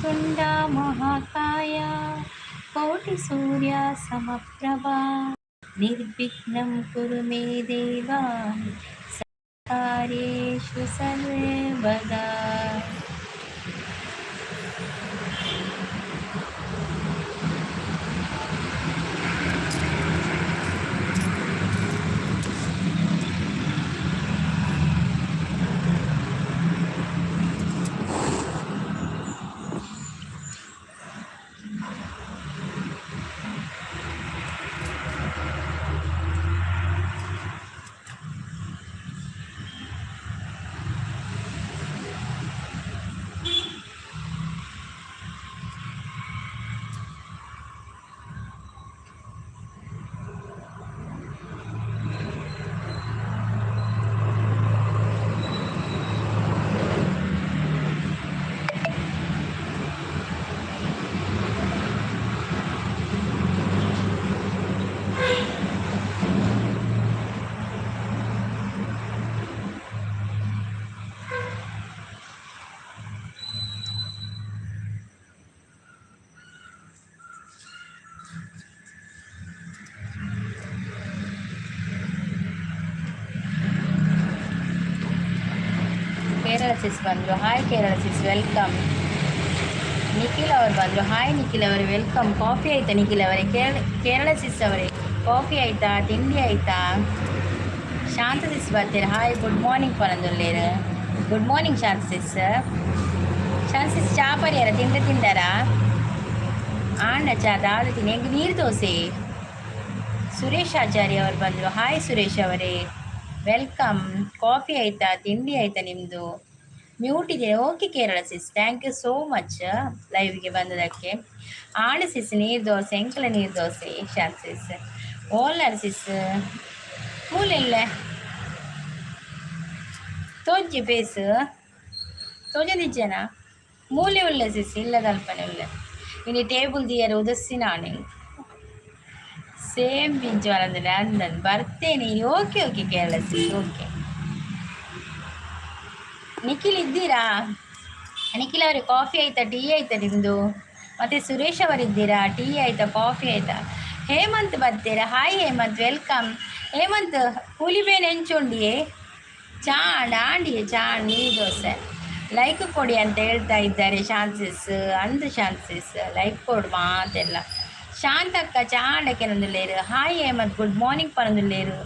ವಕ್ರತುಂಡ ಮಹಾಕಾಯ ಕೋಟಿ ಸೂರ್ಯ ಸಮಪ್ರಭಾ ನಿರ್ವಿಘ್ನಂ ಕುರು ಮೇ ದೇವ ಕಾರ್ಯೇಷು ಸರ್ವದಾ. ಕೇರಳ ಸಿಸ್ ಬಂದರು. Hi Kerala sis, welcome. Nikhil ಅವರು ಬಂದರು. ಹಾಯ್ ನಿಖಿಲ್ ಅವರೇ, welcome. Coffee ಆಯ್ತಾ ನಿಖಿಲ್ ಅವರೇ? ಕೇರಳ ಕೇರಳ ಸಿಸ್ ಅವರೇ, ಕಾಫಿ ಆಯ್ತಾ? ತಿಂಡಿ ಆಯ್ತಾ? ಶಾಂತ ಸಿಸ್ ಬರ್ತೀರಾ. ಹಾಯ್, ಗುಡ್ ಮಾರ್ನಿಂಗ್ ಪನಂದುಲ್ಲೇರು. Good morning Shanta sis. Shanta sis, ಚಾ ಪರಿಯಾರ? ತಿಂಡ ತಿಂದಾರಾ? ಆಂಡ ಚಾ ದಾದ ತಿನ್ನಿ. ಹೆಂಗೆ ನೀರು ದೋಸೆ. ಸುರೇಶ್ ಆಚಾರ್ಯ ಅವರು ಬಂದರು. ಹಾಯ್ ಸುರೇಶ್ ಅವರೇ, welcome. Coffee ಆಯ್ತಾ? ತಿಂಡಿ ಆಯ್ತಾ ನಿಮ್ಮದು? ಮ್ಯೂಟ್ ಇದೆ. Okay Kerala sis, thank you so much ಲೈವ್ಗೆ ಬಂದದಕ್ಕೆ. ಆಂಡ್ ಸಿಸ್, ನೀರು ದೋಸೆ ಎಂಕಲ ನೀರು ದೋಸೆ. ಶಾಂತ್ ಸಿಸ್, ಓಲರ್ ಸಿಸ್ ಮೂಲೆಲ್ಲ ತೋಜಿ ಫೇಸ್ ತೋಜದಿಜ್ಜನ? ಮೂಲೆ ಉಳ್ಳೆ ಸಿಸ್, ಇಲ್ಲ ಕಲ್ಪನೆ ಉಳ್ಳೆ. ಇನ್ನು ಟೇಬಲ್ ದಿಯರ ಉದಸ್ಸಿನ ಸೇಮ್ ಪಿಂಚ್ ಅಂದ್ರೆ ಅಂದನ್ ಬರ್ತೇನೆ. Okay okay Kerala sis, okay. Nikhil ಇದ್ದೀರಾ? ನಿಖಿಲ್ ಅವರೇ, ಕಾಫಿ ಆಯ್ತಾ? ಟೀ ಆಯ್ತಾ ನಿಮ್ಮದು? ಮತ್ತೆ ಸುರೇಶ್ ಅವರಿದ್ದೀರಾ? ಟೀ ಆಯ್ತಾ? ಕಾಫಿ ಆಯ್ತಾ? ಹೇಮಂತ್ ಬರ್ತೀರಾ. Hi Hemant, welcome. Hemant, ಕೂಲಿ ಬೇನೆ ಎಂಚುಂಡಿಯೇ? ಚಾಂಡ್ ಆಂಡಿಯೇ ಚಾಂಡ್ ನೀರು ದೋಸೆ. ಲೈಕ್ ಕೊಡಿ ಅಂತ ಹೇಳ್ತಾ ಇದ್ದಾರೆ ಶಾಂತಿಸ್ ಅಂದು. ಶಾಂತಿಸ್, ಲೈಕ್ ಕೊಡು ಮಾತೆಲ್ಲ. ಶಾಂತಕ್ಕ ಚಾಂಡಕ್ಕೆ ಹಾಯ್ ಹೇಮಂತ್, ಗುಡ್ ಮಾರ್ನಿಂಗ್ ಪನಂದುಲ್ಲೇರು.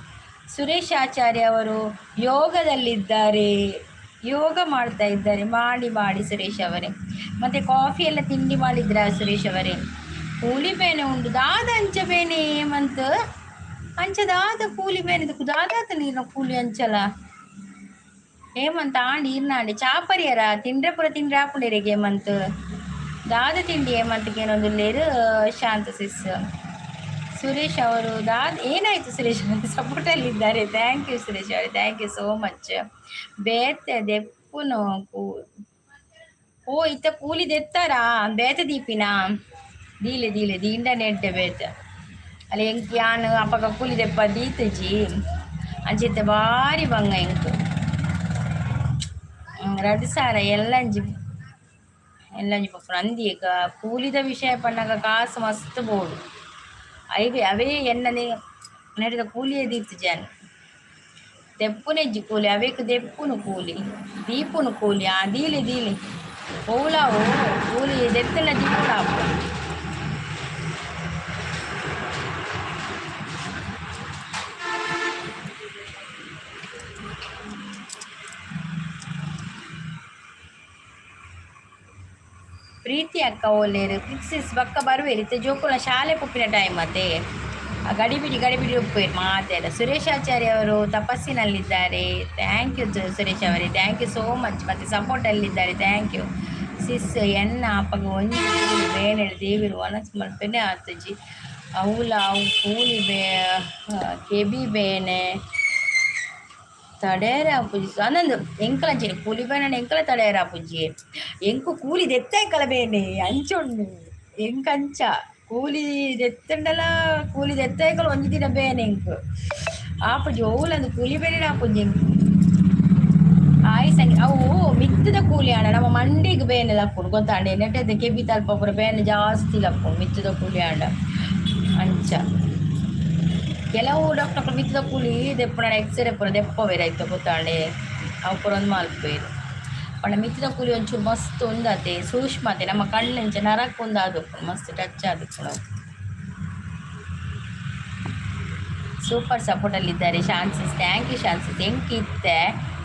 ಸುರೇಶ್ ಆಚಾರ್ಯ ಅವರು ಯೋಗದಲ್ಲಿದ್ದಾರೆ, ಯೋಗ ಮಾಡ್ತಾ ಇದ್ದಾರೆ. ಮಾಡಿ ಮಾಡಿ ಸುರೇಶ್ ಅವರೇ. ಮತ್ತು ಕಾಫಿ ಎಲ್ಲ ತಿಂಡಿ ಮಾಡಿದ್ರ ಸುರೇಶ್ ಅವರೇ? ಕೂಲಿ ಬೇನೆ ಉಂಡು ದಾದ ಅಂಚ ಬೇನೆ ಹೇಮಂತ್? ಅಂಚ ದಾದ ಕೂಲಿ ಬೇನೆ ದಾದಾತ ನೀರಿನ ಕೂಲಿ ಅಂಚಲ ಹೇಮಂತ್? ಆಂಡ್ ಈರ್ನಾಂಡಿ ಚಾಪರಿಯರ ತಿಂಡ್ರೆ ಪೂರ ತಿಂಡ್ರೆ ಆಪುಂಡಿರಿಗೆ ಹೇಮಂತ್. ದಾದ ತಿಂಡಿ ಹೇಮಂತ್ಗೆ ಏನೊಂದುಲ್ಲೇರು? ಶಾಂತ ಸಿಸ್, ಸುರೇಶ್ ಅವರು ದಾದ ಏನಾಯಿತು? ಸುರೇಶ್ ಸಪೋರ್ಟಲ್ಲಿದ್ದಾರೆ. Thank you Suresh ಅವರೇ, thank you so much. ಬೇತೆ ದೆಪ್ಪುನು ಕೂ ಓ ಇತ್ತ ಕೂಲಿ ದೆತ್ತಾರಾ? ಬೇತೆ ದೀಪಿನ ದೀಲೆ ದೀಲೆ ದೀಂಡ ನೆಡ್ಡೆ ಬೇತೆ ಅಲ್ಲಿ ಎಂಕ್ ಯಾನ್ ಅಪಗ ಕೂಲಿ ದೆಪ್ಪ ದೀತಜಿ. ಅಂಚಿತ್ತೆ ಬಾರಿ ಬಂಗ ಎಂಕ್ 2000 ಎಲ್ಲಂಜಿ ಎಲ್ಲಂಜಿ ಪಪ್ಪುನ ಅಂದಿ. ಕೂಲಿದ ವಿಷಯ ಪನ್ನಗ ಕಾಸು ಮಸ್ತ್ ಬೋಡು. ಐವೆ ಅವೇ ಎನ್ನನೆ ನಡೆದ ಕೂಲಿಯೇ ದೀತ್ಜಾನ್ ದೆಪ್ಪುನೆಜ್ಜಿ ಕೂಲಿ ಅವೇಕ್ ದೆಪ್ಪುನು ಕೂಲಿ ದೀಪುನು ಕೂಲಿ. ಆ ದೀಲಿ ದೀಲಿ ಓಲಾವು ಕೂಲಿ ದೆತ್ತಲ ದೀಪುಡಾಪು. ಪ್ರೀತಿ ಅಕ್ಕ ಓಲೇರು ಸಿಸ್ ಬಕ್ಕ ಬರುವೇರು. ಇತ್ತೆ ಜೋಕುಲ ಶಾಲೆ ಪೋಪಿನ ಟೈಮ್ ಅತ್ತೆ, ಆ ಗಡಿಬಿಡಿ ಗಡಿಬಿಡಿ ಉಪ್ಪೇರು ಮಾತೆಲ್ಲ. ಸುರೇಶ್ ಆಚಾರ್ಯ ಅವರು ತಪಸ್ಸಿನಲ್ಲಿದ್ದಾರೆ. Thank you Suresh ಅವರೇ, thank you so much. ಮತ್ತು ಸಪೋರ್ಟಲ್ಲಿದ್ದಾರೆ, thank you sis. ಎನ್ನ ಅಪ್ಪಗ ಒಂಜಿ ಬೇನೆ ದೇವಿರು ಒನಸ್ ಮಲ್ಪೆನೆ ಆತುಜಿ. ಅವುಲ ಅವು ಕೂಲಿ ಬೇ ಕೆಬಿ ಬೇನೆ ತಡೇರ ಆಪುಜಿ. ಅಂದಂದು ಎಂಕಲ ಅಂಚನೆ ಕೂಲಿ ಬೇನೆ ಎಂಕಲ ತಡೇರ ಆಪುಜಿ. ಎಂಕು ಕೂಲಿ ದೆತ್ತ ಎಂಕಲ ಬೇನೆ ಅಂಚುಂಡು. ಎಂಕ್ ಅಂಚ ಕೂಲಿ ದೆತ್ತಂಡಲ ಕೂಲಿ ದೆತ್ತ ಎಂಕಲ ಒಂಜಿ ದಿನ ಬೇನೆ ಎಂಕ್ ಆಪುಜಿ. ಓಲಂದು ಕೂಲಿ ಬೇನೆ ಆಪುಜಿ ಎಂಕ್. ಆಯ್ ಸಂಗಿ ಅವು ಮಿತ್ತದ ಕೂಲಿ ಆಂಡ ನಮ್ಮ ಮಂಡಿಗೆ ಬೇನೆ ಲಪ್ಪುಂಡು ಗೊತ್ತಾಂಡೆ. ನೆಟ್ಟೆ ಕೆಬಿ ತಲ್ಪ ಪೂರ ಬೇನೆ ಜಾಸ್ತಿ ಲಪ್ಪುಂಡು ಮಿತ್ತದ ಕೂಲಿ ಆಂಡ. ಅಂಚ ಕೆಲವು ಡಾಕ್ಟರ್ ಮಿತ್ತದ ಕೂಲಿ ದೆಪ್ಪುನ, ಎಕ್ಸ್ರೇ ಪೂರ ದೆಪ್ಪವೇರು ಐತ ಗೊತ್ತಾಂಡೆ. ಅವು ಪೂರ ಒಂದು ಮಲ್ಪುವೆರು. ಪಂಡ ಮಿತ್ತದ ಕೂಲಿ ಒಂಚೂರು ಮಸ್ತ್ ಉಂದಾತೆ, ಸೂಕ್ಷ್ಮತೆ. ನಮ್ಮ ಕಣ್ಣಂಚ ನರಕ್ ಒಂದಾದುಪ್ಪುಂಡು, ಮಸ್ತ್ ಟಚ್ ಆದುಪ್ಪುಂಡು ಅವು. ಸೂಪರ್ ಸಪೋರ್ಟಲ್ಲಿದ್ದಾರೆ ಶಾನ್ಸಿಸ್. Thank you ಶಾನ್ಸಿಸ್. ಎಂಕಿತ್ತೆ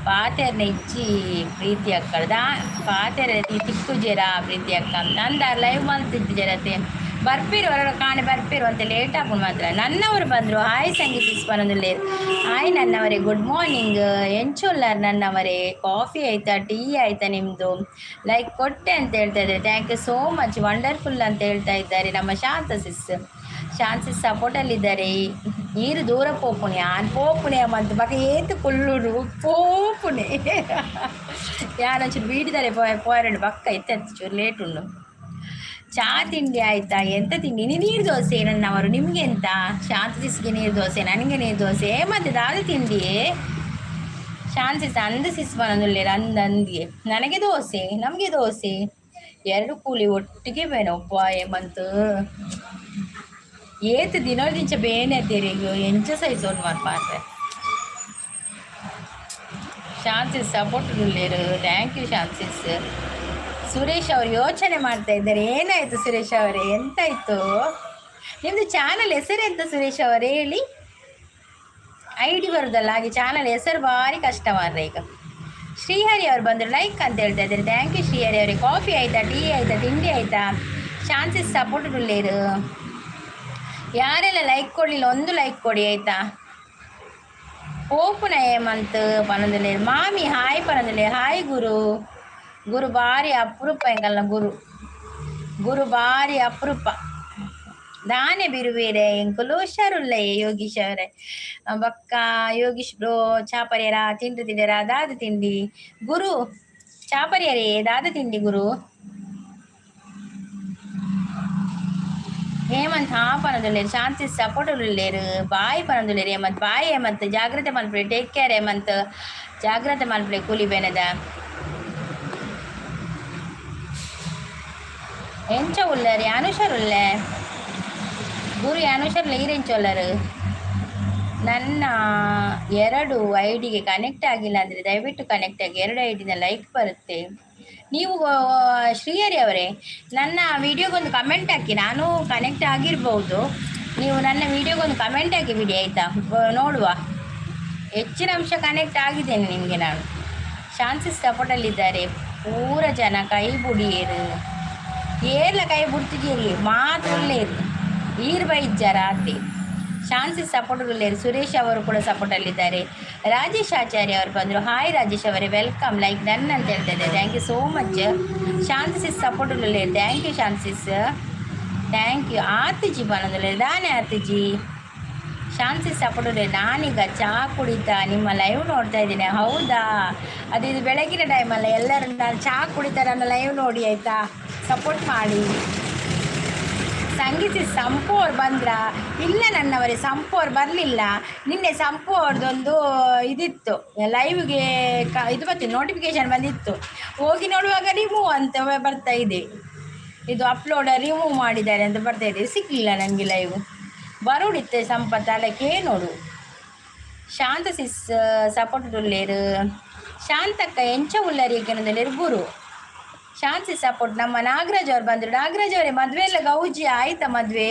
ಪಾತೆರ್ನ ಇಜ್ಜಿ ಪ್ರೀತಿ ಅಕ್ಕ ದಾ ಪಾತೆರ ತಿಕ್ಕುಜೆರಾ ಪ್ರೀತಿ ಅಕ್ಕ ನಂದ ಲೈವ್ ಮಲ್ತಿಜ್ಜೆರತೆ. ಬರ್ಪಿರು ಹೊರ ಕಾಣೆ ಬರ್ಪಿರು ಅಂತ ಲೇಟ್ ಆಪುಂಡು ಮಾತ್ರ. ನನ್ನವರು ಬಂದರು. ಹಾಯ್ ಸಂಗೀತ ಪನೊಂದುಲ್ಲೆರ್. ಹಾಯ್ ನನ್ನವರೇ, ಗುಡ್ ಮಾರ್ನಿಂಗ್. ಎಂಚುಲ್ಲಾರ್ ನನ್ನವರೇ? ಕಾಫಿ ಆಯ್ತಾ, ಟೀ ಆಯ್ತಾ ನಿಮ್ಮದು? ಲೈಕ್ ಕೊಟ್ಟೆ ಅಂತ ಹೇಳ್ತಾ ಇದ್ದಾರೆ. Thank you so much. Wonderful ಅಂತ ಹೇಳ್ತಾ ಇದ್ದಾರೆ ನಮ್ಮ ಶಾಂತ ಸಿಸ್. ಶಾಂತ ಸಪೋರ್ಟಲ್ಲಿದ್ದಾರೆ. ನೀರು ದೂರ ಪೋಪುಣೆ ಆನ್ ಪೋಪುಣೆ ಮಂತ್ ಬಕ ಏತು ಕುಲ್ಲುಡು ಪೋಪುಣೆ. ಯಾನೊಂಚೂರು ಬೀಡಿದಾರೆ ಪೋಯರಂಡು ಬಕ್ಕ ಇತ್ತೆ ಚೂರು ಲೇಟ್ ಉಂಡು. ಚಾ ತಿಂಡಿ ಆಯ್ತಾ? ಎಂತ ತಿಂಡಿ? ನೀರು ದೋಸೆ ನನ್ನವರು. ನಿಮಗೆ ಎಂತ? ಶಾಂತ ಸಿಸ್ಗೆ ನೀರು ದೋಸೆ, ನನಗೆ ನೀರು ದೋಸೆ. ಮತ್ತೆ ದಾದ ತಿಂಡಿ? ಶಾಂತ ಅಂದ ಸಿಸ್ ಬನೊಂದುಲ್ಲೆರ್ ಅಂದ ಅಂದಿಗೆ. ನನಗೆ ದೋಸೆ, ನಮಗೆ ದೋಸೆ. ಎರಡು ಕೂಲಿ ಒಟ್ಟಿಗೆ ಬೇನೊಪ್ಪ ಏಮಂತು ಏತ್ ದಿನೋದಿಂಚ ಬೇನೆ ಅತ್ತೀರಿಗ್ ಎಂಚ ಸೈಸೋಡು ಮಾರ್ಪಾತೆ. ಶಾಂತಿಸ್ ಸಪೋರ್ಟ್ ಉಲ್ಲೇರು. Thank you ಶಾಂತಿಸ್. ಸುರೇಶ್ ಅವರು ಯೋಚನೆ ಮಾಡ್ತಾ ಇದ್ದಾರೆ. ಏನಾಯ್ತು ಸುರೇಶ್ ಅವರೇ? ಎಂತಾಯ್ತು? ನಿಮ್ಮದು ಚಾನಲ್ ಹೆಸರು ಎಂತ ಸುರೇಶ್ ಅವರೇ, ಹೇಳಿ. ಐಡಿ ಬರುದಲ್ಲ, ಹಾಗೆ ಚಾನಲ್ ಹೆಸರು ಭಾರಿ ಕಷ್ಟ ಮಾರ್ರೆ. ಈಗ ಶ್ರೀಹರಿ ಅವರು ಬಂದರು. ಲೈಕ್ ಅಂತ ಹೇಳ್ತಾ ಇದ್ದಾರೆ. Thank you Srihari ಅವರೇ. ಕಾಫಿ ಆಯ್ತಾ, ಟೀ ಆಯ್ತಾ, ತಿಂಡಿ ಆಯ್ತಾ? ಶಾನ್ಸಿಸ್ ಸಪೋರ್ಟ್ ಉಲ್ಲೇರು. ಯಾರೆಲ್ಲ ಲೈಕ್ ಕೊಡಲಿಲ್ಲ, ಒಂದು ಲೈಕ್ ಕೊಡಿ, ಆಯ್ತಾ? ಪೋಪುನ ಹೇಮಂತ್ ಪನೊಂದುಲ್ಲೆರ್. ಮಾಮಿ ಹಾಯ್ ಪನೊಂದುಲ್ಲೆರ್. ಹಾಯ್ ಗುರು. ಗುರು ಭಾರಿ ಅಪರೂಪ ಎಂಕಲ್ನ ಗುರು. ಗುರು ಭಾರಿ ಅಪರೂಪ. ದಾನೆ ಬಿರುವೇರೆ? ಎಂಕುಲು ಹುಷಾರುಲ್ಲೆ ಯೋಗೀಶ್ ಅವರೇ. ಬಕ್ಕ ಯೋಗೀಶ್ ಬ್ರೋ, ಚಾಪರ್ಯರ ತಿಂಡಿ ತಿಂಡಿರ? ದಾದ ತಿಂಡಿ ಗುರು? ಚಾಪರ್ಯರೇ, ದಾದ ತಿಂಡಿ ಗುರು? ಹೇಮಂತ್ ಹಾ ಪನೊಂದುಲ್ಲೆರ್. ಶಾಂತಿ ಸಪೋರ್ಟ್ ಉಲ್ಲೇರು. ಬಾಯ್ ಪನೊಂದುಲ್ಲೆರ್ ಹೇಮಂತ್. ಬಾಯ್ ಹೇಮಂತ್, ಜಾಗ್ರತೆ ಮಲ್ಪುಲೆ. Take care Hemant. ಜಾಗ್ರತೆ ಮಲ್ಪುಲೆ ಕೂಲಿ ಬೇನೆದ. ಎಂಚ ಉಲ್ಲರ್? ಯಾನ್ ಹುಷಾರುಲ್ಲೆ ಗುರು. ಯಾನ್ ಹುಷಾರುಲ್ಲೆ. ಈರ್ ಎಂಚ ಉಲ್ಲರ್? ನನ್ನ ಎರಡು ಐಡಿಗೆ ಕನೆಕ್ಟ್ ಆಗಿಲ್ಲ ಅಂದರೆ ದಯವಿಟ್ಟು ಕನೆಕ್ಟ್ ಆಗಿ. ಎರಡು ಐಡಿನ ಲೈಕ್ ಬರುತ್ತೆ. ನೀವು ಶ್ರೀಹರಿ ಅವರೇ, ನನ್ನ ವಿಡಿಯೋಗೊಂದು ಕಮೆಂಟ್ ಹಾಕಿ. ನಾನು ಕನೆಕ್ಟ್ ಆಗಿರ್ಬೋದು. ನೀವು ನನ್ನ ವಿಡಿಯೋಗೊಂದು ಕಮೆಂಟ್ ಹಾಕಿ ಬಿಡಿ, ಆಯಿತಾ? ನೋಡುವ. ಹೆಚ್ಚಿನ ಅಂಶ ಕನೆಕ್ಟ್ ಆಗಿದ್ದೇನೆ ನಿಮಗೆ ನಾನು. ಶಾನ್ಸಿಸ್ ಸಪೋರ್ಟಲ್ಲಿದ್ದಾರೆ. ಪೂರ ಜನ ಕೈ ಬುಡಿಯೇರು. ಏರ್ಲ ಕೈ ಬುಡ್ತಿದ್ದೀರಿ ಮಾತುಲ್ಲೇರು. ಈರ್ ಬೈಜ್ಜಾರ ಆತೆ. ಶಾನ್ಸಿ ಸಪೋರ್ಟ್ ಉಲ್ಲೇರು. ಸುರೇಶ್ ಅವರು ಕೂಡ ಸಪೋರ್ಟಲ್ಲಿದ್ದಾರೆ. ರಾಜೇಶ್ ಆಚಾರ್ಯ ಅವರು ಬಂದರು. ಹಾಯ್ ರಾಜೇಶ್ ಅವರೇ, welcome. Like done ಅಂತ ಹೇಳ್ತಾ ಇದ್ದಾರೆ. Thank you so much. ಶಾಂತಿಸಿಸ್ support ಉಲ್ಲೇರು. Thank you ಶಾಂತಿಸಿಸ್, thank you. ಆತಿಜಿ ಪನೊಂದುಲ್ಲೆರ್. ದಾನೆ ಆತಿಜಿ? ಶಾಂತಿ ಸಪೋರ್ಟ್ ಉಲ್ಲೇರು. ನಾನೀಗ ಚಹಾ ಕುಡಿತಾ ನಿಮ್ಮ ಲೈವ್ ನೋಡ್ತಾ ಇದ್ದೀನಿ. ಹೌದಾ? ಅದು ಇದು ಬೆಳಗಿನ ಟೈಮಲ್ಲ. ಎಲ್ಲರೂ ನಾನು ಚಹಾ ಕುಡಿತಾ ನನ್ನ ಲೈವ್ ನೋಡಿ, ಆಯಿತಾ? ಸಪೋರ್ಟ್ ಮಾಡಿ. ಸಂಗೀತ ಸಂಪು ಅವ್ರು ಬಂದ್ರಾ? ಇಲ್ಲ ನನ್ನವರೇ, ಸಂಪು ಅವ್ರು ಬರಲಿಲ್ಲ. ನಿನ್ನೆ ಸಂಪು ಅವ್ರದ್ದೊಂದು ಇದಿತ್ತು, ಲೈವ್ಗೆ ಇದು ಬರ್ತಿತ್ತು, ನೋಟಿಫಿಕೇಶನ್ ಬಂದಿತ್ತು. ಹೋಗಿ ನೋಡುವಾಗ ರಿಮೂವ್ ಅಂತ ಬರ್ತಾ ಇದೆ. ಇದು ಅಪ್ಲೋಡ್ ರಿಮೂವ್ ಮಾಡಿದ್ದಾರೆ ಅಂತ ಬರ್ತಾ ಇದೆ. ಸಿಕ್ಕಲಿಲ್ಲ ನನಗೆ ಲೈವ್. ಬರೋಡಿತ್ತೆ ಸಂಪತ್ ಅಲಕ್ಕೆ ನೋಡು. ಶಾಂತ ಸಿಸ್ ಸಪೋರ್ಟ್ ಉಲ್ಲೇರು. ಶಾಂತಕ್ಕ ಎಂಚ ಉಲ್ಲರಿ ಗುರು. ಶಾಂತಿ ಸಪೋರ್ಟ್. ನಮ್ಮ ನಾಗರಾಜ್ ಅವ್ರು ಬಂದರು. ನಾಗರಾಜ್ ಅವರೇ, ಮದುವೆ ಎಲ್ಲ ಗೌಜಿ ಆಯ್ತಾ? ಮದುವೆ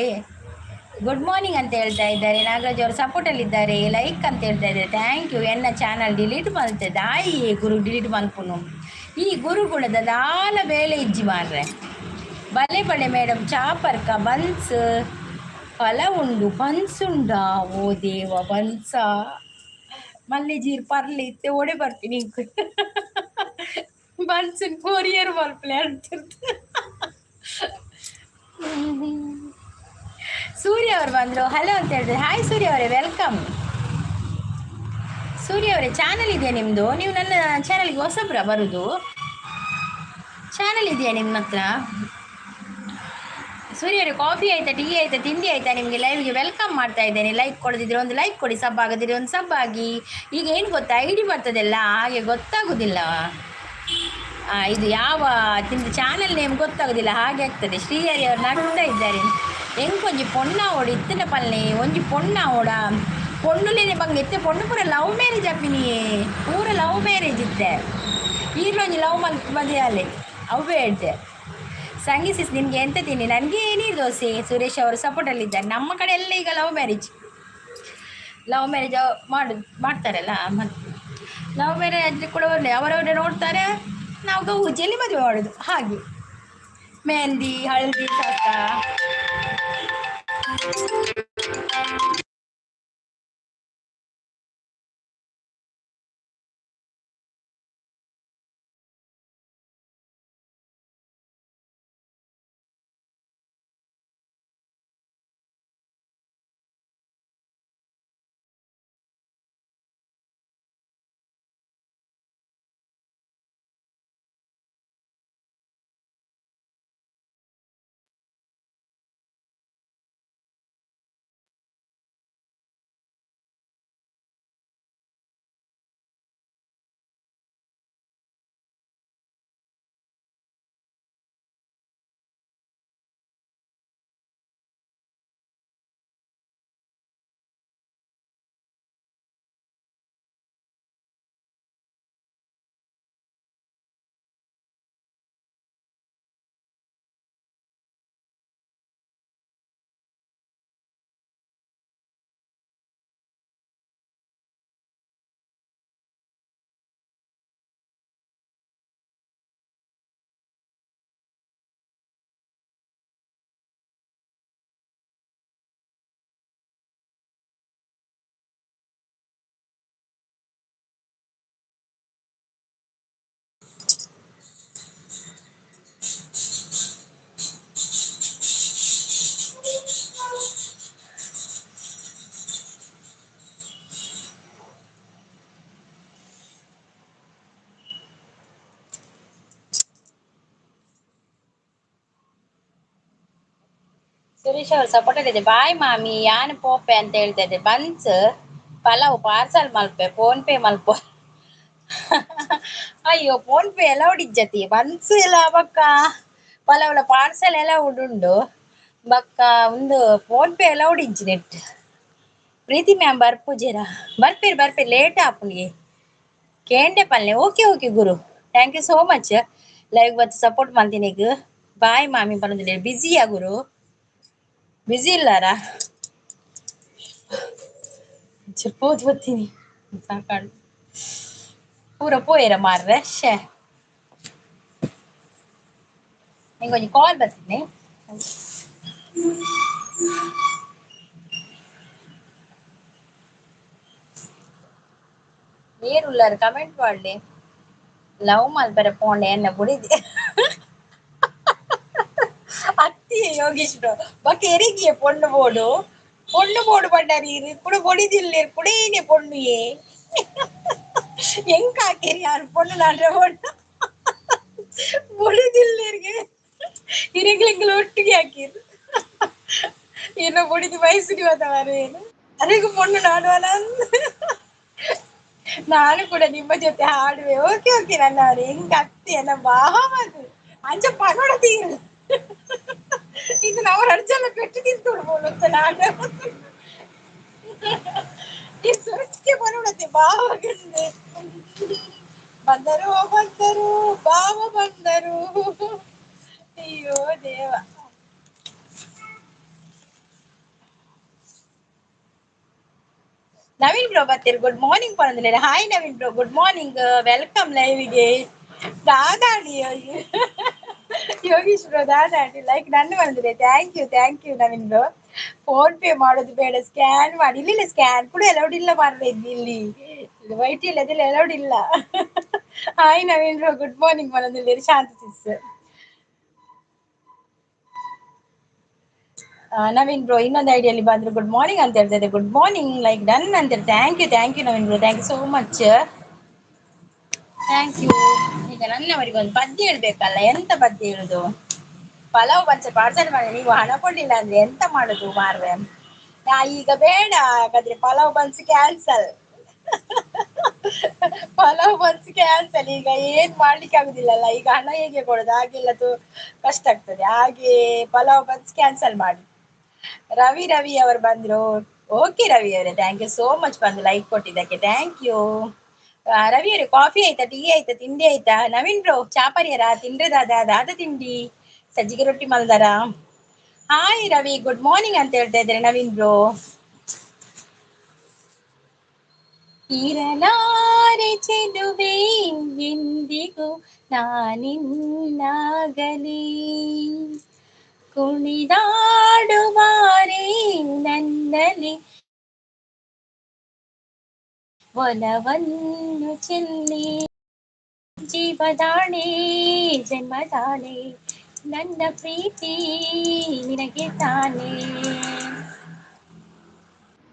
ಗುಡ್ ಮಾರ್ನಿಂಗ್ ಅಂತ ಹೇಳ್ತಾ ಇದ್ದಾರೆ. ನಾಗರಾಜ್ ಅವರು ಸಪೋರ್ಟಲ್ಲಿದ್ದಾರೆ. ಲೈಕ್ ಅಂತ ಹೇಳ್ತಾ ಇದ್ದಾರೆ. Thank you. ಎನ್ನ ಚಾನಲ್ ಡಿಲೀಟ್ ಮಲ್ತೆ ದಾಯಿ ಗುರು ಡಿಲೀಟ್ ಮಲ್ಪುನು. ಈ ಗುರುಗುಣದ ದಾಲ ಬೇಲೆ ಇಜ್ಜಿ ಮಾರ್ರೆ. ಬಲೆ ಬಲೆ ಮೇಡಮ್, ಚಾಪರ್ಕ ಬನ್ಸ್ ಫಲ ಉಂಡು. ಬನ್ಸ್ ಉಂಡಾ? ಓ ದೇವ, ಬನ್ಸ ಮಲ್ಲೆ ಜೀರ್ ಪರ್ಲಿ ಇತ್ತೆ ಓಡೆ ಬರ್ತೀನಿ. ಬನ್ಸಿನ ಕೊರಿಯರ್ ಮಲ್ಪಲೆ ಅಂತಿರ್ತ. ಸೂರ್ಯ ಅವರು ಬಂದರು. ಹಲೋ ಅಂತ ಹೇಳಿದ್ರೆ. ಹಾಯ್ ಸೂರ್ಯ ಅವರೇ, welcome. ಸೂರ್ಯ ಅವರೇ, ಚಾನಲ್ ಇದೆಯಾ ನಿಮ್ಮದು? ನೀವು ನನ್ನ ಚಾನಲ್ಗೆ ಹೊಸಬ್ರ ಬರೋದು? ಚಾನಲ್ ಇದೆಯಾ ನಿಮ್ಮ ಹತ್ರ? ಸೂರ್ಯರೇ, ಕಾಫಿ ಆಯ್ತಾ, ಟೀ ಆಯ್ತಾ, ತಿಂಡಿ ಆಯ್ತಾ? ನಿಮಗೆ ಲೈವ್ಗೆ welcome ಮಾಡ್ತಾ ಇದ್ದೇನೆ. ಲೈಕ್ ಕೊಡದಿದ್ರೆ ಒಂದು ಲೈಕ್ ಕೊಡಿ, ಸಬ್ ಆಗದಿದ್ರೆ ಒಂದು ಸಬ್ ಆಗಿ. ಈಗ ಏನು ಗೊತ್ತಾ, ಐಡಿ ಬರ್ತದೆಲ್ಲ, ಹಾಗೆ ಗೊತ್ತಾಗೋದಿಲ್ಲ. ಇದು ಯಾವ ನಿಮ್ಮದು ಚಾನಲ್ ನೇಮ್ ಗೊತ್ತಾಗೋದಿಲ್ಲ, ಹಾಗೆ ಆಗ್ತದೆ. ಶ್ರೀಹರಿ ಅವ್ರು ನಗ್ತಾ ಇದ್ದಾರೆ. ಎಂಕೊಂಜಿ ಪೊಣ್ಣ ಓಡು ಇತ್ತಿನ ಪಲ್ಲೆ, ಒಂಜಿ ಪೊಣ್ಣ ಓಡ ಪೊಣ್ಣುಲೇನೆ ಬಂಗ ಇತ್ತೆ. ಪೊಣ್ಣು ಪೂರ ಲವ್ ಮ್ಯಾರೇಜ್ ಅಪ್ಪಿನಿಯೇ, ಪೂರ ಲವ್ ಮ್ಯಾರೇಜ್ ಇತ್ತೆ. ಈರ್ಲೊಂಜಿ ಲವ್ ಮದುವೆ ಅಲ್ಲೇ ಅವೇ ಹೇಳ್ತೆ. ಸಂಗಿ ಸಿಸ್, ನಿಮಗೆ ಎಂತ ತಿನ್ನಿ? ನನಗೆ ನೀರು ದೋಸೆ. ಸುರೇಶ್ ಅವರು ಸಪೋರ್ಟಲ್ಲಿದ್ದಾರೆ. ನಮ್ಮ ಕಡೆ ಎಲ್ಲ ಈಗ ಲವ್ ಮ್ಯಾರೇಜ್, ಲವ್ ಮ್ಯಾರೇಜ್ ಮಾಡ್ತಾರಲ್ಲ. ಮತ್ತು ಲವ್ ಮ್ಯಾರೇಜ್ ಕೂಡ ಒಳ್ಳೆ, ಅವರವರೇ ನೋಡ್ತಾರೆ, ನಾವು ಗೌಜಿಯಲ್ಲಿ ಮದುವೆ ಮಾಡೋದು. ಹಾಗೆ ಮೆಹಂದಿ, ಹಳದಿ ಶಾಸ್ತ್ರ. ಸುರೇಶ್ ಅವರು ಸಪೋರ್ಟ್ ಇದೆ. ಬಾಯ್ ಮಾಮಿ, ಯಾನ್ ಪೋಪೆ ಅಂತ ಹೇಳ್ತಾ ಇದ್ದೆ. ಬನ್ಸ್ ಪಲಾವ್ ಪಾರ್ಸಲ್ ಮಲ್ಪೆ, ಫೋನ್ ಪೇ ಮಲ್ಪ. ಅಯ್ಯೋ, ಫೋನ್ ಪೇ ಎಲ್ಲ ಇಜ್ಜತಿ, ಬನ್ಸ್ ಎಲ್ಲ ಬಕ್ಕ ಪಲಾವ್ಲ ಪಾರ್ಸಲ್ ಎಲ್ಲ ಉಂಡು ಬಕ್ಕ ಒಂದು ಫೋನ್ ಪೇ ಎಲ್ಲ ಇಜ್ಜಿ ನೆಟ್. ಪ್ರೀತಿ ಮ್ಯಾಮ್ ಬರ್ಪುಜೇರಾ? ಬರ್ಪೇರು ಬರ್ಪೇರು, ಲೇಟ್ ಆಪುಂಡಿಗೆ ಕೇಂಡೆ ಪಲ್ಲೆ. Okay okay Guru, thank you so much. Live ಬತ್ತು ಸಪೋರ್ಟ್ ಮಾಡ್ತೀನಿ ಈಗ. ಬಾಯ್ ಮಾಮಿ ಪನ್ನೊಂದಿಲ್ಲ. ಬಿಸಿಯಾ ಗುರು? ಬಿಸಿ ಇಲ್ಲಾರಾ? ಹೋದ್ ಬರ್ತೀನಿ, ಸಾಕಾಡು. ಪೂರ ಪೋಯರ ಮಾರ್ರೆ. ಶೇ, ನಿಂಗೆ ಒಂಜಿ ಕಾಲ್ ಬರ್ತೀನಿ. ಏರುಲ್ಲಾರ ಕಮೆಂಟ್ ಮಾಡ್ಲಿ. ಲವ್ ಮಲ್ಪರೆ ಪೋಂಡೆ ಎನ್ನ ಬುಡಿದೆ ಅತ್ತಿ. ಯೋಗೀಶ್ ಬ್ರೋ, ಬಕ್ಕ ಎರಿಗಿಯೇ ಪೊಣ್ಣು ಬೋಡು, ಪೊಣ್ಣು ಬೋಡು ಪಂಡಾರಿ ಕುಡು ಬೊಡಿದಿಲ್ಲ ಕುಡೇನೆ ಪೊಣ್ಣುಯೇ. ಹೆಂಗ್ ಹಾಕಿರಿ ಯಾರು ಪೊಣ್ಣು ನಾಡ್ರೆ ಪೊಣ್ಣು ಬೊಡಿದಿಲ್ಲೇರಿಗೆ ಇರೆಗ್ಲಿಂಗ್ಲ ಒಟ್ಟಿಗೆ ಹಾಕಿರು. ಏನೋ ಬೊಡಿದು ವಯಸ್ಸು ಏನು ಅರೆಗೂ ಪೊಣ್ಣು ನಾಡುವಲ್ಲ. ನಾನು ಕೂಡ ನಿಮ್ಮ ಜೊತೆ ಹಾಡುವೆ. ಓಕೆ ಓಕೆ ನನ್ನವ್ರೆ. ಹೆಂಗ್ ಅತ್ತಿ ಅಲ್ಲ ಬಾವ ಅಂಚ ಪನೋಡ ತೀರು. ಇದು ನಾವು ಅರ್ಜಲ್ಲ ಪೆಟ್ಟು ತಿಂತೋಡು ಬೋಲುತ್ತ. ನಾನು ಈ ಸುರಕ್ಷೆ ಬರೋಣತೆ ಬಾವ ಬಂದರು ಬಂದರು ಬಾವ ಬಂದರು. ಅಯ್ಯೋ ದೇವ. ನವೀನ್ ಬ್ರೋ ಬರ್ತೀರಿ, ಗುಡ್ ಮಾರ್ನಿಂಗ್ ಪರಂದಿಲ್ಲ. Hi Naveen bro, good morning, welcome ಲೈವ್ಗೆ. ದಾದಾಡಿ ಯೋಗೀಶ್ ಬ್ರೋ, ದಾದಾಡಿ ಲೈಕ್ ನನ್ನ ಬಂದಿದೆ. Thank you, thank you Naveen bro. PhonePe ಮಾಡೋದು ಬೇಡ, ಸ್ಕ್ಯಾನ್ ಮಾಡಿ. ಇಲ್ಲ ಸ್ಕ್ಯಾನ್ ಕೂಡ ಅಲೌಡ್ ಇಲ್ಲ ಮಾರ್ರೆ, ಇಲ್ಲಿ ವೈಟ್ ಇಲ್ಲ, ಅದೆಲ್ಲ ಅಲೌಡ್ ಇಲ್ಲ. Hi Naveen bro, good morning ಪರಂದಿಲ್ಲ. ಶಾಂತಿ ಸಿಸ್. ನವೀನ್ ಬ್ರೋ ಇನ್ನೊಂದು ಐಡಿಯಲ್ಲಿ ಬಂದ್ರು, ಗುಡ್ ಮಾರ್ನಿಂಗ್ ಅಂತ ಹೇಳ್ತಾ ಇದೆ. ಗುಡ್ ಮಾರ್ನಿಂಗ್, ಲೈಕ್ ಡನ್ ಅಂತ. Thank you, thank you Naveen bro, thank you so much, thank you. ಈಗ ನನ್ನವರಿಗೆ ಒಂದು ಪದ್ಯ ಹೇಳ್ಬೇಕಲ್ಲ, ಎಂತ ಪದ್ಯ ಹೇಳುದು? ಪಲಾವ್ ಬನ್ಸ್ ಪಾರ್ಸೆಲ್ ಮಾಡಿ. ನೀವು ಹಣ ಕೊಡ್ಲಿಲ್ಲ ಅಂದ್ರೆ ಎಂತ ಮಾಡುದು ಮಾರ್ರೆ? ನಾ ಈಗ ಬೇಡ, ಹಾಗಾದ್ರೆ Pulao buns cancel, Pulao buns cancel. ಈಗ ಏನ್ ಮಾಡ್ಲಿಕ್ಕೆ ಆಗುದಿಲ್ಲಲ್ಲ, ಈಗ ಹಣ ಹೇಗೆ ಕೊಡುದು? ಹಾಗೆಲ್ಲ ಕಷ್ಟ ಆಗ್ತದೆ. ಹಾಗೆ ಪಲಾವ್ ಬನ್ಸ್ ಕ್ಯಾನ್ಸಲ್ ಮಾಡಿ. ರವಿ ರವಿ ಅವರು ಬಂದ್ರು. ಓಕೆ ರವಿ ಅವರೇ, thank you so much ಬಂದು ಲೈಕ್ ಕೊಟ್ಟಿದ್ದಕ್ಕೆ, thank you. Ravi ಅವರೇ, ಕಾಫಿ ಆಯ್ತಾ, ಟೀ ಆಯ್ತಾ, ತಿಂಡಿ ಆಯ್ತಾ? ನವೀನ್ ಬ್ರೋ ಚಾಪರಿಯರ ತಿಂಡ್ರದಾದ ದಾದ ತಿಂಡಿ ಸಜ್ಜಿಗೆ ರೊಟ್ಟಿ ಮಲ್ದಾರ? ಹಾಯ್ ರವಿ, ಗುಡ್ ಮಾರ್ನಿಂಗ್ ಅಂತ ಹೇಳ್ತಾ ಇದ್ದಾರೆ ನವೀನ್ ಬ್ರೋ. ಇರಲಾರೆ ಚೆಲುವೆ ಎಂದಿಗೂ ನಾನಿನ್ನಾಗಲಿ, ಕುಣಿದಾಡುವಾರೆ ನನ್ನಲ್ಲಿ ಒಲವನ್ನು ಚೆಲ್ಲಿ. ಜೀವದಾಣೆ ಜನ್ಮದಾಣೆ ನನ್ನ ಪ್ರೀತಿ ನಿನಗೆ ತಾನೇ.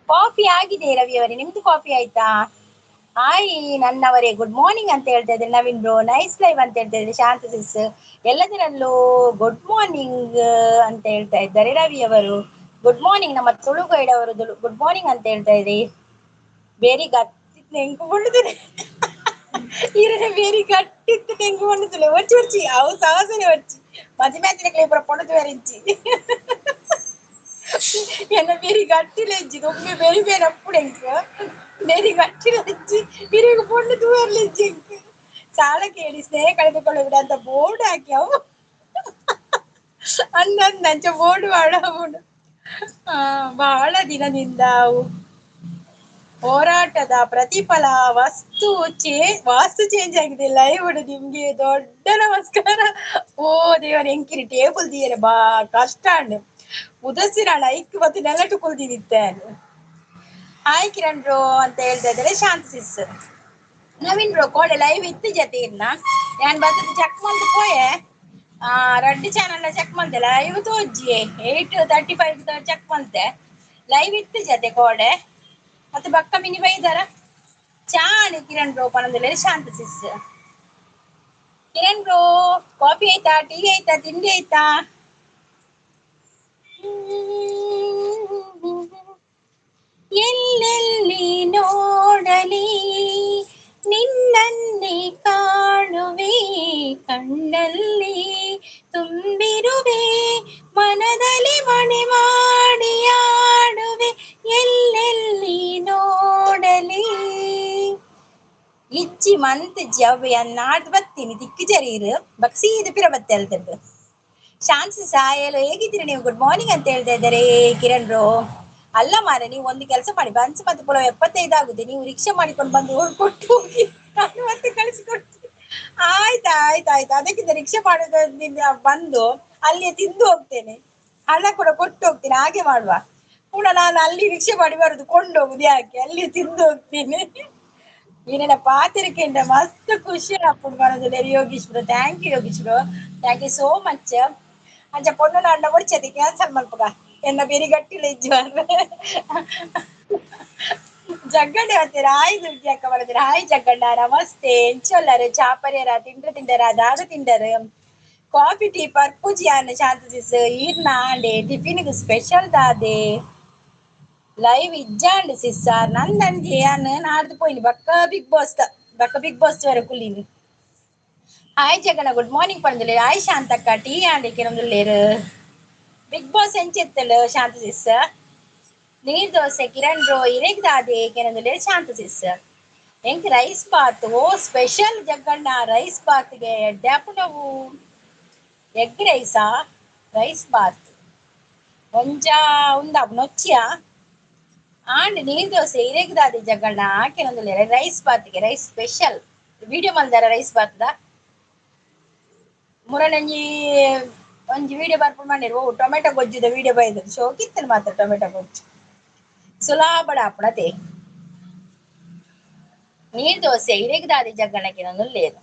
ಕಾಫಿ ಆಗಿದೆ ರವಿ ಅವರೇ, ನಿಮ್ದು ಕಾಫಿ ಆಯ್ತಾ? ಹಾಯ್ ನನ್ನವರೇ, ಗುಡ್ ಮಾರ್ನಿಂಗ್ ಅಂತ ಹೇಳ್ತಾ ಇದ್ದಾರೆ ನವೀನ್ ಬ್ರೋ. ನೈಸ್ ಲೈವ್ ಅಂತ ಹೇಳ್ತಾ ಇದ್ದಾರೆ ಶಾಂತ ಸಿಸ್. ಎಲ್ಲದರಲ್ಲೂ ಗುಡ್ ಮಾರ್ನಿಂಗ್ ಅಂತ ಹೇಳ್ತಾ ಇದ್ದಾರೆ ರವಿ ಅವರು. ಗುಡ್ ಮಾರ್ನಿಂಗ್ ನಮ್ಮ ತುಳು ಗೈಡ್ ಅವರು ಗುಡ್ ಮಾರ್ನಿಂಗ್ ಅಂತ ಹೇಳ್ತಾ ಇದ್ರಿ. ಬೇರೆ ಗಟ್ಟಿ ನೆಂಕು ಕೊಂಡಿದ್ದೇನೆ ಈರನೆ, ಬೇರೆ ಗಟ್ಟಿತ್ತು ನೆಂಕು ಕೊಂಡಿದ್ದಿಲ್ಲ. ಒರ್ಚಿ ಒರ್ಚಿ ಅವು ಸಹಸನೆ ಒರ್ಚಿ ಮದಿ ಮ್ಯಾಚಿನ ಪೂರ ಪೊಣದು ಬೇರೆ ಇಂಚಿ ಎನ್ನ ಬೇರೆ ಗಟ್ಟಿಲ ಇಜ್ಜಿ ಒಮ್ಮೆ ಬೇರೆ ಬೇರೆ ಅಪ್ಪುಡು ಎಂಕ್ ಬೇರೆ ಗಟ್ಟಿಲ ಇಜ್ಜಿ ಬಿರಿಗ ಪೊಣ್ಣು ತೂವರ್ಲ ಇಜ್ಜಿ ಎಂಕ್. ಸಾಲ ಕೇಳಿ ಸ್ನೇಹ ಕಳೆದುಕೊಳ್ಳಬೇಡ ಅಂತ ಬೋರ್ಡ್ ಹಾಕಿ ಅವು ಅಂದಂದ ಅಂಚ ಬೋರ್ಡ್ ಮಾಡಬಹುದು. ಬಹಳ ದಿನದಿಂದ ಅವು ಹೋರಾಟದ ಪ್ರತಿಫಲ ವಸ್ತು ವಾಸ್ತು ಚೇಂಜ್ ಆಗಿದೆ. ಲೈವ್ ನಿಮ್ಗೆ ದೊಡ್ಡ ನಮಸ್ಕಾರ. ಓ ದೇವರ, ಎಂಕಿರಿ ಟೇಬಲ್ ದಿಯರೆ ಬಾ ಕಷ್ಟ ಉಂಡು ಉದಸಿನ ಐಕ್ ಮತ್ತೆ ನೆಲಟು ಕುಲ್ದಿದ್ದಿತ್ತಾನು. ಹಾಯ್ ಕಿರಣ್ ಬ್ರೋ ಅಂತ ಹೇಳ್ತಾ ಇದ್ದಾರೆ ಶಾಂತ ಸಿಸ್. ನವೀನ್ ಬ್ರೋ ಕೋಡೆ ಲೈವ್ ಇತ್ತು ಜೊತೆ ಇರ್ನ ಯಾನ್ ಬತ್ತದ ಚೆಕ್ ಮಂತ್ ಪೋಯೆ. ರಡ್ಡು ಚಾನಲ್ ಚೆಕ್ ಮಂತೆ ಲೈವ್ ತೋಜ್ಜಿ 8:35 ಚೆಕ್ ಮಂತೆ ಲೈವ್ ಇತ್ತು ಜೊತೆ ಕೋಡೆ. ಮತ್ತೆ ಬಕ್ಕ ಮಿನಿ ಬೈದಾರ ಚಾಣಿ ಕಿರಣ್ ಬ್ರೋ ಪನಂದಿಲ್ಲ Shanta sis. Kiran bro coffee ಆಯ್ತಾ, ಟೀ ಆಯ್ತಾ, ತಿಂಡಿ ಆಯ್ತಾ? ಎಲ್ಲೆಲ್ಲಿ ನೋಡಲಿ ನಿನ್ನನ್ನೇ ಕಾಣುವೆ, ಕಣ್ಣಲ್ಲಿ ತುಂಬಿರುವೆ, ಮನದಲ್ಲಿ ಮಣೆ ಮಾಡಿ ಆಡುವೆ, ಎಲ್ಲೆಲ್ಲಿ ನೋಡಲಿ. ಇಜ್ಜಿ ಮಂತ್ ಜವ್ಯ ನಾಡ್ದು ಬತ್ತೀನಿ ದಿಕ್ಕು ಜರೀರು ಬಕ್ಸೀದು ಪಿರ ಬತ್ತೆ ಅಲ್ತದ್ದು. ಶಾಂತಿ ಸಾಯಲು ಹೇಗಿದ್ದೀರಿ ನೀವು? ಗುಡ್ ಮಾರ್ನಿಂಗ್ ಅಂತ ಹೇಳ್ತಾ ಇದ್ದಾರೆ ಕಿರಣ್ ಬ್ರೋ. ಅಲ್ಲ ಮಾರೆ, ನೀವು ಒಂದು ಕೆಲಸ ಮಾಡಿ, ಬನ್ಸ್ ಮತ್ತೆ ಪುಲಾವ್ 75 ಆಗುತ್ತೆ, ನೀವು ರಿಕ್ಷಾ ಮಾಡಿಕೊಂಡು ಬಂದು ಕೊಟ್ಟು ಹೋಗಿ, ನಾನು ಮತ್ತೆ ಕಳಿಸಿಕೊಡ್ತೀನಿ. ಆಯ್ತಾ ಆಯ್ತಾ ಆಯ್ತು. ಅದಕ್ಕಿಂತ ರಿಕ್ಷಾ ಮಾಡೋದ್ರಿಂದ ಬಂದು ಅಲ್ಲಿ ತಿಂದು ಹೋಗ್ತೇನೆ, ಹಣ ಕೂಡ ಕೊಟ್ಟು ಹೋಗ್ತೇನೆ, ಹಾಗೆ ಮಾಡುವ. ಪುನಃ ನಾನು ಅಲ್ಲಿ ರಿಕ್ಷಾ ಮಾಡಿ ಬರುದು ಕೊಂಡು ಹೋಗುದು ಯಾಕೆ, ಅಲ್ಲಿ ತಿಂದು ಹೋಗ್ತೇನೆ. ಈನೆನ ಪಾತಿರಿಕೆಂಡ ಮಸ್ತ್ ಖುಷಿ ಅಪ್ಪುಡು ಬರೋದಿಲ್ಲ Yogesh bro. Thank you Yogesh bro, thank you so much. ಅಂಚ ಪೊಣ್ಣು ನಾಂಡ ಒಡಿಚತಿ ಕ್ಯಾನ್ಸಲ್ ಮಲ್ಪುಗ ಎನ್ನ ಬೇರೆ ಗಟ್ಟಿಲ್ಲ ಇಜ್ಜು ಜಗ್ಗಂಡೆ ಬರ್ತೀರಾ. ಹಾಯ್ ದುರ್ಗಿ ಅಕ್ಕ ಬರ್ತೀರಾ. ಹಾಯ್ ಜಗ್ಗಣ್ಣ, ನಮಸ್ತೆ. ಎಂಚೊಲ್ಲಾರೆ ಚಾಪರ್ಯರ ತಿಂಡ್ರ ತಿಂಡರ ದಾದ ತಿಂಡರು? ಕಾಫಿ ಟೀ ಪರ್ಪುಜಿ ಅನ್ನ ಶಾಂತ ಸಿಸ್ ಈರ್ನ ಆಂಡೆ ಟಿಫಿನ್ಗೆ ಸ್ಪೆಷಲ್ ದಾದೆ? ಲೈವ್ ಇಜ್ಜಾಂಡ್ ಸಿಸ್ಸಾರ್ ನಂದಂಜಿ ಅನ್ನ ನಾಡ್ದು ಪೋಯಿನಿ ಬಕ್ಕ ಬಿಗ್ ಬಾಸ್ ಬಕ್ಕ ಬಿಗ್ ಬಾಸ್ ವರೆ ಕುಲ್ಲಿನಿ. ಹಾಯ್ ಜಗಣ, ಗುಡ್ ಮಾರ್ನಿಂಗ್ ಪಂದಲೆ. ಹಾಯ್ ಶಾಂತಕ್ಕ, ಟೀ ಆಂಡೆ ಕಿರಂದುಲ್ಲೇರು? ಬಿಗ್ ಬಾಸ್ ಎಂಚೆತ್ತಲು ಶಾಂತ ಸಿಸ್? ನೀರ್ ದೋಸೆ ಕಿರಣ್ ಬ್ರೋ ಇರೆಗ್ ದಾದೆ ಕೆರಂದುಲ್ಲೇರು ಶಾಂತ ಸಿಸ್? ಎಂಕ್ ರೈಸ್ ಬಾತ್ ಓ ಸ್ಪೆಷಲ್ ಜಗ್ಗಣ್ಣ. ರೈಸ್ ಬಾತ್ಗೆ ಎಡ್ಡೆ ಎಗ್ ರೈಸಾ ರೈಸ್ ಬಾತ್ ಒಂಜಾ ಉಂದಾಪು ನೊಚ್ಚಿಯಾ ಆಂಡ್ ನೀರ್ ದೋಸೆ ಇರೆಗ್ ದಾದೆ ಜಗ್ಗಣ್ಣ ಕೆರಂದುಲ್ಲೇರು? ರೈಸ್ ಬಾತ್ಗೆ ರೈಸ್ ಸ್ಪೆಷಲ್ ವಿಡಿಯೋ ಮಲ್ದಾರ ರೈಸ್ ಬಾತ್ದ ಮುರಳಂಜಿ ಒಂಜಿ ವಿಡಿಯೋ ಬರ್ಪುಂಡು ಮಂಡೇರು. ಓ ಟೊಮೆಟೊ ಗೊಜ್ಜುದ ವಿಡಿಯೋ ಬೈದದ್ದು ಶೋಕಿತ್ತನು ಮಾತ್ರ. ಟೊಮೆಟೊ ಗೊಜ್ಜು ಸುಲಾಬಡ ಆಪುಣತೆ. ನೀರ್ ದೋಸೆ ಇರೆಗ್ ದಾದೆ ಜಗ್ಗಣ್ಣ ಕೆನೊಂದುಲ್ಲೇರು?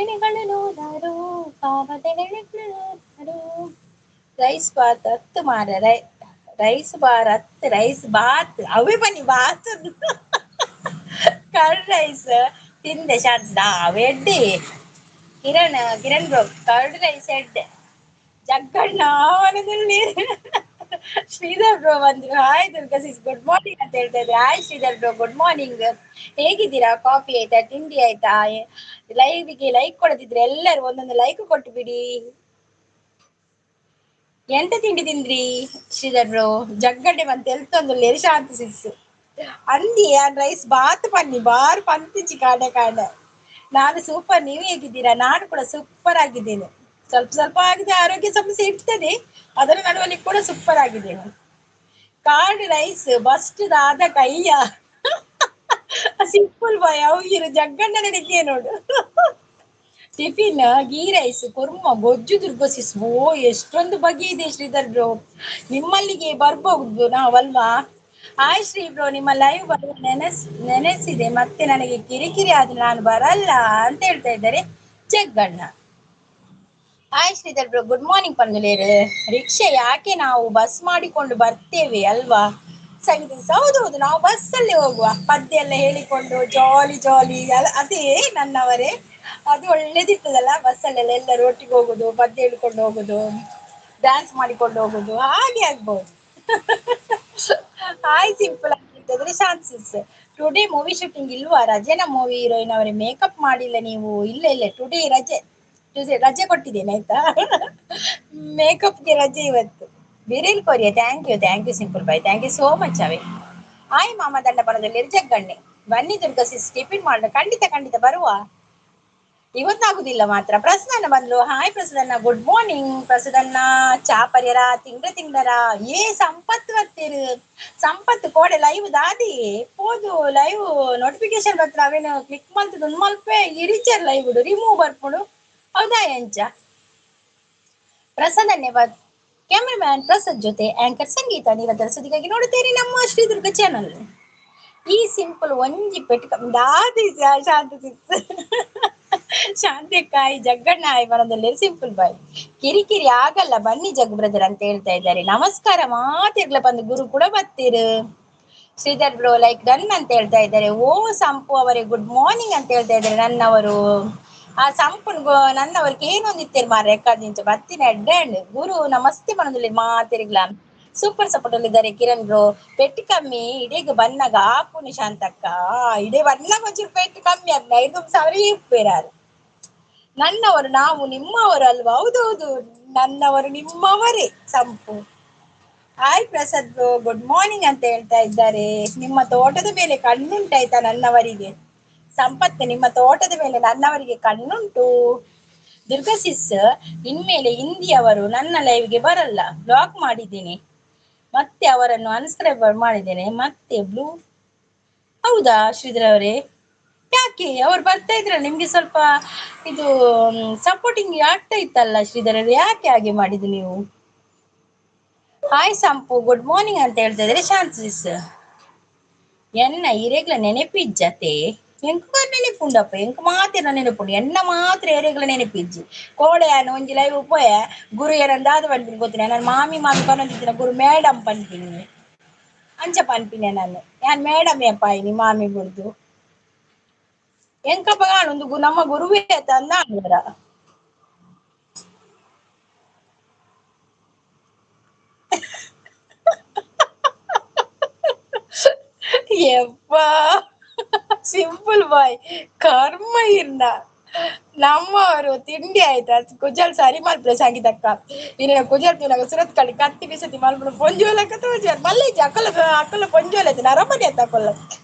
ಎಣೆಗಳು ನೂರಾರು ಪಾವತೆಗಳು ನೂರಾರು. ರೈಸ್ ಬಾತ್ ಹತ್ತು ಮಾರ ರೈಸ್ ಬಾರ್ ಅತ್ ರೈಸ್ ಬಾತ್ ಅವೇ ಬನ್ನಿ ಬಾತ್. ಕರ್ಡ್ ರೈಸ್ ತಿಂದೆ ಶಾಂತ ಅವೆಡ್ಡೆ. Kiran Kiran bro curd rice ಎಡ್ಡೆ. ಜಗ್ಗಣ್ಣ ಮನದಲ್ಲಿ ಶ್ರೀಧರ್ ಬ್ರೋ ಬಂದ್ರು. Hi Durga sis, good morning ಅಂತ ಹೇಳ್ತಾ ಇದ್ದಾರೆ. Hi Sridhar bro, good morning. ಹೇಗಿದ್ದೀರಾ? ಕಾಫಿ ಆಯ್ತಾ? ತಿಂಡಿ ಆಯ್ತಾ? ಲೈವ್ಗೆ ಲೈಕ್ ಕೊಡದಿದ್ರೆ ಎಲ್ಲರೂ ಒಂದೊಂದು ಲೈಕ್ ಕೊಟ್ಟು ಬಿಡಿ. ಎಂತ ತಿಂಡಿ ತಿಂದ್ರಿ ಶ್ರೀಧರ್ ಬ್ರೋ? ಜಗ್ಗಡ್ಡೆ ಬಂತ ಎಲ್ತೊಂದು ಶಾಂತಿ ಸಿಸ್ ಅಂದಿ ರೈಸ್ ಬಾತ್ ಪನ್ನಿ ಬಾರ್ ಪಂತಿಚಿ ಕಾಡೆ ಕಾಡೆ. ನಾನು ಸೂಪರ್, ನೀವು ಹೇಗಿದ್ದೀರಾ? ನಾನು ಕೂಡ ಸೂಪರ್ ಆಗಿದ್ದೇನೆ. ಸ್ವಲ್ಪ ಸ್ವಲ್ಪ ಆಗಿದೆ, ಆರೋಗ್ಯ ಸಮಸ್ಯೆ ಇರ್ತದೆ, ಅದರ ನಡುವಲ್ಲಿ ಕೂಡ ಸೂಪರ್ ಆಗಿದ್ದೇನೆ. ಕಾರ್ಡ್ ರೈಸ್ ಬಸ್ಟ್ ಆದ ಕೈಯ ಸಿಂಪಲ್ ಬಾಯ್ ಅವು ಜಗ್ಗಣ್ಣ ನಡಿಗೆ ನೋಡು. ಟಿಫಿನ್ ಗೀ ರೈಸ್ ಕುರ್ಮ ಗೊಜ್ಜು ದುರ್ಗಸಿಸ್. ಓ ಎಷ್ಟೊಂದು ಬಗೆ ಇದೆ ಶ್ರೀಧರ್ ಬ್ರೋ, ನಿಮ್ಮಲ್ಲಿಗೆ ಬರ್ಬಹುದು ನಾವಲ್ವಾ? ಹಾಯ್ ಶ್ರೀ ಬ್ರೋ, ನಿಮ್ಮ ಲೈವ್ ಬರುವ ನೆನೆಸಿದೆ, ಮತ್ತೆ ನನಗೆ ಕಿರಿಕಿರಿ ಆದ್ರೆ ನಾನು ಬರಲ್ಲ ಅಂತ ಹೇಳ್ತಾ ಇದ್ದಾರೆ Jagganna. Hi Sridhar bro, good morning. ಪಂದುಲೇರು ರಿಕ್ಷಾ ಯಾಕೆ, ನಾವು ಬಸ್ ಮಾಡಿಕೊಂಡು ಬರ್ತೇವೆ ಅಲ್ವಾ ಸಂಗೀತ? ಹೌದು ಹೌದು, ನಾವು ಬಸ್ಸಲ್ಲಿ ಹೋಗುವ, ಪದ್ಯ ಎಲ್ಲ ಹೇಳಿಕೊಂಡು ಜಾಲಿ ಜಾಲಿ. ಅದೇ ನನ್ನವರೇ, ಅದು ಒಳ್ಳೇದಿರ್ತದಲ್ಲ ಬಸ್ಸಲ್ಲೆಲ್ಲ ಎಲ್ಲರೂ ಒಟ್ಟಿಗೆ ಹೋಗುದು, ಪದ್ಯ ಹೇಳ್ಕೊಂಡು ಹೋಗುದು, ಡ್ಯಾನ್ಸ್ ಮಾಡಿಕೊಂಡು ಹೋಗುದು, ಹಾಗೆ ಆಗ್ಬಹುದು. ಹಾಯ್ ಸಿಂಪಲ್ ಆಗಿರ್ತದ್ರೆ ಶಾಂತಿಸ್. ಟುಡೇ ಮೂವಿ ಶೂಟಿಂಗ್ ಇಲ್ವಾ? ರಜೆನ ಮೂವಿ ಹೀರೋಯಿನ್ ಅವರೇ ಮೇಕಪ್ ಮಾಡಿಲ್ಲ ನೀವು? ಇಲ್ಲ ಇಲ್ಲ, ಟುಡೇ ರಜೆ, ರಜೆ ಕೊಟ್ಟಿದ್ದೇನೆ ಆಯ್ತಾ, ಮೇಕಪ್ಗೆ ರಜೆ ಇವತ್ತು. ಬಿರಿಲ್ Korea, thank you thank you simple bye, thank you so much ಅವೇ. ಹಾಯ್ ಮಾಮ ದಂಡಪಣದಲ್ಲಿ ಜಗ್ಗಣ್ಣೆ, ಬನ್ನಿ ದುರ್ಗಾ ಸಿಸ್ ಟಿಫಿನ್ ಮಾಡೋಣ. ಖಂಡಿತ ಖಂಡಿತ ಬರುವ, ಇವತ್ತಾಗುದಿಲ್ಲ ಮಾತ್ರ. ಪ್ರಸನ್ನ ಬಂದ್ರು. ಹಾಯ್ ಪ್ರಸನ್ನ, ಗುಡ್ ಮಾರ್ನಿಂಗ್ ಪ್ರಸನ್ನ. ಚಾ ಪರ್ಯರ ತಿಂಗ್ಳ ತಿಂಗ್ಳರ ಏ ಸಂಪತ್ತು ಬರ್ತೀರಿ ಸಂಪತ್ತು ಕೋಡೆ ಲೈವ್ ದಾದಿ ಪೋದು ಲೈವ್ ನೋಟಿಫಿಕೇಶನ್ ಬರ್ತಾರೆ ಅವೇನು ಕ್ಲಿಕ್ ಮಲ್ತದ ಮಲ್ಪೆ ಇರಿಚರ್ ಲೈವ್ ರಿಮೂವ್ ಬರ್ಪುಡು. ಹೌದಾ ಎಂಚ? ಪ್ರಸನ್ನನ್ನೇ ಕ್ಯಾಮರಾಮ್ಯಾನ್ ಪ್ರಸಾದ್ ಜೊತೆ ಆಂಕರ್ ಸಂಗೀತ ನಿರಂತರ ಸುದ್ದಿಗಾಗಿ ನೋಡುತ್ತೀರಿ ನಮ್ಮ ಶ್ರೀದುರ್ಗ ಚಾನಲ್. ಈ ಸಿಂಪಲ್ ಒಂಜಿ ಪೆಟ್ಕ ದಾದಿ ಶಾಂತ ಶಾಂತಿಕಾಯಿ ಜಗ್ಗಣ್ಣ ಆಯ್ ಬರೋದಲ್ಲಿ ಸಿಂಪಲ್ ಬಾಯ್. ಕಿರಿಕಿರಿ ಆಗಲ್ಲ ಬನ್ನಿ ಜಗ್ ಬ್ರದರ್ ಅಂತ ಹೇಳ್ತಾ ಇದ್ದಾರೆ. ನಮಸ್ಕಾರ ಮಾತಿರ್ಲ ಬಂದು ಗುರು ಕೂಡ ಬರ್ತೀರು. ಶ್ರೀಧರ್ ಬ್ರೋ ಲೈಕ್ ಡನ್ ಅಂತ ಹೇಳ್ತಾ ಇದ್ದಾರೆ. ಓ ಸಂಪು ಅವರೇ ಗುಡ್ ಮಾರ್ನಿಂಗ್ ಅಂತ ಹೇಳ್ತಾ ಇದ್ದಾರೆ ನನ್ನವರು. ಆ ಸಂಪುನ್ ನನ್ನವರಿಗೆ ಏನೊಂದಿತ್ತೇರು ಮಾರ್ರೆ ನಿಂಚ ಬತ್ತಿನ ಎಡ್ಡೆ. ಗುರು ನಮಸ್ತೆ ಬನ್ನದಲ್ಲಿ ಮಾತಿರ್ಗ್ಲ. ಸೂಪರ್ ಸಪೋರ್ಟ್ ಅಲ್ಲಿ ಇದ್ದಾರೆ ಕಿರಣ್ ಬ್ರೋ. ಪೆಟ್ಟು ಕಮ್ಮಿ ಇಡೀಗ ಬನ್ನಾಗ ಆಪುನಿ ಶಾಂತಕ್ಕ, ಇಡೀ ಬನ್ನಾಗ ಒಂಚೂರು ಪೆಟ್ಟು ಕಮ್ಮಿ ಆಗ್ನ 5,000 ಇಪ್ಪೇರಾರು. ನನ್ನವರು ನಾವು ನಿಮ್ಮವರು ಅಲ್ವಾ? ಹೌದೌದು, ನನ್ನವರು ನಿಮ್ಮವರೇ Sampu. Hi Prasad bro, good morning ಅಂತ ಹೇಳ್ತಾ ಇದ್ದಾರೆ. ನಿಮ್ಮ ತೋಟದ ಮೇಲೆ ಕಣ್ಣುಂಟಾಯ್ತಾ ನನ್ನವರಿಗೆ? ಸಂಪತ್ತು ನಿಮ್ಮ ತೋಟದ ಮೇಲೆ ನನ್ನವರಿಗೆ ಕಣ್ಣುಂಟು. ದುರ್ಗಾ ಸಿಸ್ ಇನ್ಮೇಲೆ ಹಿಂದಿಯವರು ನನ್ನ ಲೈವ್ಗೆ ಬರಲ್ಲ, ಬ್ಲಾಕ್ ಮಾಡಿದ್ದೀನಿ, ಮತ್ತೆ ಅವರನ್ನು ಅನ್ಸ್ಕ್ರೈಬ್ ಮಾಡಿದ್ದೇನೆ, ಮತ್ತೆ ಬ್ಲೂ. ಹೌದಾ ಶ್ರೀಧರ್ ಅವರೇ, ಯಾಕೆ ಅವ್ರು ಬರ್ತಾ ಇದ್ರಲ್ಲ ನಿಮ್ಗೆ ಸ್ವಲ್ಪ ಇದು ಸಪೋರ್ಟಿಂಗ್ ಆಗ್ತಾ ಇತ್ತಲ್ಲ ಶ್ರೀಧರ್ ಅವ್ರೆ, ಯಾಕೆ ಹಾಗೆ ಮಾಡಿದ್ದು ನೀವು? ಹಾಯ್ ಸಂಪು, ಗುಡ್ ಮಾರ್ನಿಂಗ್ ಅಂತ ಹೇಳ್ತಾ ಇದ್ರೆ ಶಾಂತಿಸ್. ಎನ್ನ ಇರೆಗ್ಲ ನೆನಪಿಜ್ಜತೆ ಎಂಕ ನೆನಪುಂಡಪ್ಪ, ಎಂಕ ಮಾತ್ರ ನೆನಪುಂಡು, ಎನ್ನ ಮಾತ್ರ ಎರೆಗ್ಲ ನೆನಪಿಜ್ಜಿ. ಕೋಡೆ ಒಂಜಿ ಲೈವ್ ಪೋಯ ಗುರು ಏನಂದಾದ ಪನ್ಪಿನಿ ಗೊತ್ತಿನ, ನಾನು ಮಾಮಿ ಮಾಮಿ ಪನ್ನೊಂದಿತ್ತಿನ ಗುರು ಮೇಡಮ್ ಪನ್ಪಿನಿ ಅಂಚ ಪನ್ಪಿನಿ ನಾನು, ಯಾನ್ ಮೇಡಮ್ ಏಪಾಯಿನಿ ಮಾಮಿ ಬುಡ್ದು ಎಂಕಪ್ಪ ಒಂದು ನಮ್ಮ ಗುರುವೇ ತಂದ ಅಂದ್ರ. ಯಪ್ಪಾ ಸಿಂಪಲ್ ಬಾಯ್ ಕರ್ಮ ಇರ್ನ. ನಮ್ಮವರು ತಿಂಡಿ ಆಯ್ತಾ ಕುಜಲ್ ಸರಿ ಮಲ್ಪುಲೆ ಸಂಗೀತಕ್ಕ, ಇನ್ನ ಕುಜಲ್ ತಿನ್ನಾಗ ಸುರತ್ ಕಡೆ ಕತ್ತಿ ಬಿಸತಿ ಮಲ್ಪುಡು ಪೊಂಜೋಲಕ್ಕ ತೋಜಾರ್ ಮಲ್ಲೇಜಿ ಅಕ್ಕಲ ಅಕ್ಕಲ ಪೊಂಜೋಲ ಐತೆ ನರಮನಿ ಆಯ್ತು ಅಕ್ಕಲ್ಲ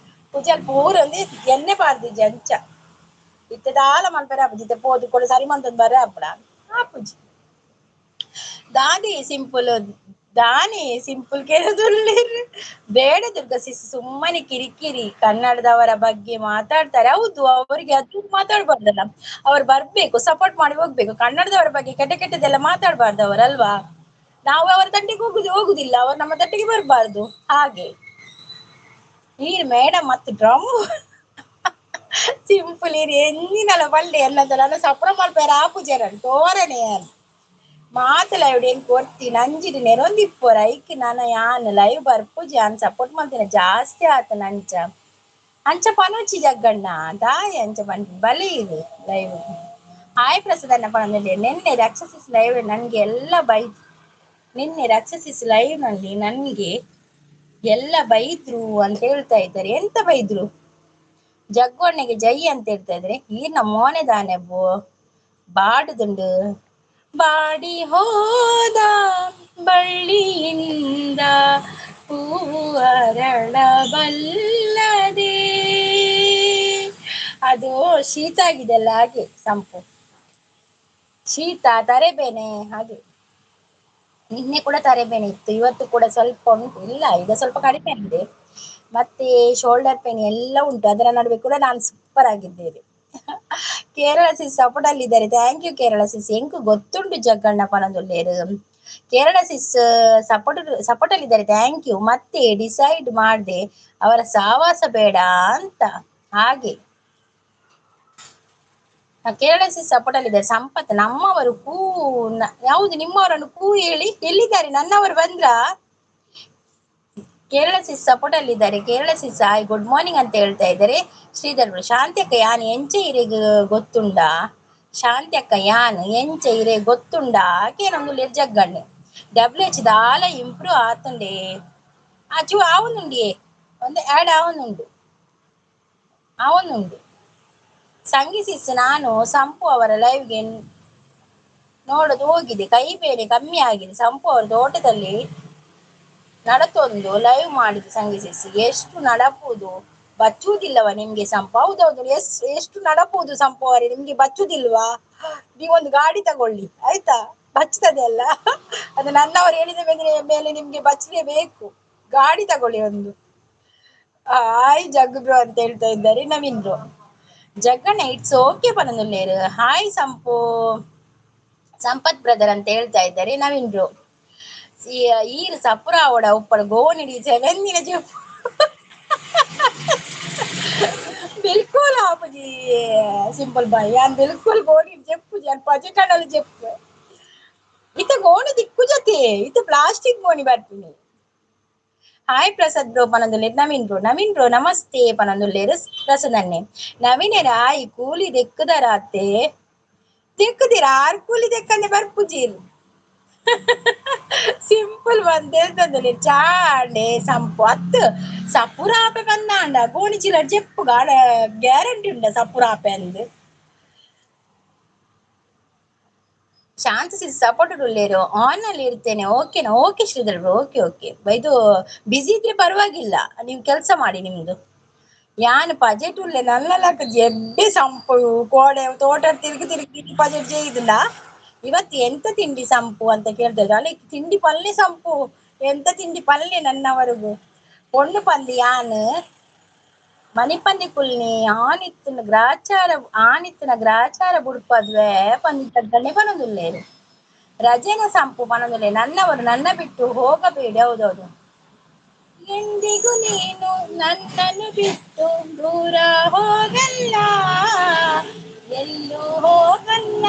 ಕುಜಲ್ ಪೂರೊಂದು ಎಣ್ಣೆ ಪಾರ್ದಿಜಿ ಅಂಚ ಇತ್ತೆ ದಾಲ ಮಲ್ಪೆರೆ ಆಪುಜಿ, ಇತ್ತೆ ಪೋದು ಕೊಡು ಸರಿ ಮಂತೊಂದು ಬರ್ರೆ ಆಪುಡ ಆಪುಜಿ. ದಾದಿ ಸಿಂಪಲ್ ದಾನಿ ಸಿಂಪಲ್ ಕೇಳೋದುಲ್ಲೇರು ಬೇಡ ದುರ್ಗಾ ಸಿಸ್, ಸುಮ್ಮನೆ ಕಿರಿಕಿರಿ. ಕನ್ನಡದವರ ಬಗ್ಗೆ ಮಾತಾಡ್ತಾರೆ, ಹೌದು ಅವರಿಗೆ ಅದು ಮಾತಾಡ್ಬಾರ್ದಲ್ಲ, ಅವ್ರು ಬರ್ಬೇಕು ಸಪೋರ್ಟ್ ಮಾಡಿ ಹೋಗ್ಬೇಕು. ಕನ್ನಡದವರ ಬಗ್ಗೆ ಕೆಟ್ಟ ಕೆಟ್ಟದೆಲ್ಲ ಮಾತಾಡ್ಬಾರ್ದು ಅವರಲ್ವಾ, ನಾವು ಅವರ ತಂಟಿಗೆ ಹೋಗುದಿಲ್ಲ, ಅವರು ನಮ್ಮ ತಂಟಿಗೆ ಬರ್ಬಾರ್ದು. ಹಾಗೆ ಈ ಮೇಡಮ್ ಮತ್ತು ಡ್ರಮ್ ಸಿಂಪಲ್ ಇರಿ ಎಂದಿನಲ್ಲ ಬಲ್ಲೆ ಎಲ್ಲದಲ್ಲ ಸಪ್ರ ಮಲ್ಪೇರ ಆಪುಜರ ತೋರಣೆ. ಮಾತ ಲೈವ್ ಎಂಕ್ ಒರ್ತಿ ನಂಜಿಡ್ ನೆರೊಂದಿಪ್ಪೊರ ಐಕ್ ನನ ಯಾನ್ ಲೈವ್ ಬರ್ಪುಜಿ ಯಾನ್ ಸಪೋರ್ಟ್ ಮಲ್ತಿನ ಜಾಸ್ತಿ ಆತನ ಅಂಚ ಅಂಚ ಪನೊಚಿ ಜಗ್ಗಣ್ಣ ದಾಯ ಅಂಚ ಪನ್ ಬಲಿ ಇದು ಲೈವ್. ಹಾಯ್ ಪ್ರಸಾದಣ್ಣ ಪನೊಂದುಲ್ಲೆ. ನಿನ್ನೆ ರಾಕ್ಷಸಿಸ್ ಲೈವ್ ನನ್ಗೆ ಎಲ್ಲ ಬೈ, ನಿನ್ನೆ ರಾಕ್ಷಸಿಸ್ ಲೈವ್ ನಲ್ಲಿ ನನ್ಗೆ ಎಲ್ಲ ಬೈದ್ರು ಅಂತ ಹೇಳ್ತಾ ಇದ್ದಾರೆ. ಎಂತ ಬೈದ್ರು? ಜಗ್ಗಣ್ಣಗೆ ಜೈ ಅಂತ ಹೇಳ್ತಾ ಇದ್ರೆ ಈರ್ನ ಮೋನೆ ದಾನೆ ಬೋ ಬಾಡುದುಂಡು. ಬಾಡಿ ಹೋದ ಬಳ್ಳಿಯಿಂದ ಹೂವು ಅರಳಬಲ್ಲದೆ. ಅದು ಶೀತ ಆಗಿದೆ ಅಲ್ಲ ಹಾಗೆ ಸಂಪು, ಶೀತ ತರೆಬೇನೆ ಹಾಗೆ. ನಿನ್ನೆ ಕೂಡ ತರೆಬೇನೆ ಇತ್ತು, ಇವತ್ತು ಕೂಡ ಸ್ವಲ್ಪ ಉಂಟು, ಇಲ್ಲ ಈಗ ಸ್ವಲ್ಪ ಕಡಿಮೆ ಆಗಿದೆ. ಮತ್ತೆ ಶೋಲ್ಡರ್ ಪೇನ್ ಎಲ್ಲ ಉಂಟು, ಅದರ ನಡುವೆ ಕೂಡ ನಾನು ಸೂಪರ್ ಆಗಿದ್ದೇನೆ. ಕೇರಳ ಸಿಸ್ ಸಪೋರ್ಟ್ ಅಲ್ಲಿ ಇದ್ದಾರೆ, thank you Kerala ಸಿಸ್. ಎಂಕು ಗೊತ್ತುಂಟು ಜಗ್ಗಣ್ಣ ಪನೊಂದುಲ್ಲೇರು. ಕೇರಳ ಸಿಸ್ ಸಪೋರ್ಟ್ ಸಪೋರ್ಟ್ ಅಲ್ಲಿ ಇದ್ದಾರೆ, thank you. ಮತ್ತೆ ಡಿಸೈಡ್ ಮಾಡದೆ ಅವರ ಸಾವಾಸ ಬೇಡ ಅಂತ ಹಾಗೆ. ಕೇರಳ ಸಿಸ್ ಸಪೋರ್ಟ್ ಅಲ್ಲಿ ಇದ್ದಾರೆ. ಸಂಪತ್ ನಮ್ಮವರು ಕೂ ಯಾವುದು ನಿಮ್ಮವರನ್ನು ಕೂ ಹೇಳಿ ಎಲ್ಲಿದ್ದಾರೆ? ನನ್ನವರು ಬಂದ್ರ? ಕೇರಳ ಸಿಸ್ ಸಪೋರ್ಟ್ ಅಲ್ಲಿ ಇದ್ದಾರೆ. Kerala sis hi good morning ಅಂತ ಹೇಳ್ತಾ ಇದ್ದಾರೆ. ಶ್ರೀಧರ್ ಬ್ರೋ, ಶಾಂತಿ ಅಕ್ಕ ಯಾನ್ ಎಂಚ ಇರೆಗ್ ಗೊತ್ತುಂಡ? ಶಾಂತಿ ಅಕ್ಕ ಯಾನ್ ಎಂಚ ಇರೆ ಗೊತ್ತುಂಡ? ಆಕೇನೊಂದು ಜಗ್ಗಣ್ಣೆ ಡಬ್ಲ್ಯೂ ಎಚ್ ದಾಲ ಇಂಪ್ರೂವ್ ಆತುಂಡೆ. ಆ ಚೂ ಆವೊಂದುಂಡಿಯೇ ಒಂದು ಆಡ್ ಆವೊಂದುಂಡು ಆವೊಂದುಂಡು. ಸಂಗಿ ಸಿಸ್ ನಾನು ಸಂಪು ಅವರ ಲೈವ್ಗೆ ನೋಡೋದು ಹೋಗಿದೆ, ಕೈ ಬೇನೆ ಕಮ್ಮಿ ಆಗಿದೆ. ಸಂಪು ಅವರ ತೋಟದಲ್ಲಿ ನಡತೊಂದು ಲೈವ್ ಮಾಡಿದ ಸಂಗಿ ಸಿಸ್. ಎಷ್ಟು ನಡಪುದು ಬಚ್ಚುವುದಿಲ್ಲವ ನಿಮ್ಗೆ ಸಂಪು? ಹೌದೌದು, ಎಷ್ಟು ನಡಪುದು ಸಂಪು ಅವರೇ, ನಿಮ್ಗೆ ಬಚ್ಚುದಿಲ್ವಾ? ನೀವೊಂದು ಗಾಡಿ ತಗೊಳ್ಳಿ ಆಯ್ತಾ, ಬಚ್ಚುತ್ತದೆ ಅಲ್ಲ ಅದು. ನನ್ನವರು ಹೇಳಿದ ಮೇಲೆ ಮೇಲೆ ನಿಮ್ಗೆ ಬಚ್ಚಲೇಬೇಕು, ಗಾಡಿ ತಗೊಳ್ಳಿ ಒಂದು. ಹಾಯ್ ಜಗ್ಗು ಬ್ರೋ ಅಂತ ಹೇಳ್ತಾ ಇದ್ದಾರೆ Naveen bro. Jagganna it's okay ಪನೊಂದುಲ್ಲೇರು. ಹಾಯ್ ಸಂಪು ಸಂಪತ್ ಬ್ರದರ್ ಅಂತ ಹೇಳ್ತಾ ಇದ್ದಾರೆ ನವೀನ್ ಬ್ರೋ. ಈರು ಸಪುರ ಅವಡ ಉಪ್ಪಡ ಗೋನಿಡಿ ಸೆವೆನ್ ದಿನ చెప్పు ಬಿಲ್ಕುಲ್ ಆಪುಜಿ ಸಿಂಪಲ್ ಬಾಯ್ ಯಾನ್ ಬಿಲ್ಕುಲ್ ಗೋಣಿ చెప్పು ಯಾನ್ ಪಜೆಟಡಲ್ చెప్పು. ಇತ್ತ ಗೋಣಿ ದಿಕ್ಕು ಜೊತೆ ಇತ್ತ ಪ್ಲಾಸ್ಟಿಕ್ ಗೋಣಿ ಬರ್ತೀನಿ. ಹಾಯ್ ಪ್ರಸಾದ್ ಬ್ರೋ ಪನೊಂದುಲ್ಲೇರು ನವೀನ್ ಬ್ರೋ. ನವೀನ್ ಬ್ರೋ ನಮಸ್ತೆ ಪನೊಂದುಲ್ಲೇರು ಪ್ರಸಾದ್ ಅನ್ನೆ. ನವೀನೇರ ಆಯ್ ಕೂಲಿ ದೆಕ್ಕುದರಾತೆ ದೆಕ್ಕುದಿರ ಆರ್ ಕೂಲಿ ದೆಕ್ಕಂದೆ ಬರ್ಪುಜೀರು. ಸಿಂಪಲ್ ಬಂದ್ ಹೇಳ್ತಂದುಲ್ಲೇರು ಚಾಂಡೆ ಸಂಪು ಅತ್ತು ಸಪುರಾಪೆ ಬಂದಾಂಡ ಗೋಣಿ ಚೀಲ ಜೆಪ್ಪು ಗಾಡ ಗ್ಯಾರಂಟಿ ಉಂಡ ಸಪುರಾಪೆ ಅಂದ್. ಶಾಂತ ಸಿಸ್ ಸಪೋರ್ಟ್ ಉಳ್ಳೇರು ಆನ್ ಅಲ್ಲಿ ಇರ್ತೇನೆ. ಓಕೆನಾ? Okay Sridhar bro, okay okay. ಇದು ಬಿಸಿ ಇದ್ರೆ ಪರವಾಗಿಲ್ಲ, ನೀವು ಕೆಲಸ ಮಾಡಿ ನಿಮ್ದು. ಯಾನ್ ಪಜೆಟ್ ಉಲ್ಲೆ ನಲ್ಲಲಕ ಜೆಡ್ಡೆ ಸಂಪು ಕೋಡೆ ತೋಟ ತಿರುಗಿ ತಿರುಗಿ ಪಜೆಟ್ ಜೇಯ್ದುಂಡ. ಇವತ್ತು ಎಂತ ತಿಂಡಿ ಸಂಪು ಅಂತ ಕೇಳ್ತಾ ಅಲ್ಲ, ತಿಂಡಿ ಪಲ್ಲೆ ಸಂಪು, ಎಂತ ತಿಂಡಿ ಪಲ್ಲೆ ನನ್ನವರೆಗೂ ಪೊಣ್ಣು ಪಂದಿ ಯಾನ್ ಮನಿಪಂದಿ ಕುಲ್ನಿ ಆನಿತ್ತಿನ ಗ್ರಾಚಾರ ಆನಿತ್ತಿನ ಗ್ರಾಚಾರ ಬುಡ್ಪದ್ವೆ ಪಂದಿ ತಗ್ಗನೆ ಪನೊಂದುಲ್ಲೇರು. ರಜೆನ ಸಂಪು ಪನೊಂದುಲ್ಲೆ ನನ್ನವರು ನನ್ನ ಬಿಟ್ಟು ಹೋಗಬೇಡಿ. ಹೌದೌದು, ಎಂದಿಗೂ ನೀನು ನನ್ನನ್ನು ಬಿಟ್ಟು ದೂರ ಹೋಗಲ್ಲ, ಎಲ್ಲೂ ಹೋಗಲ್ಲ,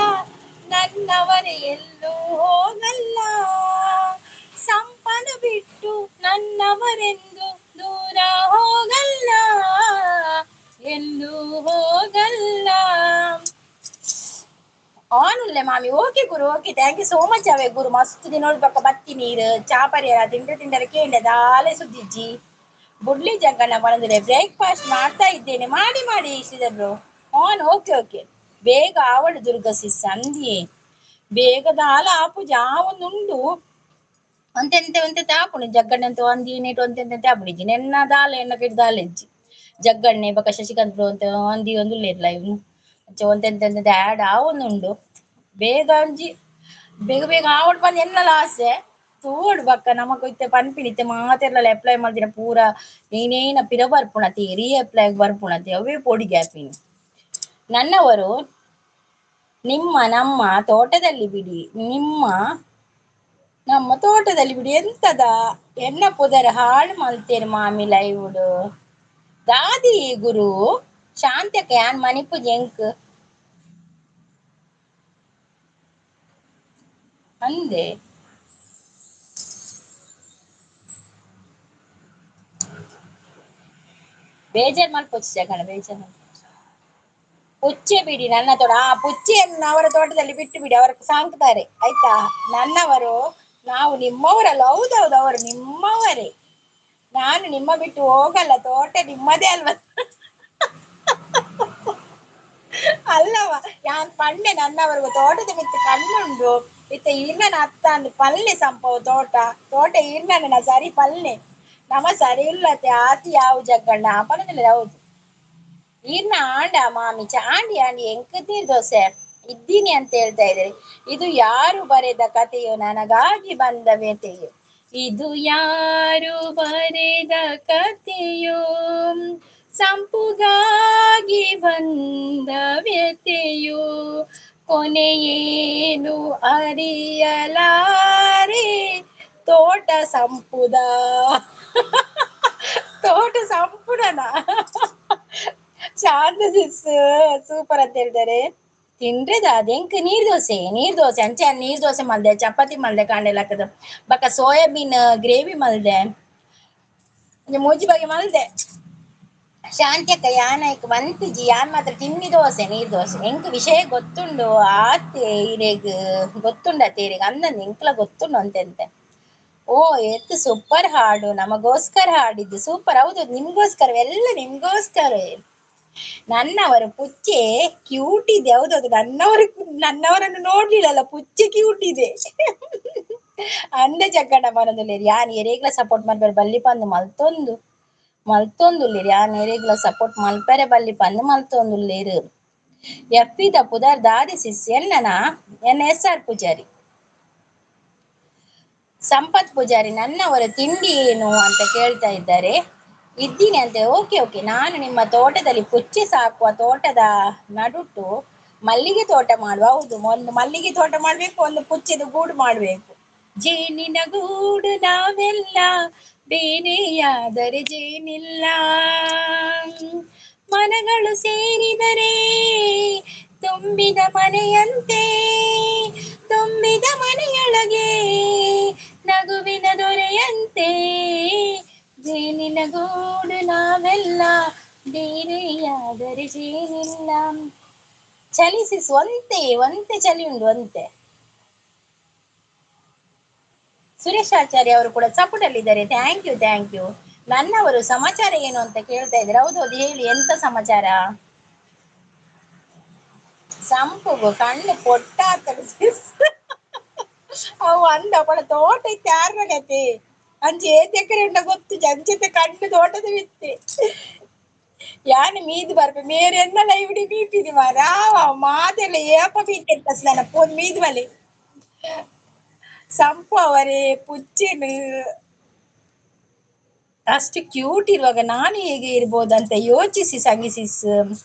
ನನ್ನವರೇ ಎಲ್ಲೂ ಹೋಗಲ್ಲ, ಸಂಪನ ಬಿಟ್ಟು ನನ್ನವರೆಂದು ದೂರ ಹೋಗಲ್ಲ, ಎಲ್ಲೂ ಹೋಗಲ್ಲ. ಆನ್ ಉಲ್ಲೆ ಮಾಮಿ. Okay Guru, okay thank you so much. ಅವೇ ಗುರು ಮಸ್ತ್ ದಿನ ಪಕ್ಕ ಬತ್ತಿ ನೀರು ಚಾಪರಿಯರ ತಿಂಡ್ರೆ ತಿಂಡರೆ ಕೇಂಡೆ ದಾಲೆ ಸುದ್ದಿಜ್ಜಿ ಬುಡ್ಲಿ ಜಗ್ಗಣ್ಣ ಬಂದ್ರೆ ಬ್ರೇಕ್ಫಾಸ್ಟ್ ಮಾಡ್ತಾ ಇದ್ದೇನೆ. ಮಾಡಿ ಮಾಡಿ Sridhar bro on. Okay okay ಬೇಗ ಆವಳು ದುರ್ಗ ಸಿಸ್ ಅಂದಿಯೇ ಬೇಗ ದಾಲ ಆಪುಜ ಆವೊಂದುಂಡು ಒಂತೆಂತೆ ಒಂತೆ ಆಪುಂಡು ಜಗ್ಗಣ್ಣೆ ಅಂತ ಒಂದಿ ನೇಟ್ ಒಂತೆಂತೆ ಆಪುಡಿಜಿ ನೆನ್ನ ದಾಲ ಎನ್ನ ಕೆಟ್ಟ ದಾಲ ಇಜ್ಜಿ ಜಗ್ಗಣ್ಣೆ ಬೊಕ ಶಶಿಕಾಂತ್ ಬ್ರೋ ಅಂತ ಒಂದಿ ಒಂದು ಲೈವ್ ಅಂಚ ಒಂತೆಂತೆ ಒಂತೆಂತೆ ಆ್ಯಡ್ ಆವೊಂದುಂಡು ಬೇಗ ಒಂಜಿ ಬೇಗ ಬೇಗ ಆವಡ್ ಬಂದು ಎನ್ನಲ ಆಸೆ ತೋಡ್ ಬಕ್ಕ ನಮಕ್ ಇತ್ತೆ ಪನ್ಪಿನಿ ಇತ್ತೆ ಮಾತೆರ್ಲಲ ಅಪ್ಲೈ ಮಲ್ದಿನ ಪೂರ ಏನೇನ ಪಿರ ಬರ್ಪುಣತಿ ರೀ ಅಪ್ಲೈ ಬರ್ಪುಣತಿ ಅವೇ ಪೋಡಿ ಗ್ಯಾಪಿನಿ. ನನ್ನವರು ನಿಮ್ಮ ನಮ್ಮ ತೋಟದಲ್ಲಿ ಬಿಡಿ, ನಿಮ್ಮ ನಮ್ಮ ತೋಟದಲ್ಲಿ ಬಿಡಿ ಎಂತದ ಎನ್ನ ಪುದರ್ ಹಾಳು ಮಲ್ತೇರು ಮಾಮಿ ಲೈವುಡು ದಾದಿ ಗುರು ಶಾಂತಕ ಯಾನ್ ಮನಿಪು ಜೆಂಕ್. ಅಂದೆ ಬೇಜಾರ್ ಮಲ್ಪೊಚ್ಚಿ ಜಗಣ, ಬೇಜಾರ್ ಮಲ್ಪೊಚ್ಚಿ. ಪುಚ್ಚೆ ಬಿಡಿ ನನ್ನ ತೋಟ. ಆ ಪುಚ್ಚೆಯನ್ನು ಅವರ ತೋಟದಲ್ಲಿ ಬಿಟ್ಟು ಬಿಡಿ, ಅವರು ಸಾಂಕ್ತಾರೆ ಆಯ್ತಾ. ನನ್ನವರು, ನಾವು ನಿಮ್ಮವರಲ್ಲ. ಹೌದೌದು, ಅವರು ನಿಮ್ಮವರೇ. ನಾನು ನಿಮ್ಮ ಬಿಟ್ಟು ಹೋಗಲ್ಲ, ತೋಟ ನಿಮ್ಮದೇ ಅಲ್ವಾ? ಅಲ್ಲವ ಯಾನ್ ಪಂಡೆ ನನ್ನವರೆಗೂ ತೋಟದ ಮಿತ್ತು ಕಣ್ಣುಂಡು ಇತ್ತ ಇರ್ನನ ಅತ್ತ ಅಂದ್ ಪಲ್ಲೆ ಸಂಪವು ತೋಟ ತೋಟ ಇರ್ನನ ಸರಿ ಪಲ್ಲೆ ನಮ ಸರಿ ಇಲ್ಲತೆ ಆತಿ ಯಾವ ಜಗ್ಗಣ್ಣ ಪನದಿಲ್ಲ. ಹೌದು, ಈರ್ನ ಆಂಡ ಮಾಮಿ ಆಂಡಿ ಆಂಡಿ ಎಂಕ್ ನೀರ್ ದೋಸೆ ಇದ್ದೀನಿ ಅಂತ ಹೇಳ್ತಾ ಇದ್ದಾರೆ. ಇದು ಯಾರು ಬರೆದ ಕಥೆಯು, ನನಗಾಗಿ ಬಂದ ವ್ಯಥೆಯು. ಇದು ಯಾರು ಬರೆದ ಕಥೆಯು, ಸಂಪುಗಾಗಿ ಬಂದ ವ್ಯಥೆಯು, ಕೊನೆಯೇನು ಅರಿಯಲಾರೆ ತೋಟ ಸಂಪುದ ತೋಟ ಸಂಪುಡನ. ಶಾಂತ ಸೂಪರ್ ಅಂತ ಹೇಳ್ತಾರೆ. ತಿಂಡ್ರೆದ ಅದೆಂಕ್ ನೀರ್ ದೋಸೆ, ನೀರ್ ದೋಸೆ ಅಂಚೆ ನೀರ್ ದೋಸೆ ಮಲ್ದೆ, ಚಪಾತಿ ಮಲ್ದೆ, ಕಾಂಡೆಲ್ ಹಾಕದ ಬಕ್ಕ ಸೋಯಾಬೀನ್ ಗ್ರೇವಿ ಮಲ್ದೆ, ಮೂಜಿ ಬಗೆ ಮಲ್ದೆ. ಶಾಂತಿ ಅಕ್ಕ ಯಾನ್ ಮಂತಿಜಿ ಯಾನ್ ಮಾತ್ರ ತಿನ್ನಿ ದೋಸೆ ನೀರ್ ದೋಸೆ. ಎಂಕ್ ವಿಷಯ ಗೊತ್ತುಂಡು ಆತೆ ಇರೆಗ್ ಗೊತ್ತುಂಡ ತೇರೆಗ್ ಅಂದಂದು ಎಂಕ್ಲ ಗೊತ್ತುಂಡು ಅಂತೆಂತೆ. ಓ ಎತ್ತು ಸೂಪರ್ ಹಾಡು, ನಮಗೋಸ್ಕರ ಹಾಡಿದ್ದು ಸೂಪರ್. ಹೌದು, ನಿಮ್ಗೋಸ್ಕರ, ಎಲ್ಲ ನಿಮ್ಗೋಸ್ಕರ. ನನ್ನವರು ಪುಚ್ಚೆ ಕ್ಯೂಟ್ ಇದೆ. ಹೌದೌದು, ನನ್ನವರು ನನ್ನವರನ್ನು ನೋಡ್ಲಿಲ್ಲಲ್ಲ, ಪುಚ್ಚೆ ಕ್ಯೂಟ್ ಇದೆ ಅಂದೆ ಜಗ್ಗಣ್ಣ ಮನದಲ್ಲಿ. ಯಾನ್ ಎರೇಗ್ಲ ಸಪೋರ್ಟ್ ಮಾಡ್ಬೇಡ ಬಲ್ಲಿ ಪಂದು ಮಲ್ತೊಂದು ಮಲ್ತೊಂದುಲ್ಲೇರಿ. ಯಾನ್ ಎರೇಗ್ಲ ಸಪೋರ್ಟ್ ಮಲ್ಪೆರೆ ಬಲ್ಲಿ ಪಂದು ಮಲ್ತೊಂದುಲ್ಲೇರು. ಎಫ್ಪಿದ ಪುದರ್ ದಾದಿ ಸಿಸ್ ಎನ್ನನ ಎನ್ ಎಸ್ ಆರ್ ಪೂಜಾರಿ, ಸಂಪತ್ ಪೂಜಾರಿ. ನನ್ನವರ ತಿಂಡಿ ಏನು ಅಂತ ಕೇಳ್ತಾ ಇದ್ದಾರೆ. ಇದ್ದೀನಿ ಅಂತೆ. ಓಕೆ ಓಕೆ, ನಾನು ನಿಮ್ಮ ತೋಟದಲ್ಲಿ ಪುಚ್ಚೆ ಸಾಕುವ ತೋಟದ ನಡುಟು ಮಲ್ಲಿಗೆ ತೋಟ ಮಾಡುವ. ಹೌದು, ಒಂದು ಮಲ್ಲಿಗೆ ತೋಟ ಮಾಡ್ಬೇಕು, ಒಂದು ಪುಚ್ಚೆದು ಗೂಡು ಮಾಡ್ಬೇಕು. ಜೇನಿನ ಗೂಡು ನಾವೆಲ್ಲ, ಬೇರೆಯಾದರೆ ಜೇನಿಲ್ಲ. ಮನಗಳು ಸೇರಿದರೆ ತುಂಬಿದ ಮನೆಯಂತೆ, ತುಂಬಿದ ಮನೆಯೊಳಗೆ ನಗುವಿನ ದೊರೆಯಂತೆ. ಜೇನಿನ ಗೂಡು ನಾವೆಲ್ಲ, ಬೇರೆಯಾದರೆ ಜೇನಿಲ್ಲ. ಚಲಿಸಿಸ್ ಒಂತೆ ಒಂತೆ ಚಲಿ ಉಂಟು ಒಂತೆ. ಸುರೇಶ್ ಆಚಾರ್ಯ ಅವರು ಕೂಡ support ಅಲ್ಲಿದ್ದಾರೆ. Thank you thank you. ನನ್ನವರು ಸಮಾಚಾರ ಏನು ಅಂತ ಕೇಳ್ತಾ ಇದ್ದಾರೆ. ಹೌದೌದು, ಹೇಳಿ ಎಂತ ಸಮಾಚಾರ? ಸಂಪುಗು ಕಣ್ಣು ಪೊಟ್ಟ ಅವು ಅಂದ ಅವಳ ತೋಟ ಇತ್ತು ಯಾರ ಅಂಚೆ ಏತ್ ಎಕರೆ ಉಂಡ ಗೊತ್ತು, ಅಂಚೆತೆ ಕಣ್ಣು ತೋಟದ ಬಿತ್ತೆ. ಯಾನ್ ಮೀದ್ ಬರ್ಪೆ ಮೇರೆ ಎನ್ನಲ ಇವಿಡಿ ಮೀಪಿದಿ ಮಾರ ಮಾತೆಲ್ಲ ಏಪ ಮೀತೆ ಸ್ನಾನ ಪೋದ್ ಮೀದ್ ಬಲೆ ಸಂಪು ಅವರೇ ಪುಚ್ಚೆನು ಅಷ್ಟು ಕ್ಯೂಟ್ ಇರುವಾಗ ನಾನು ಹೇಗೆ ಇರ್ಬೋದಂತ ಯೋಚಿಸಿ ಸಂಗಿಸಿಸ್.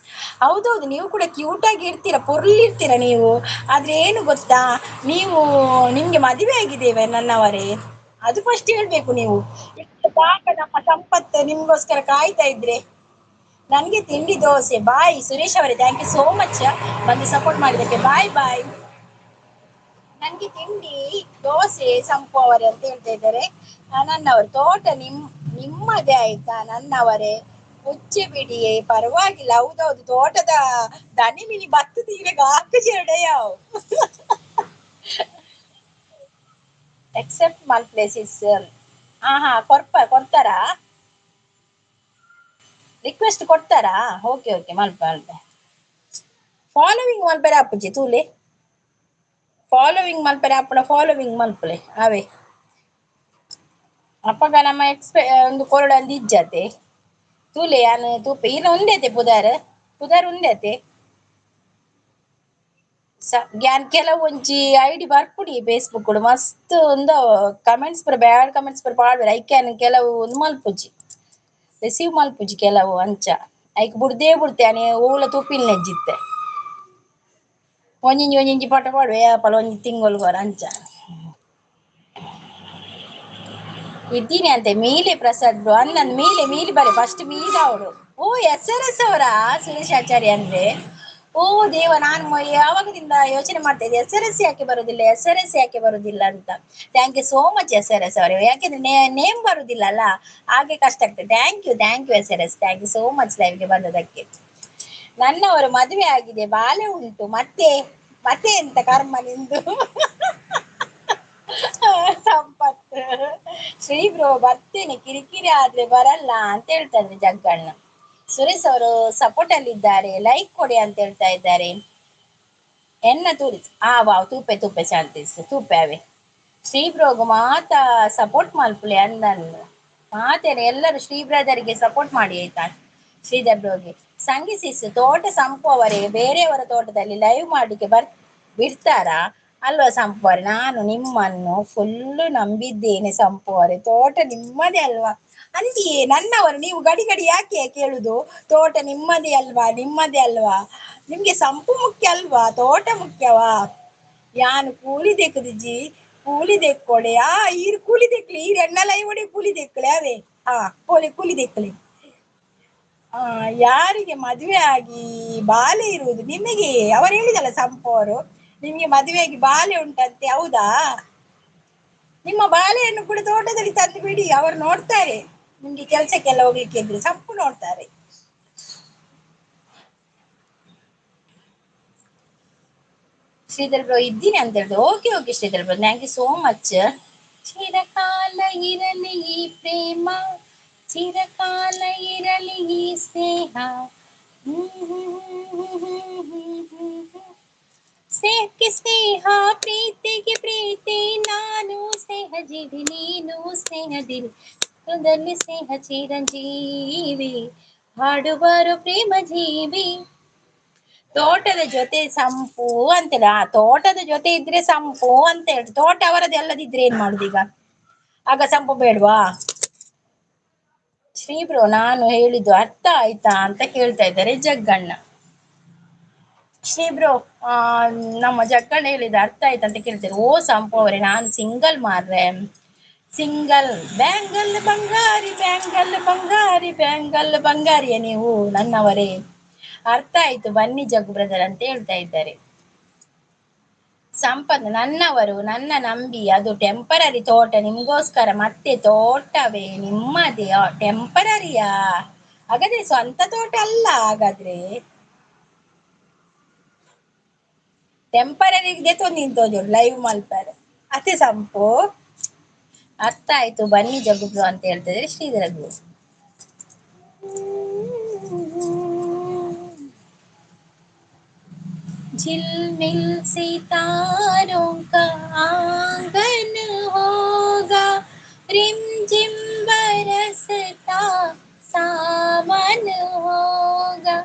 ಹೌದೌದು, ನೀವು ಕೂಡ ಕ್ಯೂಟ್ ಆಗಿ ಇರ್ತೀರ, ಪೊರ್ಲಿರ್ತೀರ ನೀವು. ಆದ್ರೆ ಏನು ಗೊತ್ತಾ, ನೀವು ನಿಮ್ಗೆ ಮದುವೆ ಆಗಿದ್ದೇವೆ ನನ್ನವರೇ, ಅದು ಫಸ್ಟ್ ಹೇಳ್ಬೇಕು ನೀವು. ಪಾಪ ನಮ್ಮ ಸಂಪತ್ತು ನಿಮ್ಗೋಸ್ಕರ ಕಾಯ್ತಾ ಇದ್ರೆ. ನನ್ಗೆ ತಿಂಡಿ ದೋಸೆ. ಬಾಯ್ ಸುರೇಶ್ ಅವರೇ, thank you so much ಬಂದು ಸಪೋರ್ಟ್ ಮಾಡಿದಕ್ಕೆ. Bye bye. ನನ್ಗೆ ತಿಂಡಿ ದೋಸೆ ಸಂಪು ಅವರೇ ಅಂತ ಹೇಳ್ತಾ ಇದ್ದಾರೆ. ನನ್ನವರು ತೋಟ ನಿಮ್ಮದೇ ಆಯ್ತಾ ನನ್ನವರೇ, ಮುಚ್ಚಿ ಬಿಡಿಯೇ ಪರವಾಗಿಲ್ಲ. ಹೌದೌದು, ತೋಟದ ದನಿ ಮಿನಿ ಬತ್ತದ ಇವಾಗ ಹಾಕು ಎಕ್ಸೆಪ್ಟ್ ಮಲ್ ಪ್ಲೇಸಸ್. ಹಾ ಹಾ, ಕೊರ್ಪ ಕೊಡ್ತಾರಾ? ರಿಕ್ವೆಸ್ಟ್ ಕೊಡ್ತಾರಾ? ಓಕೆ ಓಕೆ, ಮಲ್ಪ ಮಲ್ಪೆ. ಫಾಲೋವಿಂಗ್ ಮಲ್ಪೆರೆ ಅಪ್ಪುಜಿ ತೂಲೆ, ಫಾಲೋವಿಂಗ್ ಮಲ್ಪೆರೆ ಅಪ್ಪಣ, ಫಾಲೋವಿಂಗ್ ಮಲ್ಪಲೆ ಅವೇ ಅಪ್ಪಗ ನಮ್ಮ ಒಂದು ಕೊರಡಂದು ಇಜ್ಜತೆ ತೂಲೆ ಯಾನ್ ತೂಪೆ ಇನ್ನ ಉಂದೆತೆ ಪುದಾರ್ ಪುದಾರ್ ಉಂದೆತೆ ಗ್ಯಾನ್ ಕೆಲವು ಒಂಜಿ ಐಡಿ ಬರ್ಪುಡಿ ಫೇಸ್ಬುಕ್ ಮಸ್ತ್ ಒಂದು ಕಮೆಂಟ್ಸ್ ಪೂರ ಬ್ಯಾಡ್ ಕಮೆಂಟ್ಸ್ ಪೂರ ಪಾಡ್ವೆರ್. ಐಕ್ಯಾನ್ ಕೆಲವು ಒಂದು ಮಲ್ಪುಜಿ, ರಿಸೀವ್ ಮಲ್ಪುಜಿ ಕೆಲವು ಅಂಚ ಐಕ್ ಬುಡ್ದೇ ಬುಡ್ತೆ ಅನೆ ಓಲ ತೂಪಿಲ್ ನೆಜ್ಜಿತ್ತೆ ಒಂಜಿಂಜಿ ಒಂಜಿಂಜಿ ಪಟ ಪಾಡುವೆ ಯಾಪಲ ಒಂಜಿ ತಿಂಗಳು ಬರ ಅಂಚ ಇದ್ದೀನಿ ಅಂತೆ. ಮೀಲೆ ಪ್ರಸಾದ್ ಬ್ರೋ ಅನ್ನನ್ ಮೀಲೆ ಮೀಲಿ ಬರೆ ಫಸ್ಟ್ ಮೀದ ಅವಳು. ಓ ಎಸ್ ಆರ್ ಎಸ್ ಅವರಾ ಸುರೇಶ್ ಆಚಾರ್ಯ ಅಂದ್ರೆ? ಓ ದೇವ, ನಾನು ಯಾವಾಗದಿಂದ ಯೋಚನೆ ಮಾಡ್ತಾ ಇದ್ದೆ ಎಸ್ ಆರ್ ಎಸ್ ಯಾಕೆ ಬರುದಿಲ್ಲ, ಎಸ್ ಆರ್ ಎಸ್ ಯಾಕೆ ಬರುದಿಲ್ಲ ಅಂತ. Thank you so much S R S ಅವರೇ. ಯಾಕೆಂದ್ರೆ ನೇಮ್ ಬರುದಿಲ್ಲ ಅಲ್ಲ, ಹಾಗೆ ಕಷ್ಟ ಆಗ್ತದೆ. Thank you, thank you S R S, thank you so much ಲೈವ್ಗೆ ಬಂದದಕ್ಕೆ. ನನ್ನವರು ಮದುವೆ ಆಗಿದೆ, ಬಾಲೆ ಉಂಟು, ಮತ್ತೆ ಮತ್ತೆ ಎಂತ ಕರ್ಮ ನಿಂದು ಸಂಪತ್. ಶ್ರೀ ಬ್ರೋ ಬರ್ತೇನೆ, ಕಿರಿಕಿರಿ ಆದ್ರೆ ಬರಲ್ಲ ಅಂತ ಹೇಳ್ತಾ ಇದ್ರೆ ಜಗ್ಗಣ್ಣ. ಸುರೇಶ್ ಅವರು ಸಪೋರ್ಟ್ ಅಲ್ಲಿ ಇದ್ದಾರೆ, ಲೈಕ್ ಕೊಡಿ ಅಂತ ಹೇಳ್ತಾ ಇದ್ದಾರೆ. ಎನ್ನ ತೂರಿಸ್ ಆ ವಾವ್ ತೂಪೆ ತೂಪೆ ಶಾಂತಿಸ್ ತೂಪೆ ಅವೇ. ಶ್ರೀ ಬ್ರೋಗು ಮಾತಾ ಸಪೋರ್ಟ್ ಮಲ್ಪುಲೆ ಅಂದನ್ನು ಮಾತೇನೆ. ಎಲ್ಲರೂ ಶ್ರೀ ಬ್ರದರ್ಗೆ ಸಪೋರ್ಟ್ ಮಾಡಿ ಆಯ್ತಾ. ಶ್ರೀಧರ್ ಬ್ರೋಗೆ ಸಂಗಿಸಿಸ್ ತೋಟ ಸಂಪು ಅವರೇ ಬೇರೆಯವರ ತೋಟದಲ್ಲಿ ಲೈವ್ ಮಾಡ್ಲಿಕ್ಕೆ ಬಿಡ್ತಾರಾ ಅಲ್ವಾ ಸಂಪು ಅವರೇ? ನಾನು ನಿಮ್ಮನ್ನು ಫುಲ್ಲು ನಂಬಿದ್ದೇನೆ ಸಂಪು ಅವರೇ, ತೋಟ ನಿಮ್ಮದೇ ಅಲ್ವಾ ಅಂತೀಯೇ ನನ್ನವರು. ನೀವು ಗಡಿ ಗಡಿ ಯಾಕೆ ಕೇಳುದು? ತೋಟ ನಿಮ್ಮದೇ ಅಲ್ವಾ, ನಿಮ್ಮದೇ ಅಲ್ವಾ? ನಿಮ್ಗೆ ಸಂಪು ಮುಖ್ಯ ಅಲ್ವಾ, ತೋಟ ಮುಖ್ಯವಾ? ಯಾನು ಕೂಲಿ ದೆಕ್ಕುದಿಜ್ಜಿ, ಕೂಲಿ ದೆಕ್ಕೊಡೆ. ಆ ಈರು ಕೂಲಿ ದೆಕ್ಲಿ, ಈರು ಎಣ್ಣೆಲ್ಲ ಇವಡೆ ಕೂಲಿ ದೆಕ್ಕಲೆ ಅವೇ. ಹಾ ಪೋಲಿ ಕೂಲಿ ದೆಕ್ಕಲೆ. ಆ ಯಾರಿಗೆ ಮದುವೆ ಆಗಿ ಬಾಲೆ ಇರುವುದು ನಿಮಗೆ? ಅವರು ಹೇಳಿದಲ್ಲ ಸಂಪು ಅವರು, ನಿಮ್ಗೆ ಮದುವೆಯಾಗಿ ಬಾಲೆ ಉಂಟಂತೆ, ಹೌದಾ? ನಿಮ್ಮ ಬಾಲೆಯನ್ನು ಕೂಡ ತೋಟದಲ್ಲಿ ತಂದು ಬಿಡಿ, ಅವರು ನೋಡ್ತಾರೆ. ನಿಮ್ಗೆ ಕೆಲ್ಸಕ್ಕೆಲ್ಲ ಹೋಗ್ಲಿಕ್ಕೆ ಇದ್ರೆ ಸಂಪು ನೋಡ್ತಾರೆ. ಶ್ರೀಧರ್ ಬ್ರೋ ಇದ್ದೀನಿ ಅಂತ ಹೇಳಿದ್ರು. Okay okay Sridhar bro, thank you so much. ಚಿರಕಾಲ ಇರಲಿ ಈ ಪ್ರೇಮ, ಚಿರಕಾಲ ಇರಲಿ ಈ ಸ್ನೇಹ. ಸ್ನೇಹಕ್ಕೆ ಸ್ನೇಹ, ಪ್ರೀತಿಗೆ ಪ್ರೀತಿ, ನಾನು ಸ್ನೇಹ ಜೀವಿ, ನೀನು ಸ್ನೇಹದಿರಿ, ಸ್ನೇಹ ಚಿರಂಜೀವಿ, ಹಾಡುವರು ಪ್ರೇಮ ಜೀವಿ. ತೋಟದ ಜೊತೆ ಸಂಪು ಅಂತೇಳಿ, ಆ ತೋಟದ ಜೊತೆ ಇದ್ರೆ ಸಂಪು ಅಂತ ಹೇಳಿ, ತೋಟ ಅವರದ್ದು ಎಲ್ಲದಿದ್ರೆ ಏನ್ ಮಾಡುದು ಈಗ? ಆಗ ಸಂಪು ಬೇಡ್ವಾ? ಶ್ರೀ ಬ್ರೋ ನಾನು ಹೇಳಿದ್ದು ಅರ್ಥ ಆಯ್ತಾ ಅಂತ ಕೇಳ್ತಾ ಇದ್ದಾರೆ ಜಗ್ಗಣ್ಣ. ಶ್ರೀ ಬ್ರೋ ನಮ್ಮ ಜಗ್ಗಣ್ಣ ಹೇಳಿದ ಅರ್ಥ ಆಯ್ತಾ ಅಂತ ಕೇಳ್ತಾರೆ. ಓ ಸಂಪು ಅವರೇ, ನಾನು ಸಿಂಗಲ್ ಮಾರ್ರೆ, ಸಿಂಗಲ್. ಬ್ಯಾಂಗಲ್ ಬಂಗಾರಿ, ಬ್ಯಾಂಗಲ್ ಬಂಗಾರಿ, ಬ್ಯಾಂಗಲ್ ಬಂಗಾರಿಯ ನೀವು ನನ್ನವರೇ. ಅರ್ಥ ಆಯ್ತು ಬನ್ನಿ ಜಗ್ಗು ಬ್ರದರ್ ಅಂತ ಹೇಳ್ತಾ ಇದ್ದಾರೆ. ಸಂಪತ್ ನನ್ನವರು ನನ್ನ ನಂಬಿ, ಅದು ಟೆಂಪರರಿ ತೋಟ ನಿಮ್ಗೋಸ್ಕರ, ಮತ್ತೆ ತೋಟವೇ ನಿಮ್ಮದೇ. ಟೆಂಪರರಿಯಾ? ಹಾಗಾದ್ರೆ ಸ್ವಂತ ತೋಟ ಅಲ್ಲ, ಹಾಗಾದ್ರೆ ಟೆಂಪರರಿಗೆ ತೊಂದಿಂತೋಜು ಲೈವ್ ಮಲ್ಪರೆ ಅದೇ ಸಂಪು. ಅರ್ಥ ಆಯ್ತು ಬನ್ನಿ ಜಗ್ಗು ಅಂತ ಹೇಳ್ತಾ ಇದ್ದಾರೆ ಶ್ರೀಧರ ಗುರು. झिलमिल सितारों का आंगन होगा, रिमझिम बरसता सावन होगा,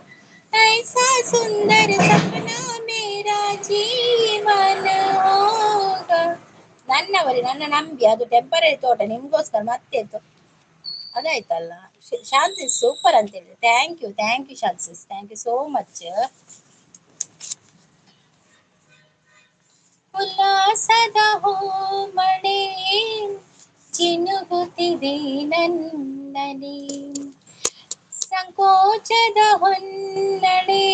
ऐसा सुंदर सपना मेरा जीवन होगा. ನನ್ನವರೇ ನನ್ನ ನಂಬಿ, ಅದು ಟೆಂಪರರಿ ತೋಟ ನಿಮ್ಗೋಸ್ಕರ ಮತ್ತೆ ಅದಾಯ್ತಲ್ಲ. ಶಾಂತಿ ಸೂಪರ್ ಅಂತ ಹೇಳಿದ್ರೆ thank you, thank you Shanti, thank you so much. ಉಲ್ಲಾಸದ Hoomale ಚಿನುಗುತ್ತಿದೆ ನನ್ನಲ್ಲಿ, ಸಂಕೋಚದ ಹೊನ್ನಳೆ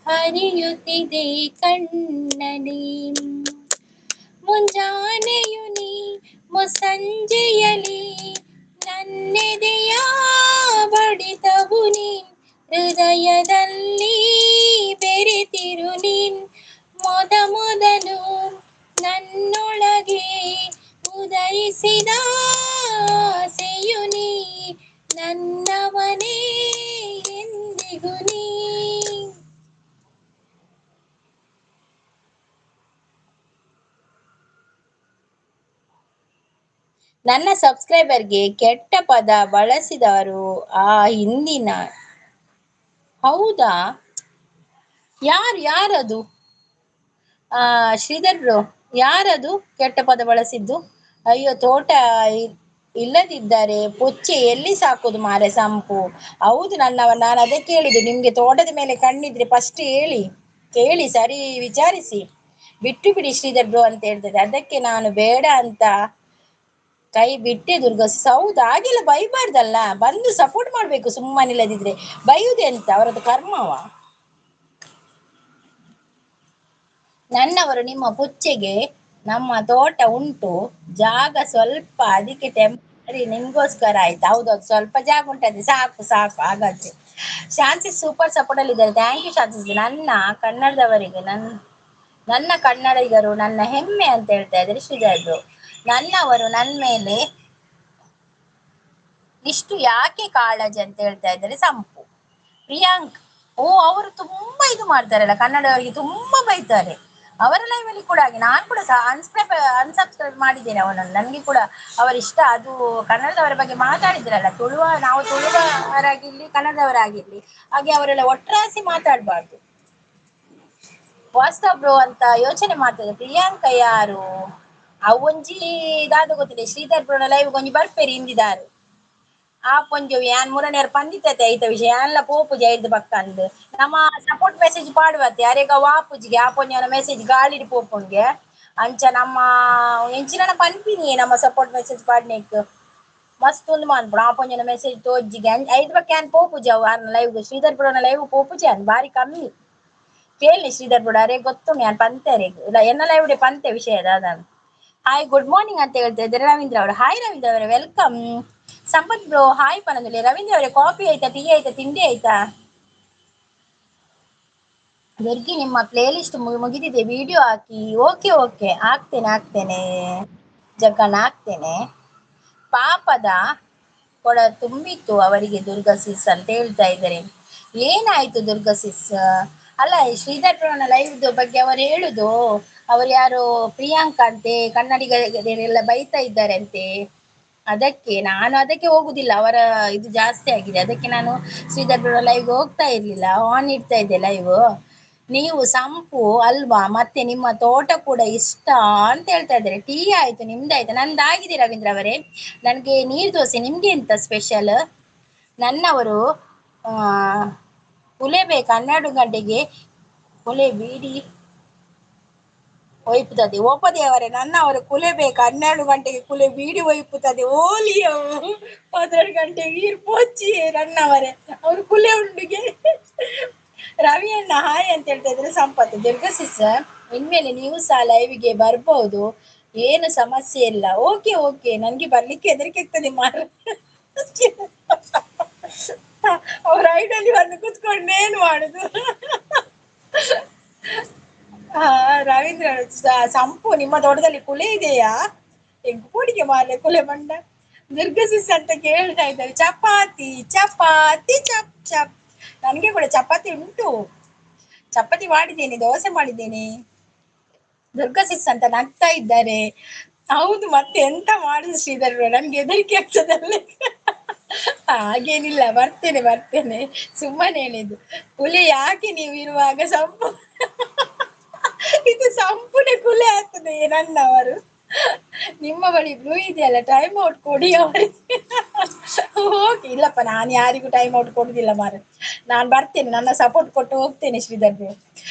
ಹರಿಯುತ್ತಿದೆ ಕಣ್ಣಲ್ಲಿ, ಮುಂಜಾನೆಯು ನೀ ಮುಸ್ಸಂಜೆಯಲಿ ನನ್ನೆದೆಯ ಬಡಿತವು ನೀ, ಹೃದಯದಲ್ಲಿ ಬೆರೆತಿರು ನೀನ್, ಮೊದ ಮೊದಲು ನನ್ನೊಳಗೆ ಉದಯಿಸಿದ ಆಸೆಯು ನೀ, ನನ್ನವನೇ ಎಂದಿಗೂ ನೀ. ನನ್ನ ಸಬ್ಸ್ಕ್ರೈಬರ್ಗೆ ಕೆಟ್ಟ ಪದ ಬಳಸಿದವರು ಆ ಹಿಂದಿನ, ಹೌದಾ? ಯಾರು ಯಾರದು? ಆ ಶ್ರೀಧರ್ ಬ್ರೋ ಯಾರದು ಕೆಟ್ಟ ಪದ ಬಳಸಿದ್ದು? ಅಯ್ಯೋ ತೋಟ ಇಲ್ಲದಿದ್ದರೆ ಪುಚ್ಚೆ ಎಲ್ಲಿ ಸಾಕುದು ಮಾರೆ ಸಂಪು. ಹೌದು ನನ್ನವ, ನಾನು ಅದೇ ಕೇಳಿದ್ದು, ನಿಮ್ಗೆ ತೋಟದ ಮೇಲೆ ಕಣ್ಣಿದ್ರೆ ಫಸ್ಟ್ ಹೇಳಿ ಕೇಳಿ ಸರಿ ವಿಚಾರಿಸಿ ಬಿಟ್ಟು ಬಿಡಿ ಶ್ರೀಧರ್ ಬ್ರೋ ಅಂತ ಹೇಳ್ತದೆ. ಅದಕ್ಕೆ ನಾನು ಬೇಡ ಅಂತ ಕೈ ಬಿಟ್ಟೆ ದುರ್ಗಾ. ಹೌದು, ಹಾಗೆಲ್ಲ ಬೈಬಾರ್ದಲ್ಲ, ಬಂದು ಸಪೋರ್ಟ್ ಮಾಡ್ಬೇಕು. ಸುಮ್ಮನಿಲ್ಲದಿದ್ರೆ ಬೈಯುದೆ ಅಂತ ಅವರದ್ದು ಕರ್ಮವ. ನನ್ನವರು ನಿಮ್ಮ ಪುಚ್ಚೆಗೆ ನಮ್ಮ ತೋಟ ಉಂಟು, ಜಾಗ ಸ್ವಲ್ಪ, ಅದಕ್ಕೆ ಟೆಂಪರರಿ ನಿಮ್ಗೋಸ್ಕರ ಆಯ್ತು. ಹೌದೌದು, ಸ್ವಲ್ಪ ಜಾಗ ಉಂಟದೆ, ಸಾಕು ಸಾಕು. ಹಾಗಾದ್ರೆ ಶಾಂತಿ ಸೂಪರ್ ಸಪೋರ್ಟ್ ಅಲ್ಲಿ ಇದ್ದಾರೆ. Thank you Shanti. ನನ್ನ ಕನ್ನಡದವರಿಗೆ ನನ್ನ ಕನ್ನಡಿಗರು ನನ್ನ ಹೆಮ್ಮೆ ಅಂತ ಹೇಳ್ತಾ ಇದ್ದಾರೆ ಶ್ರೀಧರ್. ನನ್ನವರು ನನ್ನ ಮೇಲೆ ಇಷ್ಟು ಯಾಕೆ ಕಾಳಜಿ ಅಂತ ಹೇಳ್ತಾ ಇದ್ದಾರೆ ಸಂಪು. ಪ್ರಿಯಾಂಕ್, ಓ ಅವರು ತುಂಬಾ ಇದು ಮಾಡ್ತಾರಲ್ಲ, ಕನ್ನಡದವರಿಗೆ ತುಂಬಾ ಬೈತಾರೆ. ಅವರ ಲೈವಲ್ಲಿ ಕೂಡ ಹಾಗೆ. ನಾನು ಕೂಡ ಸಹ ಅನ್ಸಬ್ಸ್ಕ್ರೈಬ್ ಮಾಡಿದ್ದೇನೆ ಅವನನ್ನು. ನನಗೆ ಕೂಡ ಅವರಿಷ್ಟ. ಅದು ಕನ್ನಡದವರ ಬಗ್ಗೆ ಮಾತಾಡಿದ್ರಲ್ಲ, ತುಳುವ, ನಾವು ತುಳುವರಾಗಿರ್ಲಿ ಕನ್ನಡದವರಾಗಿರ್ಲಿ, ಹಾಗೆ ಅವರೆಲ್ಲ ಒಟ್ರಾಸಿ ಮಾತಾಡಬಾರ್ದು. ವಾಸ್ತವ ಬ್ರೋ ಅಂತ ಯೋಚನೆ ಮಾಡ್ತದೆ. ಪ್ರಿಯಾಂಕ ಯಾರು? ಅವೊಂಜಿ ದಾದ ಗೊತ್ತಿದೆ. ಶ್ರೀಧರ್ ಬ್ರೋನ ಲೈವ್ ಒಂಜಿ ಬರ್ಪೇರಿ ಇಂದಿದಾರು. ಆ ಪೊಂಜು ಯಾನ್ ಮುರನೇರ್ ಪಂದಿತತೆ ಐತ ವಿಷಯ ಯಾನ್ಲ ಪೋಪುಜಿ ಐದು ಬಕ್ಕಂದ್ ನಮ್ಮ ಸಪೋರ್ಟ್ ಮೆಸೇಜ್ ಪಾಡುವತ್ತೆ ಅರೆಗ ವಾಪುಜಿಗೆ ಆ ಪೊಂಜನ ಮೆಸೇಜ್ ಗಾಳಿಡ್ ಪೋಪುಂಗೆ ಅಂಚ ನಮ್ಮ ಎಂಚಿನ ಪನ್ಪಿನಿ ನಮ್ಮ ಸಪೋರ್ಟ್ ಮೆಸೇಜ್ ಪಾಡ್ನೆಕ್ ಮಸ್ತ್ ಒಂದು ಮಾನ್ಪುಡು ಆ ಪೊಂಜನ ಮೆಸೇಜ್ ತೋಜ್ಜಿಗೆ ಐದು ಬಕ್ಕ ಯಾನ್ ಪೋಪುಜಿ ಅವು ಆರ್ನ ಲೈವ್ ಶ್ರೀಧರ್ ಬ್ರೋನ ಲೈವ್ ಪೋಪುಜಿ ಅನ್ ಬಾರಿ ಕಮ್ಮಿ ಕೇಳಿ ಶ್ರೀಧರ್ ಬ್ರೋ ಅರೆ ಗೊತ್ತು ಯಾನ್ ಪಂತೆ ಅರೆಗ್ ಇಲ್ಲ ಎನ್ನ ಲೈವ್ ಪಂತೆ ವಿಷಯ ದಾದ. ಹಾಯ್ ಗುಡ್ ಮಾರ್ನಿಂಗ್ ಅಂತ ಹೇಳ್ತಾ ಇದ್ದಾರೆ ರವೀಂದ್ರ ಅವರು. ಹಾಯ್ ರವೀಂದ್ರ ಅವರೇ, welcome. Sampath bro hi ಪನಂದುಲಿ. Ravindra ಅವರೇ, ಕಾಫಿ ಆಯ್ತಾ, ಟೀ ಆಯ್ತಾ, ತಿಂಡಿ ಆಯ್ತಾ? ದುರ್ಗಿ ನಿಮ್ಮ ಪ್ಲೇ ಲಿಸ್ಟ್ ಮುಗಿದಿದೆ, ವಿಡಿಯೋ ಹಾಕಿ. ಓಕೆ ಓಕೆ, ಹಾಕ್ತೇನೆ ಹಾಕ್ತೇನೆ ಜಗ್ಗಣ್ಣ, ಹಾಕ್ತೇನೆ. ಪಾಪದ ಕೊಡ ತುಂಬಿತ್ತು ಅವರಿಗೆ ದುರ್ಗಾ ಸಿಸ್ ಅಂತ ಹೇಳ್ತಾ ಇದ್ದಾರೆ. ಏನಾಯ್ತು ದುರ್ಗಾ ಸಿಸ್? ಅಲ್ಲ, ಶ್ರೀಧರ್ ಬ್ರೋನ ಲೈವ್ ಬಗ್ಗೆ ಅವರು ಹೇಳುದು, ಅವರು ಯಾರು ಪ್ರಿಯಾಂಕಾ ಅಂತೆ, ಕನ್ನಡಿಗರೆಲ್ಲ ಬೈತಾ ಇದ್ದಾರೆ ಅಂತೆ. ಅದಕ್ಕೆ ನಾನು ಅದಕ್ಕೆ ಹೋಗುದಿಲ್ಲ, ಅವರ ಇದು ಜಾಸ್ತಿ ಆಗಿದೆ, ಅದಕ್ಕೆ ನಾನು ಶ್ರೀಧರ್ ಬ್ರೋ ಲೈವ್ ಹೋಗ್ತಾ ಇರ್ಲಿಲ್ಲ, ಆನ್ ಇಡ್ತಾ ಇದ್ದೆ ಲೈವ್. ನೀವು ಸಂಪು ಅಲ್ವಾ, ಮತ್ತೆ ನಿಮ್ಮ ತೋಟ ಕೂಡ ಇಷ್ಟ ಅಂತ ಹೇಳ್ತಾ ಇದ್ದಾರೆ. ಟೀ ಆಯ್ತು, ನಿಮ್ದಾಯ್ತು? ನಂದಾಗಿದೆ ರವೀಂದ್ರ ಅವರೇ. ನನ್ಗೆ ನೀರ್ ದೋಸೆ. ನಿಮ್ಗೆ ಎಂತ ಸ್ಪೆಷಲ್? ನನ್ನವರು ಕುಲೆ ಬೇಕು 12 ಗಂಟೆಗೆ ಕುಲೆ ಬೀಡಿ ಒಯ್ಪುತ್ತದೆ. ಓಪದೇವರೇ, ನನ್ನವರು ಕುಲೆ ಬೇಕು 12 ಗಂಟೆಗೆ ಕುಲೆ ಬೀಡಿ ಒಯ್ಪುತ್ತದೆ. ಓಲಿ 12 ಗಂಟೆಗೆ ಈರ್ ಪೋಚಿ ನನ್ನವರೇ, ಅವರು ಕುಲೆ ಉಂಡಿಗೆ. ರವಿಯಣ್ಣ ಹಾಯ್ ಅಂತ ಹೇಳ್ತಾ ಇದ್ರೆ ಸಂಪತ್ತು. ದುರ್ಗಸಿಸ್ ಇನ್ಮೇಲೆ ನೀವು ಸಹ ಲೈವ್ಗೆ ಬರ್ಬೋದು, ಏನು ಸಮಸ್ಯೆ ಇಲ್ಲ. ಓಕೆ ಓಕೆ, ನನ್ಗೆ ಬರ್ಲಿಕ್ಕೆ ಹೆದರಿಕೆ ಆಗ್ತದೆ ಮಾರ. ಅವ್ರ ಐಡಲ್ಲಿ ಬಂದು ಕುತ್ಕೊಂಡು ಏನ್ ಮಾಡುದು? ರವೀಂದ್ರ ಸಂಪು, ನಿಮ್ಮ ತೋಟದಲ್ಲಿ ಕುಲೆ ಇದೆಯಾ? ಕೂಡಿಗೆ ಮಾಲೆ ಕುಲೆ ಬಂಡ. ದುರ್ಗಸಿಸ್ ಅಂತ ಕೇಳ್ತಾ ಇದ್ದಾರೆ. ಚಪಾತಿ ಚಪಾತಿ ಚಪ್ ಚಪ್. ನನಗೆ ಕೂಡ ಚಪಾತಿ ಉಂಟು, ಚಪಾತಿ ಮಾಡಿದ್ದೇನೆ, ದೋಸೆ ಮಾಡಿದ್ದೇನೆ. ದುರ್ಗಸಿಸ್ ಅಂತ ನಗ್ತಾ ಇದ್ದಾರೆ. ಹೌದು, ಮತ್ತೆ ಎಂತ ಮಾಡುದು ಶ್ರೀಧರ್, ನನ್ಗೆ ಹೆದರಿಕೆ ಆಗ್ತದಲ್ಲ. ಹಾಗೇನಿಲ್ಲ, ಬರ್ತೇನೆ ಬರ್ತೇನೆ, ಸುಮ್ಮನೆ ಹೇಳಿದ್ದು. ಕುಲೆ ಯಾಕೆ ನೀವು ಇರುವಾಗ ಸಂಪು, ಇದು ಸಂಪೂರ್ಣ ಕುಲೆ ಆಗ್ತದೆ ನನ್ನವರು. ನಿಮ್ಮ ಬಳಿ ಬ್ಲೂ ಇದೆಯಲ್ಲ, ಟೈಮ್ ಔಟ್ ಕೊಡಿ ಅವರಿಗೆ. ಓಕೆ, ಇಲ್ಲಪ್ಪ, ನಾನು ಯಾರಿಗೂ ಟೈಮ್ ಔಟ್ ಕೊಡುದಿಲ್ಲ ಮಾರ. ನಾನು ಬರ್ತೇನೆ, ನನ್ನ ಸಪೋರ್ಟ್ ಕೊಟ್ಟು ಹೋಗ್ತೇನೆ ಶ್ರೀಧರ್.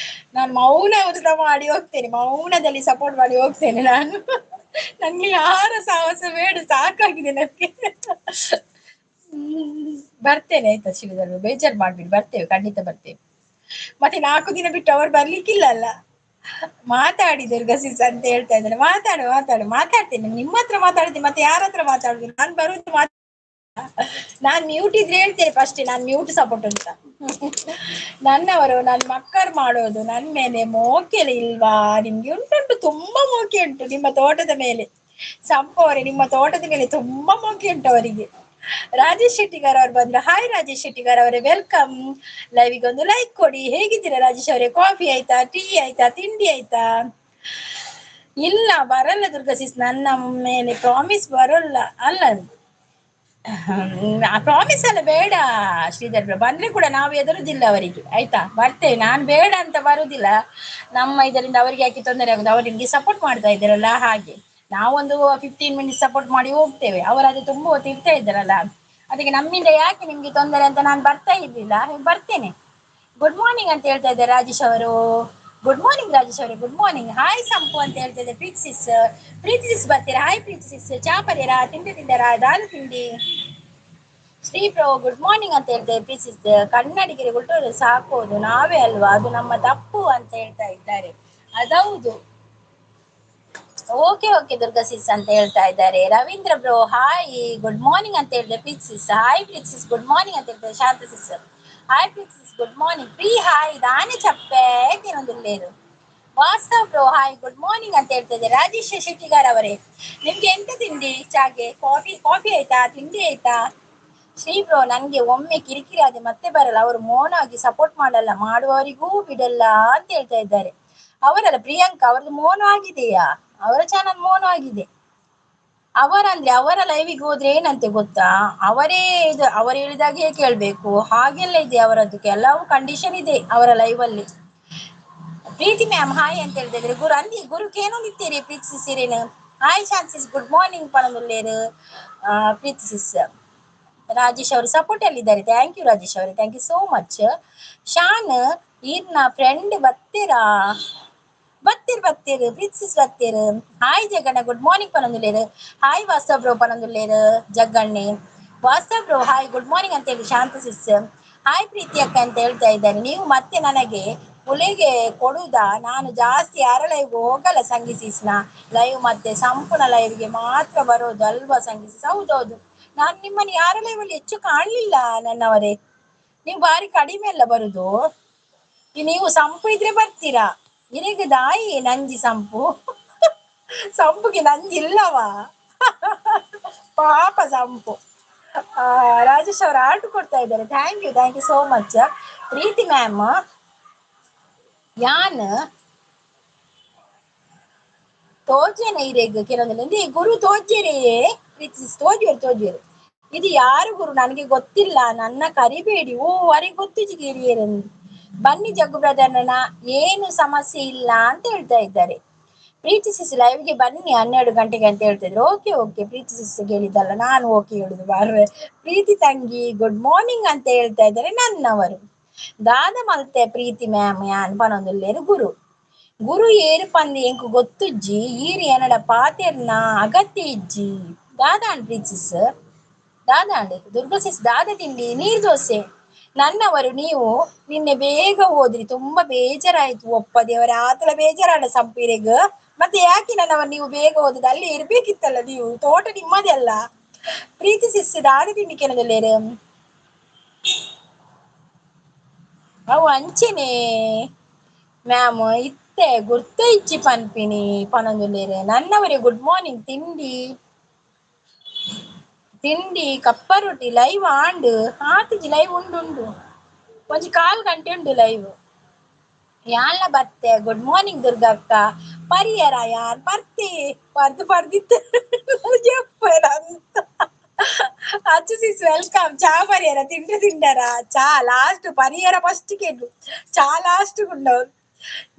ನಾನು ಮೌನ ವ್ರತ ಮಾಡಿ ಹೋಗ್ತೇನೆ, ಮೌನದಲ್ಲಿ ಸಪೋರ್ಟ್ ಮಾಡಿ ಹೋಗ್ತೇನೆ ನಾನು. ನನ್ಗೆ ಯಾರ ಸಾಹಸ ಬೇಡ, ಸಾಕಾಗಿದೆ ನನ್ಗೆ. ಬರ್ತೇನೆ ಆಯ್ತಾ ಶ್ರೀಧರ್, ಬೇಜಾರ್ ಮಾಡ್ಬಿಡಿ, ಬರ್ತೇವೆ, ಖಂಡಿತ ಬರ್ತೇವೆ. ಮತ್ತೆ 4 ದಿನ ಬಿಟ್ಟು ಅವರು ಬರ್ಲಿಕ್ಕಿಲ್ಲ ಅಲ್ಲ. ಮಾತಾಡಿ ದುರ್ಗಸಿಸ್ ಅಂತ ಹೇಳ್ತಾ ಇದ್ದಾರೆ. ಮಾತಾಡು ಮಾತಾಡು, ಮಾತಾಡ್ತೇನೆ, ನಿಮ್ಮ ಹತ್ರ ಮಾತಾಡ್ತೀನಿ, ಮತ್ತೆ ಯಾರ ಹತ್ರ ಮಾತಾಡುದು? ನಾನು ಬರುದು, ನಾನ್ ಮ್ಯೂಟ್ ಇದ್ರೆ ಹೇಳ್ತೇನೆ ಫಸ್ಟ್, ನಾನ್ ಮ್ಯೂಟ್ ಸಪೋರ್ಟ್ ಅಂತ. ನನ್ನವರು ನನ್ ಮಕ್ಕಳು ಮಾಡೋದು ನನ್ ಮೇಲೆ ಮೋಕೆಲೆ ಇಲ್ವಾ ನಿಮ್ಗೆ? ಉಂಟುಂಟು, ತುಂಬಾ ಮೋಕೆ ಉಂಟು ನಿಮ್ಮ ತೋಟದ ಮೇಲೆ. ಸಂಪು ಅವರೇ, ನಿಮ್ಮ ತೋಟದ ಮೇಲೆ ತುಂಬಾ ಮೋಕೆ ಉಂಟು ಅವರಿಗೆ. ರಾಜೇಶ್ ಶೆಟ್ಟಿಗಾರ್ ಅವ್ರು ಬಂದ್ರು. ಹಾಯ್ ರಾಜೇಶ್ ಶೆಟ್ಟಿಗಾರ್ ಅವರೇ, welcome. ಲೈವಿಗೆ ಒಂದು ಲೈಕ್ ಕೊಡಿ. ಹೇಗಿದ್ದೀರಾ ರಾಜೇಶ್ ಅವರೇ? ಕಾಫಿ ಆಯ್ತಾ, ಟೀ ಆಯ್ತಾ, ತಿಂಡಿ ಆಯ್ತಾ? ಇಲ್ಲ ಬರಲ್ಲ ದುರ್ಗಾ ಸಿಸ್, ನನ್ನ ಮೇಲೆ ಪ್ರಾಮಿಸ್ ಬರಲ್ಲ. ಅಲ್ಲ ಪ್ರಾಮಿಸ್ ಅಲ್ಲ, ಬೇಡ ಶ್ರೀಧರ್ ಬಂದ್ರೆ ಕೂಡ ನಾವು ಎದುರುದಿಲ್ಲ ಅವರಿಗೆ, ಆಯ್ತಾ? ಬರ್ತೇವೆ, ನಾನು ಬೇಡ ಅಂತ ಬರುದಿಲ್ಲ. ನಮ್ಮ ಇದರಿಂದ ಅವರಿಗೆ ಯಾಕೆ ತೊಂದರೆ ಆಗುದು? ಅವರು ನಿಮ್ಗೆ ಸಪೋರ್ಟ್ ಮಾಡ್ತಾ ಇದ್ದಾರಲ್ಲ, ಹಾಗೆ ನಾವೊಂದು 15 ಮಿನಿಟ್ಸ್ ಸಪೋರ್ಟ್ ಮಾಡಿ ಹೋಗ್ತೇವೆ. ಅವರಾದ್ರೆ ತುಂಬಾ ಹೊತ್ತು ಇರ್ತಾ ಇದ್ದಾರಲ್ಲ, ಅದಕ್ಕೆ ನಮ್ಮಿಂದ ಯಾಕೆ ನಿಮ್ಗೆ ತೊಂದರೆ ಅಂತ ನಾನು ಬರ್ತಾ ಇರ್ಲಿಲ್ಲ, ಬರ್ತೇನೆ. ಗುಡ್ ಮಾರ್ನಿಂಗ್ ಅಂತ ಹೇಳ್ತಾ ಇದ್ದಾರೆ ರಾಜೇಶ್ ಅವರು. ಗುಡ್ ಮಾರ್ನಿಂಗ್ ರಾಜೇಶ್ ಅವರೇ, ಗುಡ್ ಮಾರ್ನಿಂಗ್. ಹಾಯ್ ಸಂಪು ಅಂತ ಹೇಳ್ತಾ ಇದ್ದಾರೆ ಪ್ರೀತಿ ಸಿಸ್. ಪ್ರೀತಿ ಸಿಸ್ ಬರ್ತೀರಾ? ಹಾಯ್ ಪ್ರೀತಿ ಸಿಸ್, ಚಾ ಪರ್ಯಾರ, ತಿಂಡಿ ತಿಂದಾರಾ, ದಾಲ್ ತಿಂಡಿ? ಶ್ರೀ ಪ್ರೋ ಗುಡ್ ಮಾರ್ನಿಂಗ್ ಅಂತ ಹೇಳ್ತಾರೆ ಪ್ರೀತಿ ಸಿಸ್. ಕನ್ನಡಿಗರಿಗೆ ಉಲ್ಟು ಸಾಕೋದು ನಾವೇ ಅಲ್ವಾ, ಅದು ನಮ್ಮ ತಪ್ಪು ಅಂತ ಹೇಳ್ತಾ ಇದ್ದಾರೆ. ಅದೌದು. ಓಕೆ ಓಕೆ ದುರ್ಗಾ ಸಿಸ್ ಅಂತ ಹೇಳ್ತಾ ಇದ್ದಾರೆ. Ravindra bro hi good morning ಅಂತ ಹೇಳಿದೆ. Preethi sis hi, Preethi sis good morning ಅಂತ ಹೇಳ್ತಾರೆ. Shanta sis hi, Preethi sis good morning. Pre hi ದಾನೆ ಚಪ್ಪೆ ತಿನ್ನೊಂದಿಲ್ಲೇರು. Vastav bro hi good morning ಅಂತ ಹೇಳ್ತಾ ಇದ್ದಾರೆ. ರಾಜೇಶ್ ಶೆಟ್ಟಿಗಾರ್ ಅವರೇ, ನಿಮ್ಗೆ ಎಂತ ತಿಂಡಿ? ಚಾಗೆ ಕಾಫಿ? ಕಾಫಿ ಆಯ್ತಾ? ತಿಂಡಿ ಆಯ್ತಾ? ಶ್ರೀ ಬ್ರೋ, ನನ್ಗೆ ಒಮ್ಮೆ ಕಿರಿಕಿರಿ ಆದ್ರೆ ಮತ್ತೆ ಬರಲ್ಲ, ಅವರು ಮೌನವಾಗಿ ಸಪೋರ್ಟ್ ಮಾಡಲ್ಲ, ಮಾಡುವವರಿಗೂ ಬಿಡಲ್ಲ ಅಂತ ಹೇಳ್ತಾ ಇದ್ದಾರೆ. ಅವರಲ್ಲ ಪ್ರಿಯಾಂಕಾ ಅವ್ರದ್ದು ಮೌನ ಆಗಿದೆಯಾ? ಅವರ ಚಾನಲ್ ಮೌನ ಆಗಿದೆ. ಅವರಂದ್ರೆ ಅವರ ಲೈವಿಗೆ ಹೋದ್ರೆ ಏನಂತೆ ಗೊತ್ತಾ, ಅವರೇ ಇದು ಅವರು ಹೇಳಿದಾಗೆ ಕೇಳ್ಬೇಕು, ಹಾಗೆಲ್ಲ ಇದೆ ಅವರದ್ದು, ಕೆಲವು ಕಂಡೀಷನ್ ಇದೆ ಅವರ ಲೈವ್ ಅಲ್ಲಿ. ಪ್ರೀತಿ ಮ್ಯಾಮ್ ಹಾಯ್ ಅಂತ ಹೇಳ್ತಾ ಗುರು ಅಂದಿ ಗುರು ಕೇನೊಂದಿತ್ತೀರಿ ಪ್ರೀತಿ ಸಿರೇನು. ಹಾಯ್ ಶಾನ್ಸಿಸ್ ಗುಡ್ ಮಾರ್ನಿಂಗ್ ಪಣದುಲ್ಲೇರು. ಪ್ರೀತಿ ಸಿಸ್ ರಾಜೇಶ್ ಅವರು ಸಪೋರ್ಟ್ ಅಲ್ಲಿ ಇದ್ದಾರೆ. Thank you Rajesh ಅವರೇ, thank you so much. Shan ಈರ್ನ ಫ್ರೆಂಡ್ ಬತ್ತೀರಾ? ಬತ್ತೀರ್ ಬತ್ತೀರ್ ಪ್ರೀತಿ ಸಿಸ್ ಬತ್ತೀರ್. ಹಾಯ್ ಜಗಣ್ಣ ಗುಡ್ ಮಾರ್ನಿಂಗ್ ಪನೊಂದುಲ್ಲೇರು. ಹಾಯ್ ವಾಸ್ತವ್ ಬ್ರೋ ಪನೊಂದುಲ್ಲೇರು. ಜಗ್ಗಣ್ಣೆ Vastav bro hi good morning ಅಂತ ಹೇಳಿ ಶಾಂತ ಸಿಸ್. ಹಾಯ್ ಪ್ರೀತಿ ಅಕ್ಕ ಅಂತ ಹೇಳ್ತಾ ಇದ್ದಾರೆ. ನೀವು ಮತ್ತೆ ನನಗೆ ಪುಲಿಗೆ ಕೊಡುದಾ? ನಾನು ಜಾಸ್ತಿ ಯಾರ ಲೈವ್ಗೆ ಹೋಗಲ್ಲ ಸಂಗಿ ಸಿಸ್ನ ಲೈವ್, ಮತ್ತೆ ಸಂಪೂರ್ಣ ಲೈವ್ಗೆ ಮಾತ್ರ ಬರೋದು ಅಲ್ವಾ ಸಂಗಿ ಸಿಸ್? ಹೌದೌದು, ನಾನು ನಿಮ್ಮನ್ನು ಯಾರ ಲೈವಲ್ಲಿ ಹೆಚ್ಚು ಕಾಣಲಿಲ್ಲ ನನ್ನವರೇ, ನೀವು ಬಾರಿ ಕಡಿಮೆ ಅಲ್ಲ ಬರುದು. ನೀವು ಸಂಪು ಇದ್ರೆ ಬರ್ತೀರಾ? ನಿನಗೆ ದಾಯಿ ನಂಜಿ ಸಂಪು, ಸಂಪುಗೆ ನಂಜಿ ಇಲ್ಲವಾ? ಪಾಪ ಸಂಪು. ರಾಜೇಶ್ ಅವರು ಆರ್ಟ್ ಕೊಡ್ತಾ ಇದ್ದಾರೆ. Thank you, thank you so much. Preethi ma'am ಯಾನ್ ತೋಜೇನ ಇರೇಗ್ ಕೆಲವೊಂದು ಗುರು ತೋಜೇರೇ ಪ್ರೀತಿ ತೋಜುವರು ತೋಜುವರು. ಇದು ಯಾರು ಗುರು ನನಗೆ ಗೊತ್ತಿಲ್ಲ, ನನ್ನ ಕರಿಬೇಡಿ. ಓ ಅವರಿಗೆ ಗೊತ್ತು ಜಿಗಿರಿಯರು. ಬನ್ನಿ ಜಗ್ಗು ಬ್ರದರ್ನ, ಏನು ಸಮಸ್ಯೆ ಇಲ್ಲ ಅಂತ ಹೇಳ್ತಾ ಇದ್ದಾರೆ. ಪ್ರೀತಿ ಸಿಸ್ ಲೈವ್ಗೆ ಬನ್ನಿ 12 ಗಂಟೆಗೆ ಅಂತ ಹೇಳ್ತಿದ್ರು. ಓಕೆ ಓಕೆ ಪ್ರೀತಿ ಸಿಸ್ ಹೇಳಿದ್ದಲ್ಲ ನಾನು ಓಕೆ ಹೇಳುದು ಬಾರ್ರೆ. ಪ್ರೀತಿ ತಂಗಿ ಗುಡ್ ಮಾರ್ನಿಂಗ್ ಅಂತ ಹೇಳ್ತಾ ಇದ್ದಾರೆ ನನ್ನವರು. ದಾದ ಮಲ್ತೆ ಪ್ರೀತಿ ಮ್ಯಾಮ್ ಯಾನ್ ಪನೊಂದುಲ್ಲೇರು ಗುರು ಗುರು ಏರು ಪಂದಿ ಎಂಕು ಗೊತ್ತುಜ್ಜಿ ಈರು ಏನಡ ಪಾತೆರ್ನ ಅಗತ್ಯ ಇಜ್ಜಿ. ದಾದಾಂಡ್ ಪ್ರೀತಿ ಸಿಸ್ ದಾದಾಂಡ್ ದುರ್ಗಾ ಸಿಸ್ ದಾದ ತಿಂಡಿ ನೀರ್ ದೋಸೆ. ನನ್ನವರು ನೀವು ನಿನ್ನೆ ಬೇಗ ಹೋದ್ರಿ, ತುಂಬಾ ಬೇಜಾರಾಯ್ತು. ಒಪ್ಪ ದೇವರ ಆತಲ ಬೇಜಾರಾಡ ಸಂಪೀರೆಗ್. ಮತ್ತೆ ಯಾಕೆ ನನ್ನವರು ನೀವು ಬೇಗ ಹೋದದ್ದು? ಅಲ್ಲಿ ಇರ್ಬೇಕಿತ್ತಲ್ಲ ನೀವು, ತೋಟ ನಿಮ್ಮದೇ ಅಲ್ಲ. ಪ್ರೀತಿ ಸಿಸ್ ದಾದ ತಿಂಡಿ ಕೆನದಲ್ಲೇರು ಅವು ಅಂಚೆನೆ ಮ್ಯಾಮ್ ಇತ್ತೆ ಗುರ್ತ ಇಚ್ಚಿ ಪನ್ಪಿನಿ ಪನೊಂದುಲ್ಲೇರು. ನನ್ನವರೇ ಗುಡ್ ಮಾರ್ನಿಂಗ್. ತಿಂಡಿ ತಿಂಡಿ ಕಪ್ಪ ರೊಟ್ಟಿ ಲೈವ್ ಆಂಡ್ ಆತಿಜಿ ಲೈವ್ ಉಂಡು ಉಂಡು ಒಂಜಿ ಕಾಲ್ ಗಂಟೆ ಉಂಡು ಲೈವ್. ಯಾನ್ಲ ಬತ್ತೆ ಗುಡ್ ಮಾರ್ನಿಂಗ್ ದುರ್ಗಕ್ಕ. ಪರಿಯರ ಯಾನ್ ಪರ್ತಿ ಪರ್ದು ಪರ್ದಿತ್ತು ಅಚ್ಚು ಸಿಸ್ welcome. ಚಾ ಪರಿಯರ ತಿಂಡಿ ತಿಂಡರ ಚಾ ಲಾಸ್ಟ್ ಪರಿಯರ ಫಸ್ಟ್ ಕೇಳು ಚಾ ಲಾಸ್ಟ್ ಗುಂಡವ್ರು.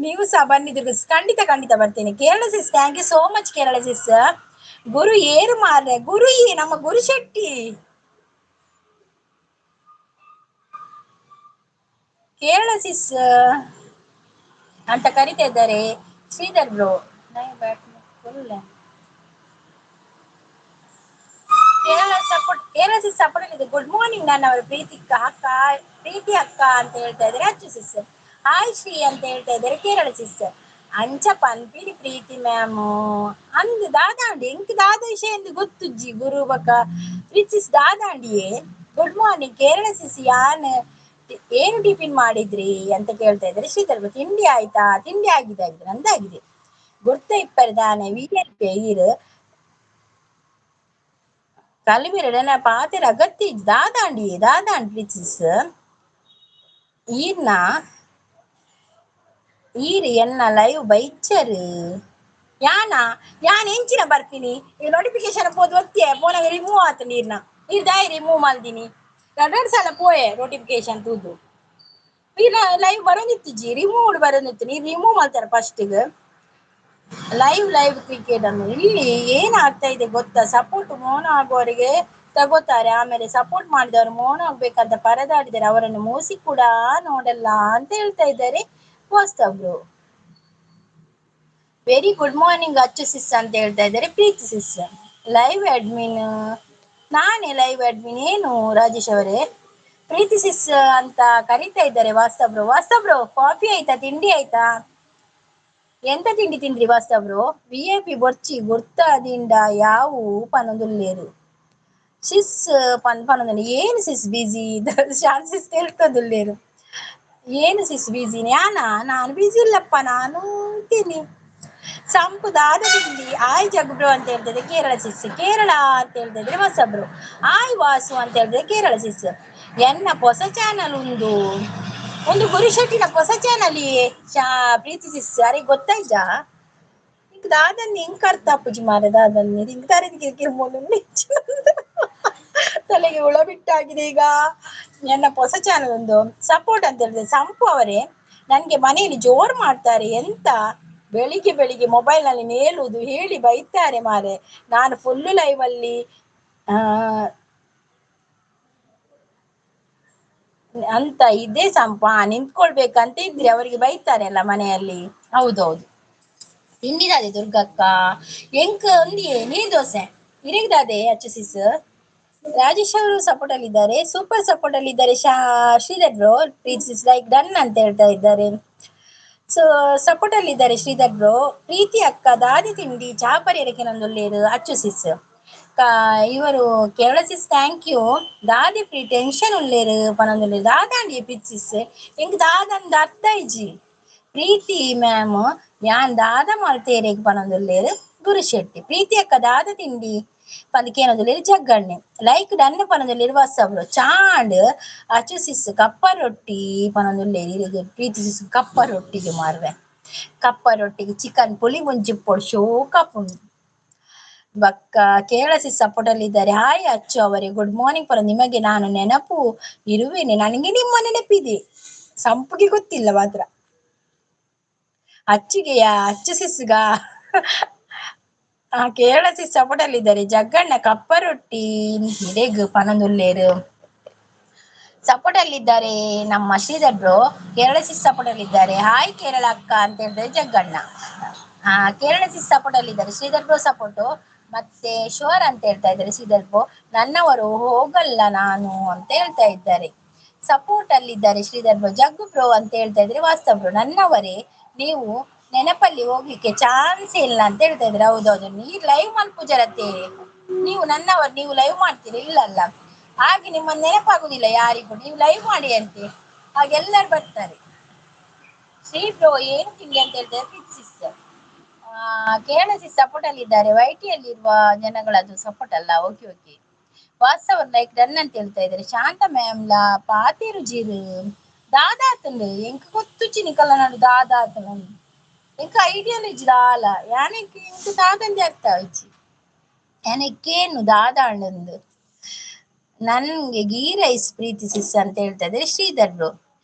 ನೀವು ಸಹ ಬನ್ನಿ ದುರ್ಗ, ಖಂಡಿತ ಖಂಡಿತ ಬರ್ತೇನೆ. Kerala sis thank you so much. Kerala sis ಗುರು ಏರು ಮಾರ್ರೆ ಗುರು ಈ ನಮ್ಮ ಗುರು ಶೆಟ್ಟಿ. ಕೇರಳ ಸಿಸ್ ಅಂತ ಕರಿತಾ ಇದ್ದಾರೆ Shridhar bro. Kerala support, Kerala sis support ಇದೆ. ಗುಡ್ ಮಾರ್ನಿಂಗ್ ನನ್ನವರ ಪ್ರೀತಿ ಅಕ್ಕ, ಪ್ರೀತಿ ಅಕ್ಕ ಅಂತ ಹೇಳ್ತಾ ಇದ್ದಾರೆ ಅಚ್ಚು ಸಿಸ್. ಹಾಯ್ ಶ್ರೀ ಅಂತ ಹೇಳ್ತಾ ಇದ್ದಾರೆ ಕೇರಳ ಸಿಸ್. ಅಂಚ ಪನ್ಪಿರಿ ಪ್ರೀತಿ ಮ್ಯಾಮು ಅಂದ್ ದಾದಾಂಡಿ ಎಂಕ್ ದಾದ ವಿಷಯ ಎಂದು ಗೊತ್ತುಜ್ಜಿ ಗುರು ಬಕ ಪ್ರೀತಿ ದಾದಾಂಡಿಯೇ. Good morning Kerala sis. ಯಾನ್ ಏನು ಟಿಫಿನ್ ಮಾಡಿದ್ರಿ ಅಂತ ಕೇಳ್ತಾ ಇದ್ದಾರೆ ಶ್ರೀಧರ್. ತಿಂಡಿ ಆಯ್ತಾ? ತಿಂಡಿ ಆಗಿದೆ ಆಗಿದೆ ನಂದಾಗಿದೆ. ಗುರ್ತ ಇಪ್ಪರ್ದಾನೆ ವಿ ಎಲ್ ಪಿ ಈರು ಕಲಿಬಿರಡನ ಪಾತೆರ ಅಗತ್ಯ ದಾದಾಂಡಿ ದಾದಾಂಡ್ ಪ್ರೀತಿಸ್ ಈರ್ನ ಈರು ಎನ್ನ ಲೈವ್ ಬೈಚರು ಯಾನ ಯಾನ್ ಎಂಚಿನ ಬರ್ತೀನಿ ಈ ನೋಟಿಫಿಕೇಶನ್ ಪೋದು ಒತ್ತಿಯ ಪೋನಾಗ ರಿಮೂವ್ ಆತು ನೀರ್ನ ನೀರ್ ದಾಯಿ ರಿಮೂವ್ ಮಾಡ್ದೀನಿ ಎರಡು ಸಲ ಪೋಯೆ ನೋಟಿಫಿಕೇಶನ್ ತೂದು ಈರ್ನ ಲೈವ್ ಬರೋದಿತ್ತಿಜ್ಜಿ ರಿಮೂವ್ ಬರೋದಿತ್ತು ನೀರು ರಿಮೂವ್ ಮಾಡ್ತಾರೆ ಫಸ್ಟಿಗೆ. ಲೈವ್ ಲೈವ್ ಕ್ರಿಕೆಟ್ ಅನ್ನು ಇಲ್ಲಿ ಏನಾಗ್ತಾ ಇದೆ ಗೊತ್ತಾ? ಸಪೋರ್ಟ್ ಮೌನ ಆಗುವವರಿಗೆ ತಗೋತಾರೆ, ಆಮೇಲೆ ಸಪೋರ್ಟ್ ಮಾಡಿದವರು ಮೌನ ಆಗ್ಬೇಕಂತ ಪರದಾಡಿದರೆ ಅವರನ್ನು ಮೋಸಿ ಕೂಡ ನೋಡಲ್ಲ ಅಂತ ಹೇಳ್ತಾ ಇದ್ದಾರೆ Vastav bro. Very good morning Achchu sis ಅಂತ ಹೇಳ್ತಾ ಇದ್ದಾರೆ ಪ್ರೀತಿ ಸಿಸ್. ಲೈವ್ ಅಡ್ಮಿನ್ ನಾನೇ ಲೈವ್ ಅಡ್ಮಿನ್ ಏನು ರಾಜೇಶ್ ಅವರೇ. ಪ್ರೀತಿ ಸಿಸ್ ಅಂತ ಕರೀತಾ ಇದ್ದಾರೆ ವಾಸ್ತವ್ ಬ್ರೋ. ವಾಸ್ತವ್ ಬ್ರೋ ಕಾಫಿ ಆಯ್ತಾ? ತಿಂಡಿ ಆಯ್ತಾ? ಎಂತ ತಿಂಡಿ ತಿಂದ್ರಿ ವಾಸ್ತವ್ರು? VIP ಬೊರ್ಚಿ ಗುರ್ತಾದಿಂಡ ಯಾವು ಪನೊಂದುಲ್ಲೇರು ಸಿಸ್ ಪನ್ ಪನೊಂದು ಏನು ಸಿಸ್ ಬಿಜಿ ಶಾನ್ ಸಿಸ್ ಹೇಳ್ತದುಲ್ಲೇರು ಏನು ಸಿಸ್ ಬಿಜಿ ಯಾನಾ ನಾನು ಬಿಜಿ ಇಲ್ಲಪ್ಪ ನಾನು ಇದ್ದೀನಿ. ಸಂಪು ದಾದ ತಿಂಡಿ ಆಯ್ ಜಗ್ಬ್ರು ಅಂತ ಹೇಳ್ತಿದ್ರೆ ಕೇರಳ ಸಿಸ್, ಕೇರಳ ಅಂತ ಹೇಳ್ತಿದ್ರೆ ಹೊಸಬ್ರು, ಆಯ್ ವಾಸು ಅಂತ ಹೇಳಿದ್ರೆ ಕೇರಳ ಸಿಸ್. ಎನ್ನ ಹೊಸ ಚಾನಲ್ ಒಂದು ಒಂದು ಗುರುಶೆಟ್ಟಿನ ಹೊಸ ಚಾನಲ್ ಶಾ ಪ್ರೀತಿ ಸಿಸ್ ಅರೆ ಗೊತ್ತಾಯ್ತಾ? ಇಂಕ್ ದಾದನ್ ಇಂಕ್ ಅರ್ಥ ಅಪ್ಪುಜಿ ಮಾರ ದಾದನ್ ಇಂಕ್ ಕಿರ್ಬೋದು ತಲೆಗೆ ಹುಳ ಬಿಟ್ಟಾಗಿದೆ ಈಗ. ನನ್ನ ಹೊಸ ಚಾನಲ್ ಒಂದು ಸಪೋರ್ಟ್ ಅಂತ ಹೇಳಿದ್ರೆ ಸಂಪು ಅವರೇ ನನ್ಗೆ ಮನೆಯಲ್ಲಿ ಜೋರು ಮಾಡ್ತಾರೆ, ಎಂತ ಬೆಳಿಗ್ಗೆ ಬೆಳಿಗ್ಗೆ ಮೊಬೈಲ್ ನಲ್ಲಿ ನೇಲುವುದು ಹೇಳಿ ಬೈತಾರೆ ಮಾರೆ. ನಾನು ಫುಲ್ ಲೈವ್ ಅಲ್ಲಿ ಅಂತ ಇದೇ ಸಂಪ ನಿಂತ್ಕೊಳ್ಬೇಕಂತ ಇದ್ರೆ ಅವರಿಗೆ ಬೈತಾರೆ ಅಲ್ಲ ಮನೆಯಲ್ಲಿ. ಹೌದೌದು. ತಿಂಡಿದಾದೆ ದುರ್ಗಕ್ಕ ಎಂಕ್ ಒಂದಿಯೇ ನೀರ್ ದೋಸೆ ಇರಿಗ್ದಾದೆ ಅಚ್ಚು ಸಿಸ್. ರಾಜೇಶ್ ಅವರು ಸಪೋರ್ಟ್ ಅಲ್ಲಿ ಇದ್ದಾರೆ, ಸೂಪರ್ ಸಪೋರ್ಟ್ ಅಲ್ಲಿ ಇದ್ದಾರೆ. Sridhar bro Preethi sis like done ಅಂತ ಹೇಳ್ತಾ ಇದ್ದಾರೆ. ಸೊ ಸಪೋರ್ಟ್ ಅಲ್ಲಿ ಇದ್ದಾರೆ ಶ್ರೀಧರ್ ಬ್ರೋ. ಪ್ರೀತಿ ಅಕ್ಕ ದಾದಿ ತಿಂಡಿ ಚಾಪರಿ ನಂದೊಲ್ಲೇರು ಅಚ್ಚು ಸಿಸ್. ಇವರು ಕೇರಳ ಸಿಸ್ thank you. ದಾದಿ ಫ್ರೀ ಟೆನ್ಷನ್ ಉಳ್ಳೇರು ಪನೊಂದುಲ್ಲೇರು ದಾದಾಂಡಿ ಪ್ರೀತಿ ಸಿಸ್ ಎಂಕ್ ದಾದಂದ ಅರ್ಥ ಇಜ್ಜಿ. ಪ್ರೀತಿ ಮ್ಯಾಮ್ ಯಾನ್ ದಾದ ಮಲ್ತೇರೆ ಪನೊಂದುಲ್ಲೇರು ಗುರುಶೆಟ್ಟಿ. ಪ್ರೀತಿ ಅಕ್ಕ ದಾದ ತಿಂಡಿ ಪಂದಕೇನೊಂದುಲ್ಲೇರು ಜಗ್ಗಣ್ಣೆ ಲೈಕ್ ಡನ್ ಪನೊಂದುಲ್ಲೇರು ವಾಸಬ್ರು ಚಾಂಡ್ ಅಚ್ಚು ಸಿಸ್ ಕಪ್ಪ ರೊಟ್ಟಿ ಪನೊಂದುಲ್ಲೇರು ಪ್ರೀತಿ ಸಿಸ್ ಕಪ್ಪ ರೊಟ್ಟಿಗೆ ಮಾರುವೆ. ಕಪ್ಪ ರೊಟ್ಟಿಗೆ ಚಿಕನ್ ಪುಳಿ ಮುಂಚಿ ಪೊಡ್ ಶೋಕಪುಂಡು. ಬಕ್ಕ ಕೇರಳ ಸಿಸ್ ಸಪೋರ್ಟ್ ಅಲ್ಲಿ ಇದ್ದಾರೆ. ಹಾಯ್ ಅಚ್ಚು ಅವರೇ ಗುಡ್ ಮಾರ್ನಿಂಗ್ ಪರ ನಿಮಗೆ ನಾನು ನೆನಪು ಇರುವೇನೆ, ನನಗೆ ನಿಮ್ಮ ನೆನಪಿದೆ, ಸಂಪುಗೆ ಗೊತ್ತಿಲ್ಲ ಮಾತ್ರ. ಅಚ್ಚುಗೆಯಾ ಅಚ್ಚು ಸಿಸ್ಗ ಕೇರಳ ಸಿಸ್ ಸಪೋರ್ಟ್ ಅಲ್ಲಿ ಇದ್ದಾರೆ. ಜಗ್ಗಣ್ಣ ಕಪ್ಪ ರೊಟ್ಟಿ ಹಿರೇಗ್ ಪನಂದುಲ್ಲೇರು ಸಪೋರ್ಟ್ ಅಲ್ಲಿ ಇದ್ದಾರೆ ನಮ್ಮ ಶ್ರೀಧರ್ ಬ್ರೋ. ಕೇರಳ ಸಿಸ್ ಸಪೋರ್ಟ್ ಅಲ್ಲಿ ಇದ್ದಾರೆ. ಹಾಯ್ ಕೇರಳ ಅಕ್ಕ ಅಂತ ಹೇಳಿದ್ರೆ ಜಗ್ಗಣ್ಣ. ಕೇರಳ ಸಿಸ್ ಸಪೋರ್ಟ್ ಅಲ್ಲಿ ಇದ್ದಾರೆ ಶ್ರೀಧರ್ ಬ್ರೋ ಸಪೋರ್ಟು. ಮತ್ತೆ ಶೋರ್ ಅಂತ ಹೇಳ್ತಾ ಇದ್ದಾರೆ ಶ್ರೀಧರ್ ಬ್ರೋ. ನನ್ನವರು ಹೋಗಲ್ಲ ನಾನು ಅಂತ ಹೇಳ್ತಾ ಇದ್ದಾರೆ. ಸಪೋರ್ಟ್ ಅಲ್ಲಿದ್ದಾರೆ ಶ್ರೀಧರ್ ಬ್ರೋ. ಜಗ್ಗು ಬ್ರೋ ಅಂತ ಹೇಳ್ತಾ ಇದ್ದಾರೆ ವಾಸ್ತವ್ ಬ್ರೋ. ನನ್ನವರೇ ನೀವು ನೆನಪಲ್ಲಿ ಹೋಗ್ಲಿಕ್ಕೆ ಚಾನ್ಸ್ ಇಲ್ಲ ಅಂತ ಹೇಳ್ತಾ ಇದ್ದಾರೆ. ಹೌದೌದು, ನೀರ್ ಲೈವ್ ಮಲ್ಪುಜರತ್ತೆ ನೀವು ನನ್ನವರು, ನೀವು ಲೈವ್ ಮಾಡ್ತೀರಿ ಇಲ್ಲಲ್ಲ, ಹಾಗೆ ನಿಮ್ಮ ನೆನಪಾಗುದಿಲ್ಲ ಯಾರಿಗೂ. ನೀವು ಲೈವ್ ಮಾಡಿ ಅಂತೆ, ಹಾಗೆಲ್ಲರು ಬರ್ತಾರೆ. ಶ್ರೀ ಬ್ರೋ ಏನು ತಿಂಡಿ ಅಂತ ಹೇಳ್ತಾರೆ ಪ್ರೀತಿ ಸಿಸ್. ಕೇರಳ ಸಿಸ್ ಸಪೋರ್ಟ್ ಅಲ್ಲಿ ಇದ್ದಾರೆ. ವೈಟಿಯಲ್ಲಿರುವ ಜನಗಳದು ಸಪೋರ್ಟ್ ಅಲ್ಲ. ಓಕೆ ಓಕೆ ವಾಸ್ತವ ಲೈಕ್ ಡನ್ ಅಂತ ಹೇಳ್ತಾ ಇದ್ದಾರೆ. ಶಾಂತ ಮ್ಯಾಮ್ ಲಾ ಪಾತೇರು ಜೀರು ದಾದಾತಂಡು ಎಂಕ್ ಗೊತ್ತುಚಿ ನಿಕಲ್ಲ ನಾಡು ದಾದಾತನ ಎಂಕ್ ಐಡಿಯಾಲಜಿ ದಾಲ ಯಾನಕ್ಕೆ ಎಂಕ್ ದಾದಂದೆ ಅರ್ಥ ಆಯ್ಚಿ ಯಾನಕ್ಕೇನು ದಾದ ಅಣ್ಣಂದು. ನನ್ಗೆ ಗೀ ರೈಸ್ ಪ್ರೀತಿ ಸಿಸ್ ಅಂತ ಹೇಳ್ತಾ ಇದ್ದಾರೆ Sridhar bro.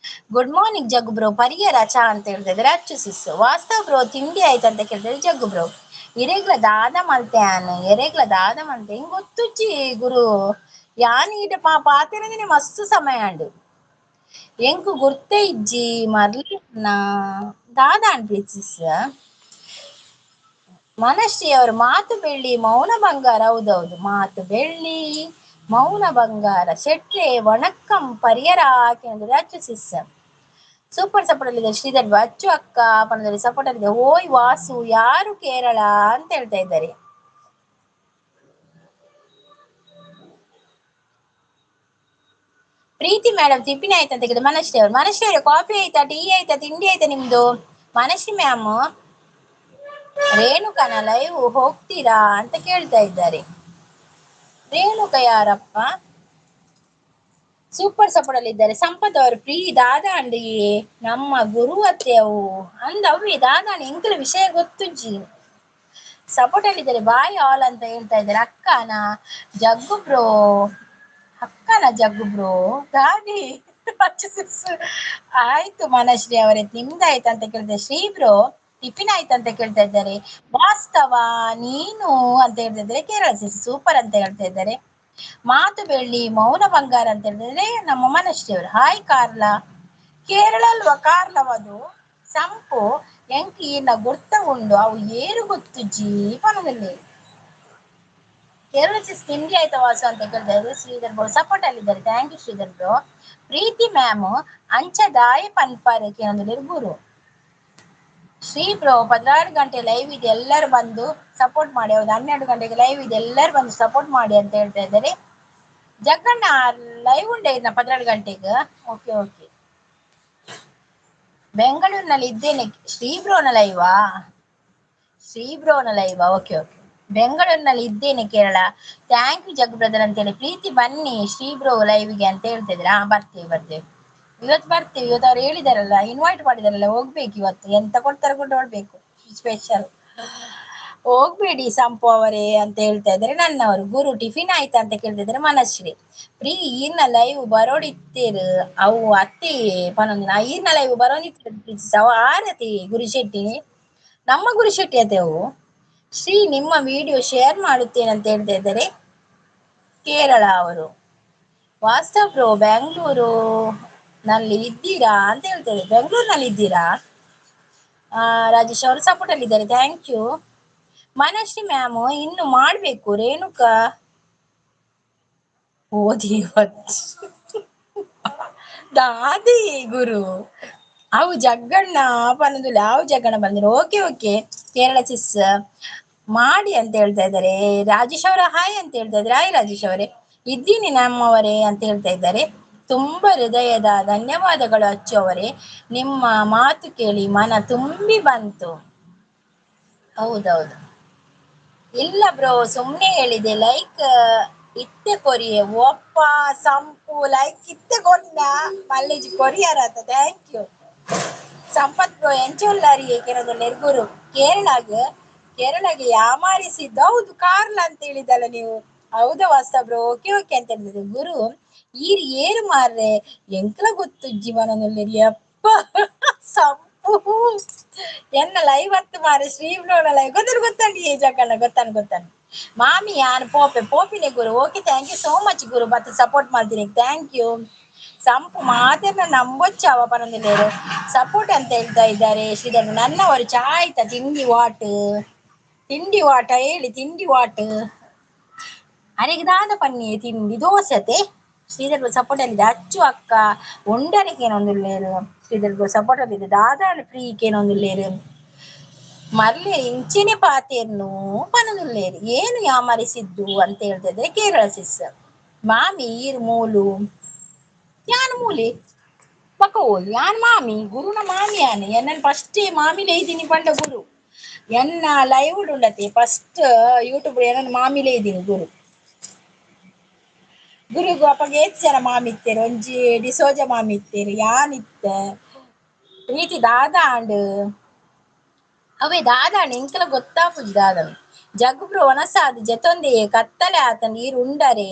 Good morning Jaggu bro ಪರಿಯರ ಚಾ ಅಂತ ಹೇಳ್ತಾ ಇದ್ದಾರೆ ಅಚ್ಚು ಸಿಸ್. ವಾಸ್ತವ್ ಬ್ರೋ ತಿಂಡಿ ಆಯ್ತು ಅಂತ ಕೇಳ್ತಾರೆ ಜಗ್ಗು ಬ್ರೋ. ಇರೆಗ್ಲ ದಾದ ಮಲ್ತೆ ಆನು ಎರೆಗ್ಲ ದಾದ ಮಲ್ತೆ ಹಿಂಗ್ ಗೊತ್ತುಚ್ಚಿ ಗುರು ಯಾನ್ ಈಟ ಪಾತೆರಂದಿನಿ ಮಸ್ತ್ ಸಮಯ ಅಂಡು ಎಂಕು ಗುರ್ತೆ ಇಜ್ಜಿ ಮರ್ಲಿ ದಾದ ಪ್ರೀತಿ ಸಿಸ್. ಮನಶ್ರೀ ಅವರು ಮಾತು ಬೆಳ್ಳಿ ಮೌನ ಬಂಗಾರ. ಹೌದೌದು, ಮಾತು ಬೆಳ್ಳಿ ಮೌನ ಬಂಗಾರ. ಶೆಟ್ರೆ ವಣಕ್ಕಂ ಪರಿಯರ ಅಂದ್ರೆ ಅಚ್ಚು ಸಿಸ್. ಸೂಪರ್ ಸಪೋರ್ಟ್ ಅಲ್ಲಿ ಇದೆ ಶ್ರೀಧರ್. ಅಚ್ಚು ಅಕ್ಕ ಪಣದಲ್ಲಿ ಸಪೋರ್ಟ್ ಅಲ್ಲಿ ಇದೆ. ಓಯ್ ವಾಸು ಯಾರು ಕೇರಳ ಅಂತ ಹೇಳ್ತಾ ಇದ್ದಾರೆ. ಪ್ರೀತಿ ಮೇಡಮ್ ಟಿಫಿನ್ ಆಯ್ತು ಅಂತ ಕೇಳಿದ್ರೆ ಮನಶ್ರೀ ಅವರು. ಮನಶ್ರೀ ಅವರೇ ಕಾಫಿ ಆಯ್ತಾ, ಟೀ ಆಯ್ತಾ, ತಿಂಡಿ ಆಯ್ತಾ ನಿಮ್ದು? ಮನಶ್ರೀ ಮ್ಯಾಮ್ ರೇಣುಕನ ಲೈವ್ ಹೋಗ್ತೀರಾ ಅಂತ ಕೇಳ್ತಾ ಇದ್ದಾರೆ. ರೇಣುಕ ಯಾರಪ್ಪ? ಸೂಪರ್ ಸಪೋರ್ಟ್ ಅಲ್ಲಿ ಇದ್ದಾರೆ ಸಂಪತ್ ಅವರು. ಪ್ರೀ ದಾದಾ ಅಂಡಿ ನಮ್ಮ ಗುರು ಅತ್ತೆ ಅವು ಅಂದ ಅವ್ವಿ ದಾದಾ ಎಂಕಲ ವಿಷಯ ಗೊತ್ತುಜ್ಜಿ. ಸಪೋರ್ಟ್ ಅಲ್ಲಿ ಇದ್ದಾರೆ ಬಾಯ್ ಆಲ್ ಅಂತ ಹೇಳ್ತಾ ಇದ್ದಾರೆ. ಅಕ್ಕನ ಜಗ್ಗು ಬ್ರೋ, ಅಕ್ಕನ ಜಗ್ಗು ಬ್ರೋ ದಾದಿ ಆಯ್ತು ಮನಶ್ರೀ ಅವರೇ ನಿಮ್ದಾಯ್ತು ಅಂತ ಕೇಳ್ತಾರೆ. ಶ್ರೀ ಬ್ರೋ ಟಿಫಿನ್ ಆಯ್ತು ಅಂತ ಕೇಳ್ತಾ ಇದ್ದಾರೆ. ವಾಸ್ತವ ನೀನು ಅಂತ ಹೇಳ್ತಾ ಇದ್ದಾರೆ. ಕೇರಳ ಸೂಪರ್ ಅಂತ ಹೇಳ್ತಾ ಇದ್ದಾರೆ. ಮಾತು ಬೆಳ್ಳಿ ಮೌನ ಬಂಗಾರ ಅಂತ ಹೇಳಿದ್ರೆ ನಮ್ಮ ಮನಶ್ರೀ ಅವರು. ಹಾಯ್ ಕಾರ್ಲಾ, ಕೇರಳ ಅಲ್ವಾ ಕಾರ್ಲವದು. ಸಂಪು ಎಂಕ್ ಈನ ಗುರ್ತ ಉಂಡು ಅವು ಏರು ಗೊತ್ತು ಜೀವನದಲ್ಲಿ. ಕೇರಳ ಸಿಸ್ ತಿಂಡಿ ಆಯ್ತಾ ವಾಸು ಅಂತ ಕೇಳ್ತಾ ಇದ್ದಾರೆ. ಶ್ರೀಧರ್ ಬ್ರೋ ಸಪೋರ್ಟ್ ಅಲ್ಲಿ ಇದ್ದಾರೆ. Thank you Sridhar bro. Preethi ma'am ಅಂಚದಾಯ ಪನ್ಪಾರೆ ಕೇಳಂದ್ರೆ Guru. Shri bro 16 ಗಂಟೆ ಲೈವ್ ಇದೆ, ಎಲ್ಲರೂ ಬಂದು ಸಪೋರ್ಟ್ ಮಾಡಿ. ಹೌದು, 12 ಗಂಟೆಗೆ ಲೈವ್ ಇದೆ, ಎಲ್ಲರೂ ಬಂದು ಸಪೋರ್ಟ್ ಮಾಡಿ ಅಂತ ಹೇಳ್ತಾ ಇದ್ದಾರೆ. ಜಗ್ಗಣ್ಣ ಲೈವ್ ಉಂಡೆ ಇದನ್ನ 16 ಗಂಟೆಗೆ. ಓಕೆ ಓಕೆ, ಬೆಂಗಳೂರಿನಲ್ಲಿ ಇದ್ದೇನೆ. ಶ್ರೀ ಬ್ರೋನ ಲೈವಾ? ಶ್ರೀ ಬ್ರೋನ ಲೈವಾ? ಓಕೆ ಓಕೆ, ಬೆಂಗಳೂರಿನಲ್ಲಿ ಇದ್ದೇನೆ Kerala. Thank you Jaggu brother ಅಂತೇಳಿ. ಪ್ರೀತಿ ಬನ್ನಿ ಶ್ರೀ ಬ್ರೋ ಲೈವ್ಗೆ ಅಂತ ಹೇಳ್ತಿದ್ರ. ಹಾ, ಬರ್ತೇವೆ ಬರ್ತೇವೆ, ಇವತ್ತು ಬರ್ತೀವಿ. ಇವತ್ತು ಅವ್ರು ಹೇಳಿದಾರಲ್ಲ, ಇನ್ವೈಟ್ ಮಾಡಿದಾರಲ್ಲ, ಹೋಗ್ಬೇಕು ಇವತ್ತು. ಎಂತ ಕೊಡ್ತಾರೆ ಕೂಡ ನೋಡ್ಬೇಕು, ಸ್ಪೆಷಲ್. ಹೋಗ್ಬೇಡಿ ಸಂಪು ಅವರೇ ಅಂತ ಹೇಳ್ತಾ ಇದ್ದಾರೆ ನನ್ನವರು. ಗುರು ಟಿಫಿನ್ ಆಯ್ತಾ ಅಂತ ಕೇಳ್ತಿದ್ದಾರೆ ಮನಶ್ರೀ. ಪ್ರೀ ಈರ್ನ ಲೈವ್ ಬರೋಡಿತ್ತೇರು ಅವು ಅತ್ತೆ ಪನೊಂದಿನ ಈರ್ನ ಲೈವ್ ಬರೋನಿತ್ತು ಅವು ಆರತಿ ಗುರುಶೆಟ್ಟಿ, ನಮ್ಮ ಗುರುಶೆಟ್ಟಿ ಅತ್ತೆ ಅವು. ಶ್ರೀ ನಿಮ್ಮ ವಿಡಿಯೋ ಶೇರ್ ಮಾಡುತ್ತೇನೆ ಅಂತ ಹೇಳ್ತಾ ಇದ್ದಾರೆ ಕೇರಳ ಅವರು. ವಾಸ್ತವ್ ಬ್ರೋ ಬೆಂಗಳೂರು ನಲ್ಲಿ ಇದ್ದೀರಾ ಅಂತ ಹೇಳ್ತಾರೆ. ಬೆಂಗಳೂರಿನಲ್ಲಿ ಇದ್ದೀರಾ? ರಾಜೇಶ್ ಅವರು ಸಪೋರ್ಟ್ ಅಲ್ಲಿ ಇದ್ದಾರೆ, thank you. Manashree ma'am ಇನ್ನು ಮಾಡ್ಬೇಕು. ರೇಣುಕಾ ಓದಿ ದಾದಿ ಗುರು ಅವು ಜಗ್ಗಣ್ಣ ಪನದುಲ್ಲ, ಅವು ಜಗ್ಗಣ್ಣ ಬಂದ್ರು. ಓಕೆ ಓಕೆ, ಕೇರಳ ಸಿಸ್ ಮಾಡಿ ಅಂತ ಹೇಳ್ತಾ ಇದ್ದಾರೆ. ರಾಜೇಶ್ ಅವರ ಹಾಯ್ ಅಂತ ಹೇಳ್ತಾ ಇದ್ದಾರೆ. ಹಾಯ್ ರಾಜೇಶ್ ಅವರೇ, ಇದ್ದೀನಿ ನಮ್ಮವರೇ ಅಂತ ಹೇಳ್ತಾ ಇದ್ದಾರೆ. ತುಂಬಾ ಹೃದಯದ ಧನ್ಯವಾದಗಳು ಅಚ್ಚು ಅವರೇ, ನಿಮ್ಮ ಮಾತು ಕೇಳಿ ಮನ ತುಂಬಿ ಬಂತು. ಹೌದೌದು, ಇಲ್ಲ ಬ್ರೋ ಸುಮ್ನೆ ಹೇಳಿದೆ. ಲೈಕ್ ಇತ್ತೆ ಕೊರಿಯೆ ಒಪ್ಪ ಸಂಪು ಲೈಕ್ ಇತ್ತೆ ಕೊನ್ನ ಮಲ್ಲೇಜ್ ಕೊರಿಯರ್ ಆತ. Thank you Sampath bro. ಎಂಚೊಲ್ಲಾರಿ ಏಕೆನದು ಕೇರಳಾಗ ಕೇರಳಗೆ ಯಾಮಾರಿಸಿದ್ದು. ಹೌದು, ಕಾರ್ಲ ಅಂತ ಹೇಳಿದಲ್ಲ ನೀವು. ಹೌದಾ ವಾಸ್ತ ಬ್ರೋ, ಓಕೆ ಓಕೆ ಅಂತ ಹೇಳಿದ್ರು. ಗುರು ಈರ್ ಏರು ಮಾರ್ರೆ ಎಂಕ್ಲ ಗೊತ್ತು ಜೀವನದಲ್ಲಿ ಅಪ್ಪ ಸಂಪು ಎನ್ನ ಲೈವ್ ಹತ್ತು ಮಾರೆ ಶ್ರೀ ಬ್ರೋನ ಲೈವ್ ಗೊತ್ತರು ಗೊತ್ತಾಗಿ ಜಗಣ್ಣ ಗೊತ್ತಾನ ಗೊತ್ತಾನ ಮಾಮಿ ಯಾನ್ ಪೋಪೆ ಪೋಪಿನೆ ಗುರು. Okay thank you so much ಗುರು, ಮತ್ತೆ ಸಪೋರ್ಟ್ ಮಾಡ್ತೀನಿ, thank you. ಸಂಪು ಮಾತನ್ನ ನಂಬೊಚ್ಚಾವ ಪನಂದಿಲ್ಲೇರು ಸಪೋರ್ಟ್ ಅಂತ ಹೇಳ್ತಾ ಇದ್ದಾರೆ ಶ್ರೀಧರ್. ನನ್ನವರು ಚಾ ಆಯ್ತಾ? ತಿಂಡಿ what, ತಿಂಡಿ ವಾಟ ಹೇಳಿ, ತಿಂಡಿ what ಅರೆಗೆ ದಾದ ಪನ್ನಿ ತಿಂಡಿ ದೋಸೆ. ಶ್ರೀಧರ್ ಸಪೋರ್ಟ್ ಅಲ್ಲಿದೆ. ಅಚ್ಚು ಅಕ್ಕ ಒಂಡರಿಗೆ ಏನೊಂದುಲ್ಲೇರು ಶ್ರೀಧರ್ ಸಪೋರ್ಟ್ ಅಲ್ಲಿದೆ. ದಾದಾಣ ಫ್ರೀಕ್ ಏನೊಂದುಲ್ಲೇರು ಮರ್ಲೆ ಇಂಚಿನ ಪಾತೇರ್ನು ಪನದುಲ್ಲೇರು ಏನು ಯಾಮರಿಸಿದ್ದು ಅಂತ ಹೇಳ್ತಾ ಇದ್ದಾರೆ ಕೇರಳ ಸಿಸ್. ಮಾಮಿ ಈರು ಮೂಲು ಯಾನ್ ಮೂಲೆ ಪಕ್ಕ ಯಾನ್ ಮಾಮಿ ಗುರುನ ಮಾಮಿ ಯಾನ್ ಎನ್ನನ್ ಫಸ್ಟ್ ಮಾಮಿಲೇ ಇದ್ದೀನಿ ಪಂಡ ಗುರು ಎನ್ನ ಲೈವ್ ಉಂಡತೆ ಫಸ್ಟ್ ಯೂಟ್ಯೂಬ್ ಏನನ್ನ ಮಾಮಿಲೇ ಇದ್ದೀನಿ ಗುರು. ಗುರುಗು ಅಪ್ಪಗೆ ಏತ್ ಜನ ಮಾಮಿ ಇತ್ತೇರು, ಒಂಜಿ ಡಿಸೋಜ ಮಾಮಿ ಇತ್ತೇರು, ಯಾನಿತ್ತ ಪ್ರೀತಿ ದಾದ ಅಂಡ್ ಅವೇ ದಾದಾಂಡ್ ಎಂಕಲ ಗೊತ್ತಾಪುಜಿ ದಾದನ್. ಜಗ್ಬ್ರು ಒನಸಾದ ಜೊತೊಂದೇ ಕತ್ತಲೆ ಆತ ನೀರು ಉಂಡರೆ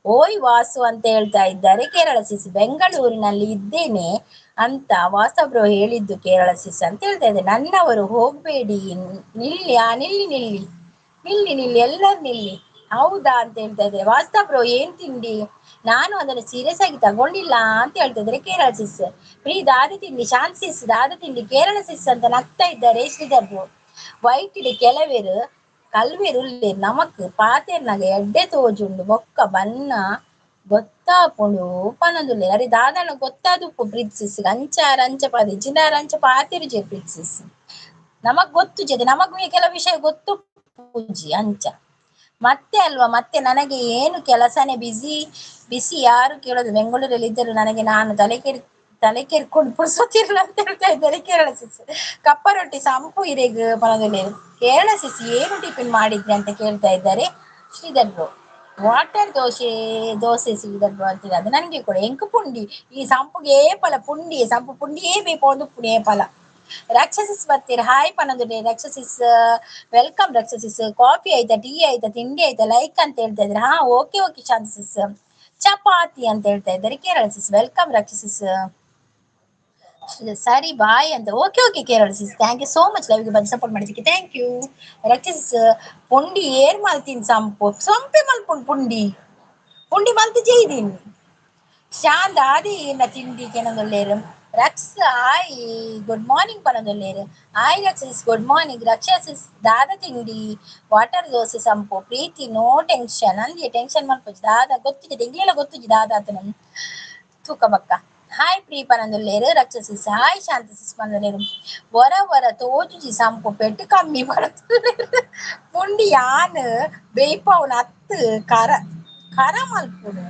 ಓಯ್ ವಾಸು ಅಂತ ಹೇಳ್ತಾ ಇದ್ದಾರೆ ಕೇರಳ ಸಿಸ್. ಬೆಂಗಳೂರಿನಲ್ಲಿ ಇದ್ದೇನೆ ಅಂತ ವಾಸಬ್ರು ಹೇಳಿದ್ದು ಕೇರಳ ಸಿಸ್ ಅಂತ ಹೇಳ್ತಾ ಇದ್ದಾರೆ. ನನ್ನವರು ಹೋಗ್ಬೇಡಿ, ನಿಲ್ಲಿ ನಿಲ್ಲಿ ನಿಲ್ಲಿ ನಿಲ್ಲಿ ನಿಲ್ಲಿ ಎಲ್ಲರೂ ನಿಲ್ಲಿ. ಹೌದಾ ಅಂತ ಹೇಳ್ತಾ ಇದ್ದಾರೆ. ವಾಸ್ತಬ್ರು ಏನ್ ತಿಂಡಿ? ನಾನು ಅದನ್ನು ಸೀರಿಯಸ್ ಆಗಿ ತಗೊಂಡಿಲ್ಲ ಅಂತ ಹೇಳ್ತಾ ಇದ್ದಾರೆ ಕೇರಳ ಸಿಸ್. ಪ್ರೀ ದಾದ ತಿಂಡಿ ಶಾಂತ್ ಸಿಸ್ ದಾದ ತಿಂಡಿ ಕೇರಳ ಸಿಸ್ ಅಂತ ನಗ್ತಾ ಇದ್ದಾರೆ ಶ್ರೀಧರ್ ಬ್ರೋ. ವೈಟ್ ಕೆಲವೇರು ಕಲ್ವೇರು ನಮಕ್ ಪಾತೆರ್ನಾಗ ಎಡ್ಡೆ ತೋಜುಂಡು ಬೊಕ್ಕ ಬನ್ನ ಗೊತ್ತಾಪುಂಡು ಪನದುಲ್ಲೆ. ಅರೆ ದಾದನ ಗೊತ್ತಾದುಪ್ಪು ಪ್ರೀತ್ ಸಿಸ್ ಅಂಚಾರ ಅಂಚ ಪಾತೆ ಜಿನಾರ ಅಂಚ ಪಾತೆರು ಜೆ ಪ್ರೀತ್ ಸಿಸ್ ನಮಗ್ ಗೊತ್ತು ಜೆ, ನಮಗ್ ಕೆಲವು ವಿಷಯ ಗೊತ್ತು ಪೂಜಿ ಅಂಚ ಮತ್ತೆ ಅಲ್ವಾ. ಮತ್ತೆ ನನಗೆ ಏನು ಕೆಲಸನೇ ಬಿಸಿ ಬಿಸಿ ಯಾರು ಕೇಳೋದು. ಬೆಂಗಳೂರಲ್ಲಿ ಇದ್ದರು ನನಗೆ ನಾನು ತಲೆ ಕೆರ್ಕೊಂಡು ಪುರ್ಸೊತ್ತಿರಲ್ಲ ಅಂತ ಹೇಳ್ತಾ ಇದ್ದಾರೆ ಕೇರಳ ಸಿಸ್. ಕಪ್ಪ ರೊಟ್ಟಿ ಸಂಪು ಇರೆಗ್ ಪನದಲ್ಲಿ ಕೇರಳ ಸಿಸ್ ಏನು ಟಿಫಿನ್ ಮಾಡಿದ್ರಿ ಅಂತ ಕೇಳ್ತಾ ಇದ್ದಾರೆ Sridhar bro. Water dosa dosa Sridhar bro ಅಂತಿದೆ, ಅದು ನನಗೆ ಕೂಡ ಎಂಕು ಪುಂಡಿ ಈ ಸಂಪುಗೆ ಏಪಲ ಪುಂಡಿ ಸಂಪು ಪುಂಡಿಯೇ ಬೇಕು ಒಂದು ಪುಣಿ ಏಪಲ. ರಾಕ್ಷಸಿಸ್ ಬರ್ತೀರ ಹಾಯ್ ಪನದುಡೆ ರಾಕ್ಷಸಿಸ್ welcome ರಾಕ್ಷಸಿಸ್. ಕಾಫಿ ಆಯ್ತಾ, ಟೀ ಆಯ್ತಾ, ತಿಂಡಿ ಆಯ್ತಾ, ಲೈಕ್ ಅಂತ ಹೇಳ್ತಾ ಇದ್ದಾರೆ. ಹಾ ಓಕೆ ಓಕೆ ಶಾಂತ ಸಿಸ್. ಚಪಾತಿ ಅಂತ ಹೇಳ್ತಾ ಇದ್ದಾರೆ ಕೇರಳ ಸಿಸ್. Welcome ರಾಕ್ಷಸಿಸ್. ಸರಿ ಬಾಯ್ ಅಂತ. Okay okay Kerala sis, thank you so much ಲೈವ್ಗೆ ಬಂದು ಸಪೋರ್ಟ್ ಮಾಡಿದ್ದಕ್ಕೆ thank you. ರಾಕ್ಷಸಿಸ್ ಪುಂಡಿ ಏರ್ ಮಲ್ತೀನಿ ಸಂಪು ಸಂಪೆ ಮಲ್ಪುಂಡು ಪುಂಡಿ ಪುಂಡಿ ಮಲ್ತು ಜೈದೀನಿ ಶಾಂತ ಆದಿ ಇನ್ನ ತಿಂಡಿ ಕೆನದೊಲ್ಲೇರು. ರಕ್ಷ ಆಯ್ ಗುಡ್ ಮಾರ್ನಿಂಗ್ ಪನದೊಲ್ಲೇರು. ಆಯ್ ರಕ್ಷಸಿಸ್ ಗುಡ್ ಮಾರ್ನಿಂಗ್. ರಕ್ಷಸಿಸ್ ದಾದ ತಿಂಡಿ ವಾಟರ್ ದೋಸೆ ಸಂಪು. ಪ್ರೀತಿ ನೋ ಟೆನ್ಷನ್ ಅಂದಿ ಟೆನ್ಷನ್ ಮಲ್ಪುಜಿ ದಾದ ಗೊತ್ತಿದೆ ಎಂಗ್ಲೆಲ್ಲ ಗೊತ್ತುಜಿ ದಾದ ಆತನ ತೂಕ ಬಕ್ಕ. ಹಾಯ್ ಪ್ರೀ ಪನೊಂದುಲ್ಲೆರ್ ರಕ್ಷಸಿಸ್ ಹಾಯ್ ಶಾಂತ ಸಿಸ್ ಪನೊಂದುಲ್ಲೆರ್ ಒರ ಒರ ತೋಜುಜಿ ಸಂಪು ಪೆಟ್ಟು ಕಮ್ಮಿ ಪನೊಂದುಲ್ಲೆರ್ ಪುಂಡಿ ಯಾನ್ ಬೇಯ್ಪಾವುನ ಅತ್ತ್ ಕರ ಕರ ಮಲ್ಪುನು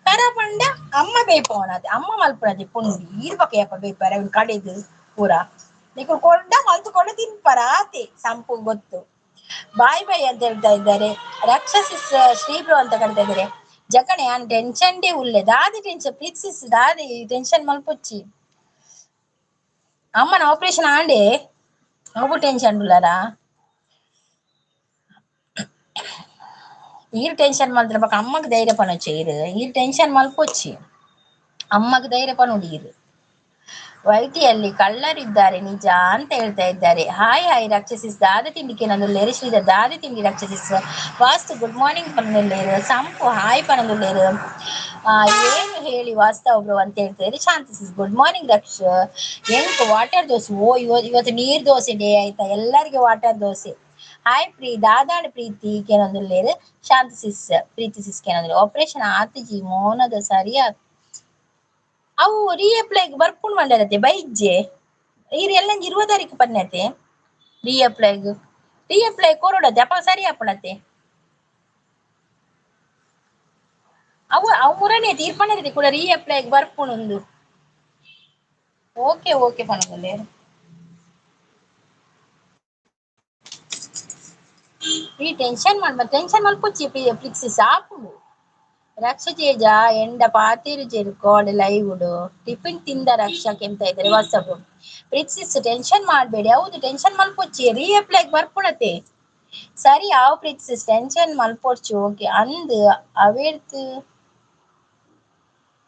ಕರ ಪಂಡ ಅಮ್ಮ ಬೇಯ್ಪಾವನತೆ ಅಮ್ಮ ಮಲ್ಪುನತೆ ಪುಂಡಿ ಈರ್ ಬೊಕ ಏಪ ಬೇಯ್ಪಾರ ಅವ್ನು ಕಡೆದು ಪೂರ ನಿಕುಲು ಕೊಂಡ ಮಲ್ತುಕೊಂಡು ತಿನ್ಪರ ಆತೆ ಸಂಪು ಗೊತ್ತು. ಬಾಯ್ ಬಾಯ್ ಅಂತ ಹೇಳ್ತಾ ಇದ್ದಾರೆ ರಕ್ಷಸಿಸ್ ಶ್ರೀ ಬ್ರೋ ಅಂತ ಕರಿತಾ ಇದ್ದಾರೆ. ಜಗಣೆ ಯಾನ್ ಟೆನ್ಷನ್ ಡೇ ಉಲ್ಲೆ ದಾದಿ ಟೆನ್ಷನ್ ಪ್ರೀತಿಸಿಸ್ ದಾದಿ ಟೆನ್ಷನ್ ಮಲ್ಪೊಚ್ಚಿ ಅಮ್ಮನ ಆಪರೇಷನ್ ಆಂಡೆ ಅವು ಟೆನ್ಷನ್ ಉಲ್ಲರಾ ಈರ್ ಟೆನ್ಷನ್ ಮಲ್ತ್ರ ಬೊಕ ಅಮ್ಮಗ್ ಧೈರ್ಯ ಪನೊಚ್ಚಿ ಈರ್ ಈರ್ ಟೆನ್ಷನ್ ಮಲ್ಪೊಚ್ಚಿ ಅಮ್ಮಗ್ ಧೈರ್ಯ ಪನೊಡು ಈರ್. ವೈಟಿಯಲ್ಲಿ ಕಳ್ಳರಿದ್ದಾರೆ ನಿಜ ಅಂತ ಹೇಳ್ತಾ ಇದ್ದಾರೆ. ಹಾಯ್ ಹಾಯ್ ರಕ್ಷಸಿಸ್ ದಾದ ತಿಂಡಿ ಕೇನೊಂದುಲ್ಲೆರ್ ಶ್ರೀಧರ್ ದಾದ ತಿಂಡಿ ರಕ್ಷಸಿಸ್ ವಾಸ್ತು ಗುಡ್ ಮಾರ್ನಿಂಗ್ ಪನೊಂದುಲ್ಲೆರ್ ಸಂಪು ಹಾಯ್ ಪನೊಂದುಲ್ಲೆರ್ ಏನು ಹೇಳಿ ವಾಸ್ತವ ಬ್ರೋ ಅಂತ ಹೇಳ್ತಾ ಶಾಂತಿ ಸಿಸ್ ಗುಡ್ ಮಾರ್ನಿಂಗ್ ರಕ್ಷ. ಎಂಕ್ ವಾಟರ್ ದೋಸೆ ಓ ಇವತ್ತು ನೀರ್ ದೋಸೆ ಡೇ ಆಯ್ತಾ ಎಲ್ಲರಿಗೆ ವಾಟರ್ ದೋಸೆ. ಹಾಯ್ ಪ್ರೀ ದಾದಾಣ ಪ್ರೀತಿ ಕೇನೊಂದುಲ್ಲೆರ್ ಶಾಂತಿ ಸಿಸ್ ಪ್ರೀತಿ ಸಿಸ್ ಕೇನೊಂದುಲ್ಲೆರ್ ಆಪರೇಷನ್ ಆತಿಜಿ ಮೋನದ ಸರಿ ಅವು ರೀಅಪ್ಲೈ ಬರ್ಪುಂಡು ಮಂಡಲತೆ ಬೈಜ್ಜೆ ಈರ್ ಎಲ್ಲ 20 ತಾರೀಕು ಪನ್ಯತೆ ರೀಅಪ್ಲೈಗ್ ರೀಅಪ್ಲೈ ಕೊರೊಡತೆ ಅಪ್ಪ ಸರಿ ಆಪುಣತೆ ಅವು ಅವು ಮುರನೇ ತೀರ್ಪಣತೆ ಕೂಡ ರೀಅಪ್ಲೈಗ್ ಬರ್ಪುಂಡು. ಓಕೆ ಓಕೆ ಪನೊಂದುಲ್ಲೆರ್ ಈ ಟೆನ್ಷನ್ ಮಲ್ಪ ಟೆನ್ಷನ್ ಮಲ್ಪೊಚ್ಚಿ ಪ್ಲಿಕ್ಸಿಸ್ ಆಪುಂಡು. ರಕ್ಷ ಚೇಜ ಎಂಡ ಪಾತೇರುಜೆರ್ ಕೋಡೆ ಲೈವ್ ಟಿಫಿನ್ ತಿಂದ ರಕ್ಷ ಕೆಂತ ಇದ್ದಾರೆ ವಾಟ್ಸಪ್ ಪ್ರಿಕ್ಸಿಸ್ ಟೆನ್ಷನ್ ಮಾಡಬೇಡಿ. ಹೌದು ಟೆನ್ಷನ್ ಮಲ್ಪೊಚ್ಚಿ ರೀಅಪ್ಲೈಗ್ ಬರ್ಪುಣತೆ ಸರಿ ಆವು ಪ್ರಿಕ್ಸಿಸ್ ಟೆನ್ಷನ್ ಮಲ್ಪೊಡ್ಚಿ ಓಕೆ ಅಂದ್ ಅವೇರ್ತ್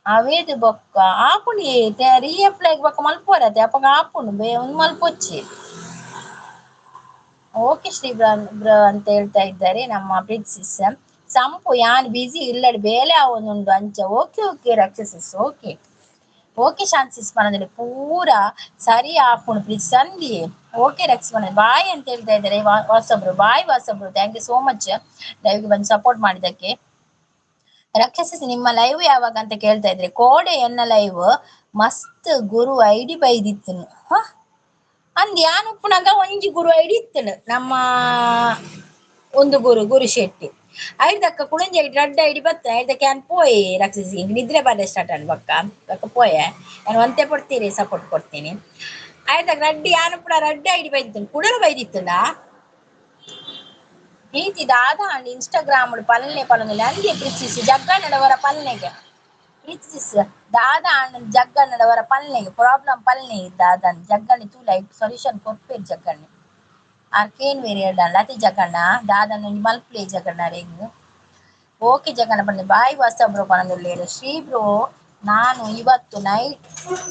ಅವೇದು ಬೊಕ್ಕ ಆಪುಂಡು ರೀಅಪ್ಲೈಗ್ ಬೊಕ್ಕ ಮಲ್ಪುವರತೆ ಅಪಗ ಆಪುಂಡು ಬೇ ಒಂದ್ ಮಲ್ಪೊಚ್ಚಿ. ಓಕೆ ಶ್ರೀ ಬ್ರೋ ಅಂತ ಹೇಳ್ತಾ ಇದ್ದಾರೆ ನಮ್ಮ ಪ್ರಿಕ್ಸಿಸ್. ಸಂಪು ಯಾನ್ ಬಿಸಿ ಇಲ್ಲಡ್ ಬೇಲೆ ಆವೊಂದುಂಡು ಅಂಚ okay okay Raksha sis okay okay Shanta sis ಪನೊಂದುಲ್ಲೆರ್ ಪೂರ ಸರಿ ಆಪುಂಡು ಪ್ಲೀಸ್ ಸಂದಿ ಓಕೆ ರಕ್ಷ ಪನೊಂದು ಬಾಯ್ ಅಂತ ಹೇಳ್ತಾ ಇದ್ದಾರೆ ವಾಸಬ್ರು ಬಾಯ್ ವಾಸಬ್ರು thank you so much ಲೈವ್ಗೆ ಬಂದು ಸಪೋರ್ಟ್ ಮಾಡಿದ್ದಕ್ಕೆ. ರಕ್ಷಸಿಸ್ ನಿಮ್ಮ ಲೈವ್ ಯಾವಾಗ ಅಂತ ಕೇಳ್ತಾ ಇದ್ರೆ ಕೋಡೆ ಎನ್ನ ಲೈವ್ ಮಸ್ತ್ ಗುರು ಐಡಿ ಬೈದಿತ್ತು ಹ ಅಂದ್ ಯಾನ್ ಉಪ್ಪುನಗ ಒಂಜಿ ಗುರು ಐಡಿ ಇತ್ತು ನಮ್ಮ ಒಂದು ಗುರು ಗುರು ಶೆಟ್ಟಿ ಐದಕ್ಕ ಕುಳಂಜಿ ರಡ್ಡ ಐಡಿ ಬತ್ತ ಐದಕ್ಕೆ ಯಾನ್ ಪೋಯೆ ರಕ್ಷಿಸಿ ನಿದ್ರೆ ಬಾರೆ ಸ್ಟಾರ್ಟ್ ಆಂಡ್ ಬೊಕ್ಕ ಬೊಕ್ಕ ಪೋಯೆ ನಾನು ಒಂತೆ ಕೊಡ್ತೀರಿ ಸಪೋರ್ಟ್ ಕೊಡ್ತೀನಿ ಐದಕ್ಕೆ ರಡ್ಡಿ ಯಾನು ಪೂರ ರಡ್ಡ ಐಡಿ ಬೈದಿತ್ತು ಕುಡಲ ಬೈದಿತ್ತುಂಡ ಪ್ರೀತಿ ದಾದ ಅಂಡ್ ಇನ್ಸ್ಟಾಗ್ರಾಮ್ ಪಲ್ನೆ ಪಲೊಂದುಲ್ಲೆ ಅಂದೆ ಪ್ರೀತಿಸಿ ಜಗ್ಗಣ್ಣಡವರ ಪಲ್ನೆಗೆ ಪ್ರೀತಿಸಿಸ್ ದಾದ ಅಂಡ್ ಜಗ್ಗಣ್ಣಡವರ ಪಲ್ನೆಗೆ ಪ್ರಾಬ್ಲಮ್ ಪಲ್ನೆ ದಾದ ಜಗ್ಗಣ್ಣೆ ತೂಲ ಸೊಲ್ಯೂಷನ್ ಕೊರ್ಪೇರು ಜಗ್ಗಣ್ಣೆ ಆರ್ ಕೇನ್ ವೇರಿ ಅತಿ ಜಗಣ್ಣ ದಾದನ ಒಂಜಿ ಮಲ್ಪುಲೆ ಜಗಣ್ಣ ರೆಗ್ ಓಕೆ ಜಗಣ್ಣ ಪಂಡ ಬಾಯ್ ವಾಸ ಬ್ರೋ ಪನೊಂದುಲ್ಲೆರ್ ಶ್ರೀ ಬ್ರೋ ನಾನು ಇವತ್ತು ನೈಟ್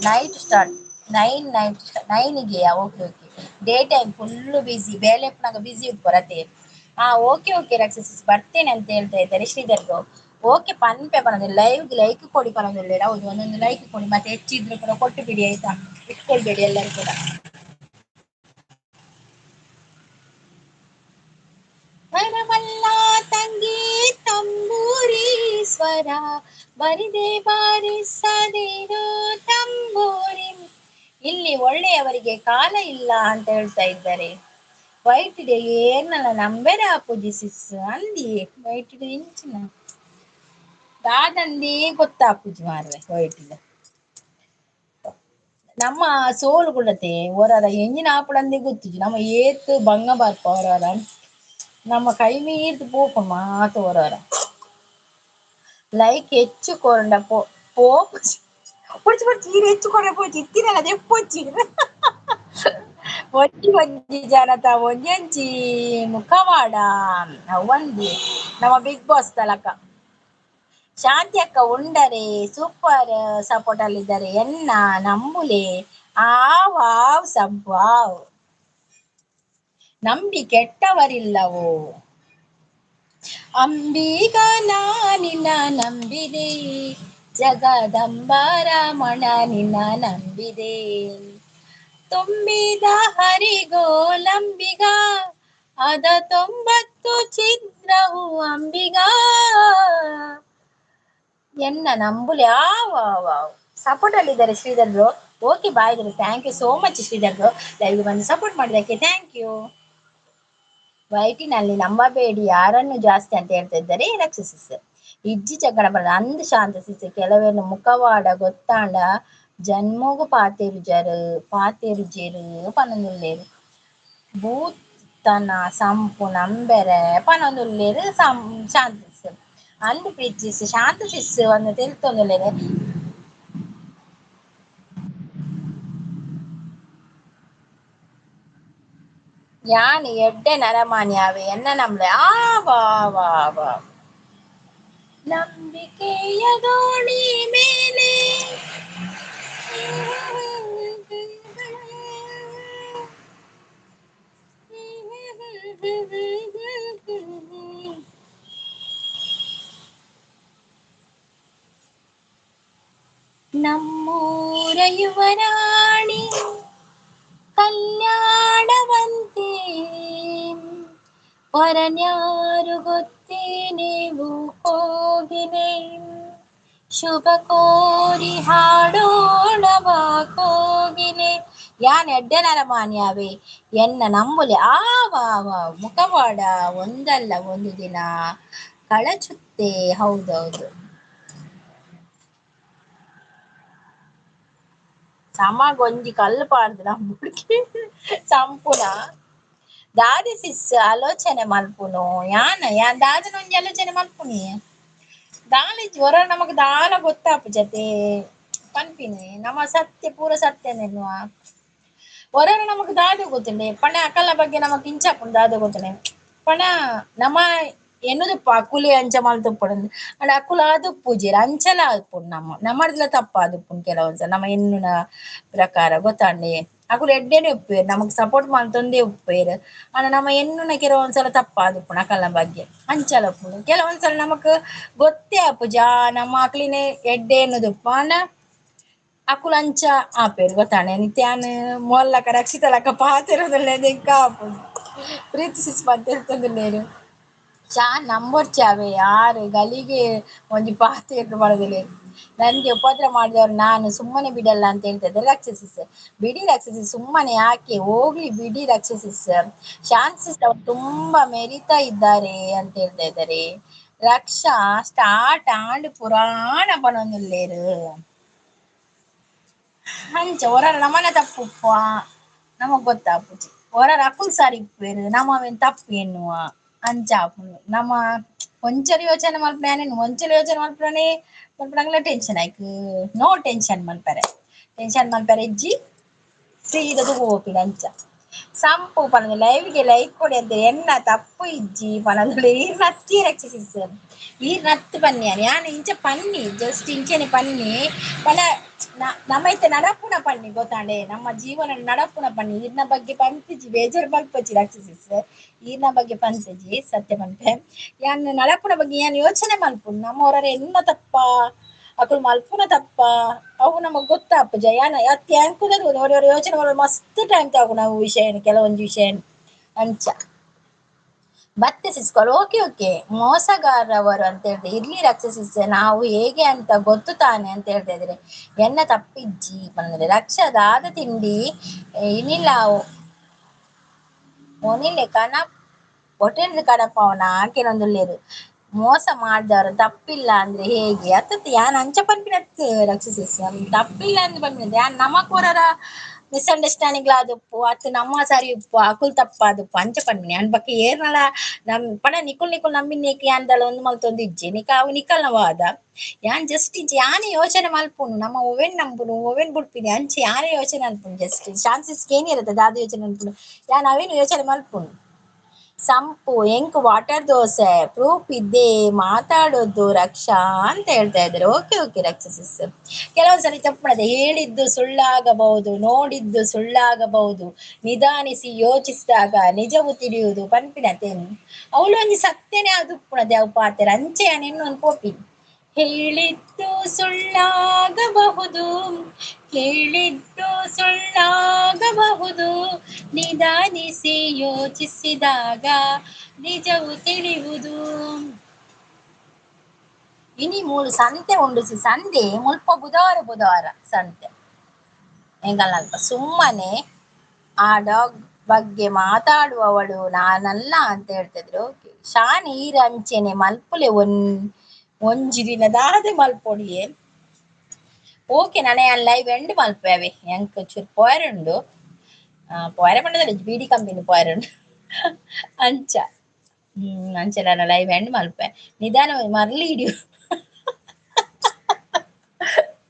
ನೈಟ್ ಸ್ಟಾರ್ಟ್ ನೈನ್ night ನೈನಿಗೆ okay okay day time full busy ಬೇಲೆ ಉಪ್ಪುನಗ ಬಿಸಿ ಉಪ್ಪುರತೆ ಹಾ ಓಕೆ ಓಕೆ ರಕ್ಷಸಿಸ್ ಬರ್ತೇನೆ ಅಂತ ಹೇಳ್ತಾ ಇದ್ದಾರೆ ಶ್ರೀಧರ್ ಬ್ರೋ. ಓಕೆ ಪನ್ಪೆ ಪನೊಂದು ಲೈವ್ ಲೈಕ್ ಕೊಡಿ ಪನೊಂದುಲ್ಲೆರ್ ಹೌದು ಒಂದೊಂದು ಲೈಕ್ ಕೊಡಿ ಮತ್ತೆ ಹೆಚ್ಚಿದ್ರು ಕೂಡ ಕೊಟ್ಟು ಬಿಡಿ ಆಯ್ತಾ ಇಟ್ಕೊಳ್ಬೇಡಿ ಎಲ್ಲರೂ ಕೂಡ. ವರವಲ್ಲ ತಂಗಿ ತಂಬೂರೀಶ್ವರ ಬರಿದೆ ಬಾರಿಸದಿರು ತಂಬೂರಿ. ಇಲ್ಲಿ ಒಳ್ಳೆಯವರಿಗೆ ಕಾಲ ಇಲ್ಲ ಅಂತ ಹೇಳ್ತಾ ಇದ್ದಾರೆ. ವೈಟ್ ಡೇ ಏನಲ್ಲ ನಂಬೆರ ಪೂಜಿಸಿಸ್ ಅಂದಿ ವೈಟ್ ಡೇ ಇಂಚಿನ ದಾದಂದಿ ಗೊತ್ತಾ ಪೂಜೆ ಮಾರ್ರೆ ವೈಟ್ ಡೇ ನಮ್ಮ ಸೋಲು ಕುಡತೆ ಹೊರರ ಎಂಜಿನ ಆಪುಡಂದಿ ಗೊತ್ತಿಜಿ ನಮ್ಮ ಏತ್ ಬಂಗ ಬರ್ಪ ಹೊರರ ನಮ್ಮ ಕೈ ಮೀರ್ದು ಪೋಪ ಮಾತು ಹೊರರ ಲೈಕ್ ಹೆಚ್ಚು ಕೊರಂಡ ಪೋ ಪೋಪುಜಿ ಪೊಡ್ಚಿ ಪೊಡ್ಚಿ ಈರ್ ಹೆಚ್ಚು ಕೊರ ಪೋಚಿ ಇತ್ತಿನಲ್ಲ ದೆಪ್ಪೊಚ್ಚಿ ಒಂಜಿ ಒಂಜಿ ಜನತ ಒಂಜೊಂಜಿ ಮುಖವಾಡ ಒಂಜಿ ನಮ್ಮ ಬಿಗ್ ಬಾಸ್ ತಲಕ. ಶಾಂತಿ ಅಕ್ಕ ಉಂಡರೆ ಸೂಪರ್ ಸಪೋರ್ಟ್ ಅಲ್ಲಿದ್ದಾರೆ ಎನ್ನ ನಂಬುಲೆ ಆವ್ ಆವ್ ಸಬ್ ಆವ್ ನಂಬಿ ಕೆಟ್ಟವರಿಲ್ಲವೋ ಅಂಬಿಗ ನಿನ್ನ ನಂಬಿದೆ ಜಗದಂಬ ರಮಣ ನಿನ್ನ ನಂಬಿದೆ ತುಂಬಿದ ಹರಿಗೋಲಂಬಿಗ ಅದ 90 ಛಿದ್ರವು ಅಂಬಿಗ ಎನ್ನ ನಂಬುಲೆ ಆವ್ ಆವ್ ಆವ್. ಸಪೋರ್ಟ್ ಅಲ್ಲಿ ಇದ್ದಾರೆ ಶ್ರೀಧರ್ ಬ್ರೋ. ಓಕೆ ಬಾಯ್ ಇದ್ದಾರೆ. Thank you so much Sridhar bro, ಲೈವ್ಗೆ ಬಂದು ಸಪೋರ್ಟ್ ಮಾಡಿದ್ದಕ್ಕೆ thank you. ವೈಟಿನಲ್ಲಿ ನಂಬಬೇಡಿ ಯಾರನ್ನು ಜಾಸ್ತಿ ಅಂತ ಹೇಳ್ತಾ ಇದ್ದಾರೆ ರಕ್ಷಸಿಸ್. ಇಜ್ಜಿ ಜಗಳ ಬರ ಅಂದ್ ಶಾಂತ ಸಿಸ್. ಕೆಲವರು ಮುಖವಾಡ ಗೊತ್ತಾಂಡ ಜನ್ಮಗು ಪಾತೇರು ಜರು ಪಾತೇರು ಜೇರು ಪನೊಂದುಲ್ಲೇರು ಭೂತನ ಸಂಪು ನಂಬೆರೆ ಪನೊಂದುಲ್ಲೇರು ಸಂ ಶಾಂತ ಸಿಸ್. ಅಂದ್ ಪ್ರೀತಿಸ್ ಶಾಂತ ಸಿಸ್ ಒಂದು ತೆಲ್ತೊಂದುಲ್ಲೇರು. ಯಾನ್ ಎಡ್ಡೆ ನರಮಾನಿ ಅವೆ ಎನ್ನ ನಂಬ್ಲೆ ಆ ವಾ ವಾ ವಾ. ನಂಬಿಕೆಯ ದೋಣಿ ಮೇಲೆ ನಮ್ಮೂರ ಯುವರಾಣಿ ಕಲ್ಯಾಣವಂತೆ ವರನ್ಯಾರು ಗೊತ್ತೇ ನೀವು ಕೋಗಿಲೆ ಶುಭ ಕೋರಿ ಹಾಡೋಣ ಬಾ ಕೋಗಿಲೆ. ಯಾನ್ ಎಡ್ಡೆ ನರಮಾನ್ಯಾವೆ ಎನ್ನ ನಂಬುಲೆ ಆ ವಾ ವಾ. ಮುಖವಾಡ ಒಂದಲ್ಲ ಒಂದು ದಿನ ಕಳಚುತ್ತೆ. ಹೌದೌದು, ಸಮಗೊಂಜಿ ಕಲ್ಲು ಪಾಡ್ದು ನಂಬುಡ್ಕೆ ಸಂಪುನ ದಾದಿ ಸಿಸ್ ಆಲೋಚನೆ ಮಲ್ಪುನು. ಯಾನ ಯಾನ್ ದಾದನ ಒಂಜಿ ಆಲೋಚನೆ ಮಲ್ಪುನಿ ದಾಲಿಜ್ ಹೊರ ನಮಗ್ ದಾಲ ಗೊತ್ತಾಪು ಜತೆ ಪನ್ಪಿನಿ ನಮ್ಮ ಸತ್ಯ ಪೂರ ಸತ್ಯ ನೆನ್ನುವ ಹೊರ ನಮಗ್ ದಾದ ಗೊತ್ತುಂಡೆ ಪಣ ಅಕಲ್ನ ಬಗ್ಗೆ ನಮಕ್ ಇಂಚಾಪುಂಡು ದಾದ ಗೊತ್ತುಂಡೆ ಪಣ ನಮ್ಮ ಎನ್ನುದಪ್ಪ ಅಕುಲಿ ಅಂಚ ಮಲ್ತುಪ್ಪುಡು ಅಂಡ ಅಕುಲು ಆದುಪ್ಪುಜೆರ್ ಅಂಚಲ ಆದುಪ್ಪುಂಡು ನಮ್ಮ ನಮ್ಮರ್ದ್ಲ ತಪ್ಪಾದುಪ್ಪುಂಡು ಕೆಲವೊಂದ್ಸಲ ನಮ್ಮ ಎನ್ನುನ ಪ್ರಕಾರ ಗೊತ್ತಾಂಡೆ. ಅಕುಲು ಎಡ್ಡೆನೆ ಉಪ್ಪುವೆರ್ ನಮಕ್ ಸಪೋರ್ಟ್ ಮಲ್ತೊಂದೇ ಉಪ್ಪುವೆರ್ ಆಂಡ ನಮ್ಮ ಎನ್ನುನ ಕೆಲವೊಂದ್ಸಲ ತಪ್ಪಾದುಪ್ಪುಂಡು ಅಕಲ್ನ ಬಗ್ಗೆ ಅಂಚಲ ಉಪ್ಪುಂಡು. ಕೆಲವೊಂದ್ಸಲ ನಮಕ್ ಗೊತ್ತೇ ಆಪುಜಿ ಆ ನಮ್ಮ ಅಕ್ಲಿನ ಎಡ್ಡೆ ಎನ್ನುದುಪ್ಪು ಆಂಡ ಅಕುಲು ಅಂಚ ಆಪೆರ್ ಗೊತ್ತಾಂಡೆ. ನಿತ್ಯಾನ್ ಮೊಲ್ಲಕ ರಕ್ಷಿತಲಕ ಪಾತೆರೊಂದುಲ್ಲೆರ್ ಎಂಕ್ ಆಪುಂಡು ಪ್ರೀತಿ ಸಿಸ್ ಪಂತೆರ್ತೊಂದುಲ್ಲೆರ್. ಶಾನ್ ನಂಬೊರ್ಚಿ ಯಾರು ಗಲಿಗೆ ಒಂಜಿ ಪಾತೆರ್ದ್ ಬರೊಂದುಲ್ಲೆರ್. ನನ್ಗೆ ಉಪದ್ರ ಮಾಡಿದವರು ನಾನು ಸುಮ್ಮನೆ ಬಿಡಲ್ಲ ಅಂತ ಹೇಳ್ತಾ ಇದ್ದಾರೆ ರಾಕ್ಷಸಿಸ್. ಬಿಡಿ ರಾಕ್ಷಸಿಸ್, ಸುಮ್ಮನೆ ಯಾಕೆ ಹೋಗ್ಲಿ ಬಿಡಿ ರಾಕ್ಷಸಿಸ್. ಶಾಂತ್ ಸಿಸ್ ಅವರು ತುಂಬಾ ಮೆರಿತಾ ಇದ್ದಾರೆ ಅಂತ ಹೇಳ್ತಾ ಇದ್ದಾರೆ. ರಕ್ಷಾ ಸ್ಟಾರ್ಟ್ ಆಂಡ್ ಪುರಾಣ ಪನೊಂದುಲ್ಲೆರ್. ಅಂಚ ಒರ ನಮನ ತಪ್ಪುಪ್ಪ ನಮಗ್ ಗೊತ್ತಾಪುಜಿ. ಒರ ಅಕುಲ್ ಸಾರಿ ಇಪ್ಪುವೆರ್ ನಮ ಅವೆನ್ ತಪ್ಪು ಎನ್ನುವ ಅಂಚ ಆಪುಂಡು. ನಮ್ಮ ಒಂಚೂರು ಯೋಚನೆ ಮಲ್ಪುನ ಒಂಚೂರು ಯೋಚನೆ ಮಲ್ಪುನನೇ ಮಲ್ಪುನಂಗ್ಲ ಟೆನ್ಷನ್ ಆಯ್ಕ್ ನೋ ಟೆನ್ಷನ್ ಮಲ್ಪರೆ ಟೆನ್ಷನ್ ಮಲ್ಪರೆ ಇಜ್ಜಿ ಸೀದಾ ಪೋಪಿನ ಅಂಚ. ಸಂಪು ಪನೊಂದು ಲೈವ್ಗೆ ಲೈಕ್ ಕೊಡಿ ಅಂತ ಎನ್ನ ತಪ್ಪು ಇಜ್ಜಿ ಪನೊಂದು ಈರ್ ನತ್ತಿ ರಕ್ಷಿಸಿಸ್ ಈರ್ ನತ್ತು ಪನ್ನಿ ಯಾನ್ ಇಂಚ ಪನ್ನಿ ಜಸ್ಟ್ ಇಂಚನೆ ಪನ್ನಿ ಪನ ನಮೈತೆ ನಡಪುನ ಪನ್ನಿ ಗೊತ್ತಾಂಡೆ ನಮ್ಮ ಜೀವನ ನಡಪುನ ಪನ್ನಿ ಈರ್ನ ಬಗ್ಗೆ ಪಂತಿಜಿ ಬೇಜಾರು ಮಲ್ಪೊಚ್ಚಿ ರಕ್ಷಿಸಿಸ್ ಈರ್ನ ಬಗ್ಗೆ ಪಂತಿಜಿ ಸತ್ಯ ಪನ್ಪೆ. ಯಾನ್ ನಡಪುನ ಬಗ್ಗೆ ಯಾನ್ ಯೋಚನೆ ಮಲ್ಪುನು ನಮ್ಮ ಹೊರರೆ ಎನ್ನ ತಪ್ಪ ಅಕುಲು ಮಲ್ಪುನ ತಪ್ಪ ಅವು ನಮಗ್ ಗೊತ್ತಾಪುಜ. ಯಾನ್ ಅತ್ತ್ ಯಾಂಕುದ ಒರ ಯೋಚನೆ ಮಲ್ಪುನ ಮಸ್ತ್ ಟೈಮ್ ತಗೊಂಡು ಅವು ವಿಷಯನ್ ಕೆಲವೊಂಜಿ ವಿಷಯನ್ ಅಂಚ. ಬತ್ತೆ ಸಿಸ್ಕೊಲ್ ಓಕೆ ಓಕೆ ಮೋಸಗಾರರವರು ಅಂತ ಹೇಳ್ದೆ. ಇರ್ಲಿ ರಕ್ಷಸಿಸ್ ನಾವು ಹೇಗೆ ಅಂತ ಗೊತ್ತು ತಾನೆ ಅಂತ ಹೇಳ್ತಾ ಇದ್ರೆ. ಎನ್ನ ತಪ್ಪಿಜ್ಜಿ ಪಂದ್ರೆ ರಕ್ಷದಾದ ತಿಂಡಿ ಇನಿಲ್ಲ ಒನಿಲೆ ಕನ ಹೋಟೆಲ್ ಕಡಪವನ ಕೆಲವೊಂದುಲ್ಲೆರ್ ಮೋಸ ಮಾಡಿದವರು ತಪ್ಪಿಲ್ಲ ಅಂದ್ರೆ ಹೇಗೆ ಅತ್ತತ್ ಯಾನ್ ಅಂಚ ಪನ್ಪಿನತ್ ರಕ್ಷಸಿಸ್ ತಪ್ಪಿಲ್ಲ ಅಂದ್ರೆ ಪನ್ಪಿನತ್ ಯಾನ್ ನಮಕ್ ಒರರ ಮಿಸ್ಅಂಡರ್ಸ್ಟ್ಯಾಂಡಿಂಗ್ ಆದುಪ್ಪು ಅತ್ ನಮ್ಮ ಸರಿ ಉಪ್ಪು ಅಕುಲ್ ತಪ್ಪಾದುಪ್ಪು ಅಂಚ ಪನ್ಪಿನಿ. ಅನ್ ಬೊಕ್ಕ ಏರ್ನಲ ನಮ್ ಪಣ ನಿಕುಲ್ ನಿಕುಲ್ ನಂಬಿನೇಕ್ ಯಾನ್ ದಾಲ ಒಂದ್ ಮಲ್ತೊಂದು ಇಜ್ಜಿ ನಿಕ ಅವು ನಿಕಲ್ನ ವಾದ. ಯಾನ್ ಜಸ್ಟ್ ಇಂಚ ಯಾನೆ ಯೋಚನೆ ಮಲ್ಪುನು ನಮ್ಮ ಒವೆನ್ ನಂಬುನು ಒವೆನ್ ಬುಡ್ಪಿನಿ ಅಂಚ ಯಾನೆ ಯೋಚನೆ ಮಲ್ಪುನು ಜಸ್ಟ್ ಚಾನ್ಸಸ್ ಏನಿರತ್ತೆ ದಾದ ಯೋಚನೆ ಮಲ್ಪುನು ಯಾನ್ ಅವೇನು ಯೋಚನೆ ಮಲ್ಪುನು. ಸಂಪು ಎಂಕ್ ವಾಟರ್ ದೋಸೆ ಪ್ರೂಫ್ ಇದ್ದೇ ಮಾತಾಡೋದು ರಕ್ಷಾ ಅಂತ ಹೇಳ್ತಾ ಇದ್ದಾರೆ. Okay okay ರಕ್ಷಸಿಸ್. ಕೆಲವೊಂದ್ಸರಿ ತಪ್ಪು ಮಾಡದೆ ಹೇಳಿದ್ದು ಸುಳ್ಳಾಗಬಹುದು ನೋಡಿದ್ದು ಸುಳ್ಳಾಗಬಹುದು ನಿಧಾನಿಸಿ ಯೋಚಿಸಿದಾಗ ನಿಜವು ತಿಳಿಯುವುದು ಪನ್ಪಿನತೆ ಅವಳು ಒಂಜಿ ಸತ್ಯನೇ ಅದು ಉಪ್ಪುನದೆ ಅವು ಪಾತೆರ ಅಂಚೆ ಯಾನ್ ಪೋಪಿ. ಹೇಳಿದ್ದು ಸುಳ್ಳಾಗಬಹುದು ಕೇಳಿದ್ದು ಸುಳ್ಳಾಗಬಹುದು ನಿಧಾನಿಸಿ ಯೋಚಿಸಿದಾಗ ನಿಜವು ತಿಳಿಯುವುದು. ಇನಿ ಮೂಲು ಸಂತೆ ಉಂಡು ಸಂದೆ ಮುಲ್ಪ ಬುಧವಾರ ಬುಧವಾರ ಸಂತೆ. ಎಂಕಲ್ನಲ್ಪ ಸುಮ್ಮನೆ ಆ ಡಾಗ್ ಬಗ್ಗೆ ಮಾತಾಡುವವಳು ನಾನಲ್ಲ ಅಂತ ಹೇಳ್ತಿದ್ರು. ಶಾನ್ ಈರ್ ಅಂಚೆನೆ ಮಲ್ಪುಲೆ ಒಂಜಿ ದಿನ ದಾದೆ ಮಲ್ಪೊಡಿಯೆ. ಓಕೆ ನಾನೇ ಲೈವ್ ಎಂಡ್ ಮಲ್ಪುವೆ. ಎಂಕ್ ಚೂರು ಪೋಯರುಂಡು, ಪೋಯರೆ ಪಂಡದಲ್ಲಿ ಬೀಡಿ ಕಂಪಿನಿ ಪೋಯರುಂಡು ಅಂಚ. ಅಂಚೆ ನಾನು ಲೈವ್ ಎಂಡ್ ಮಲ್ಪೆ. ನಿಧಾನ ಮರ್ಲಿ ಹಿಡಿಯು,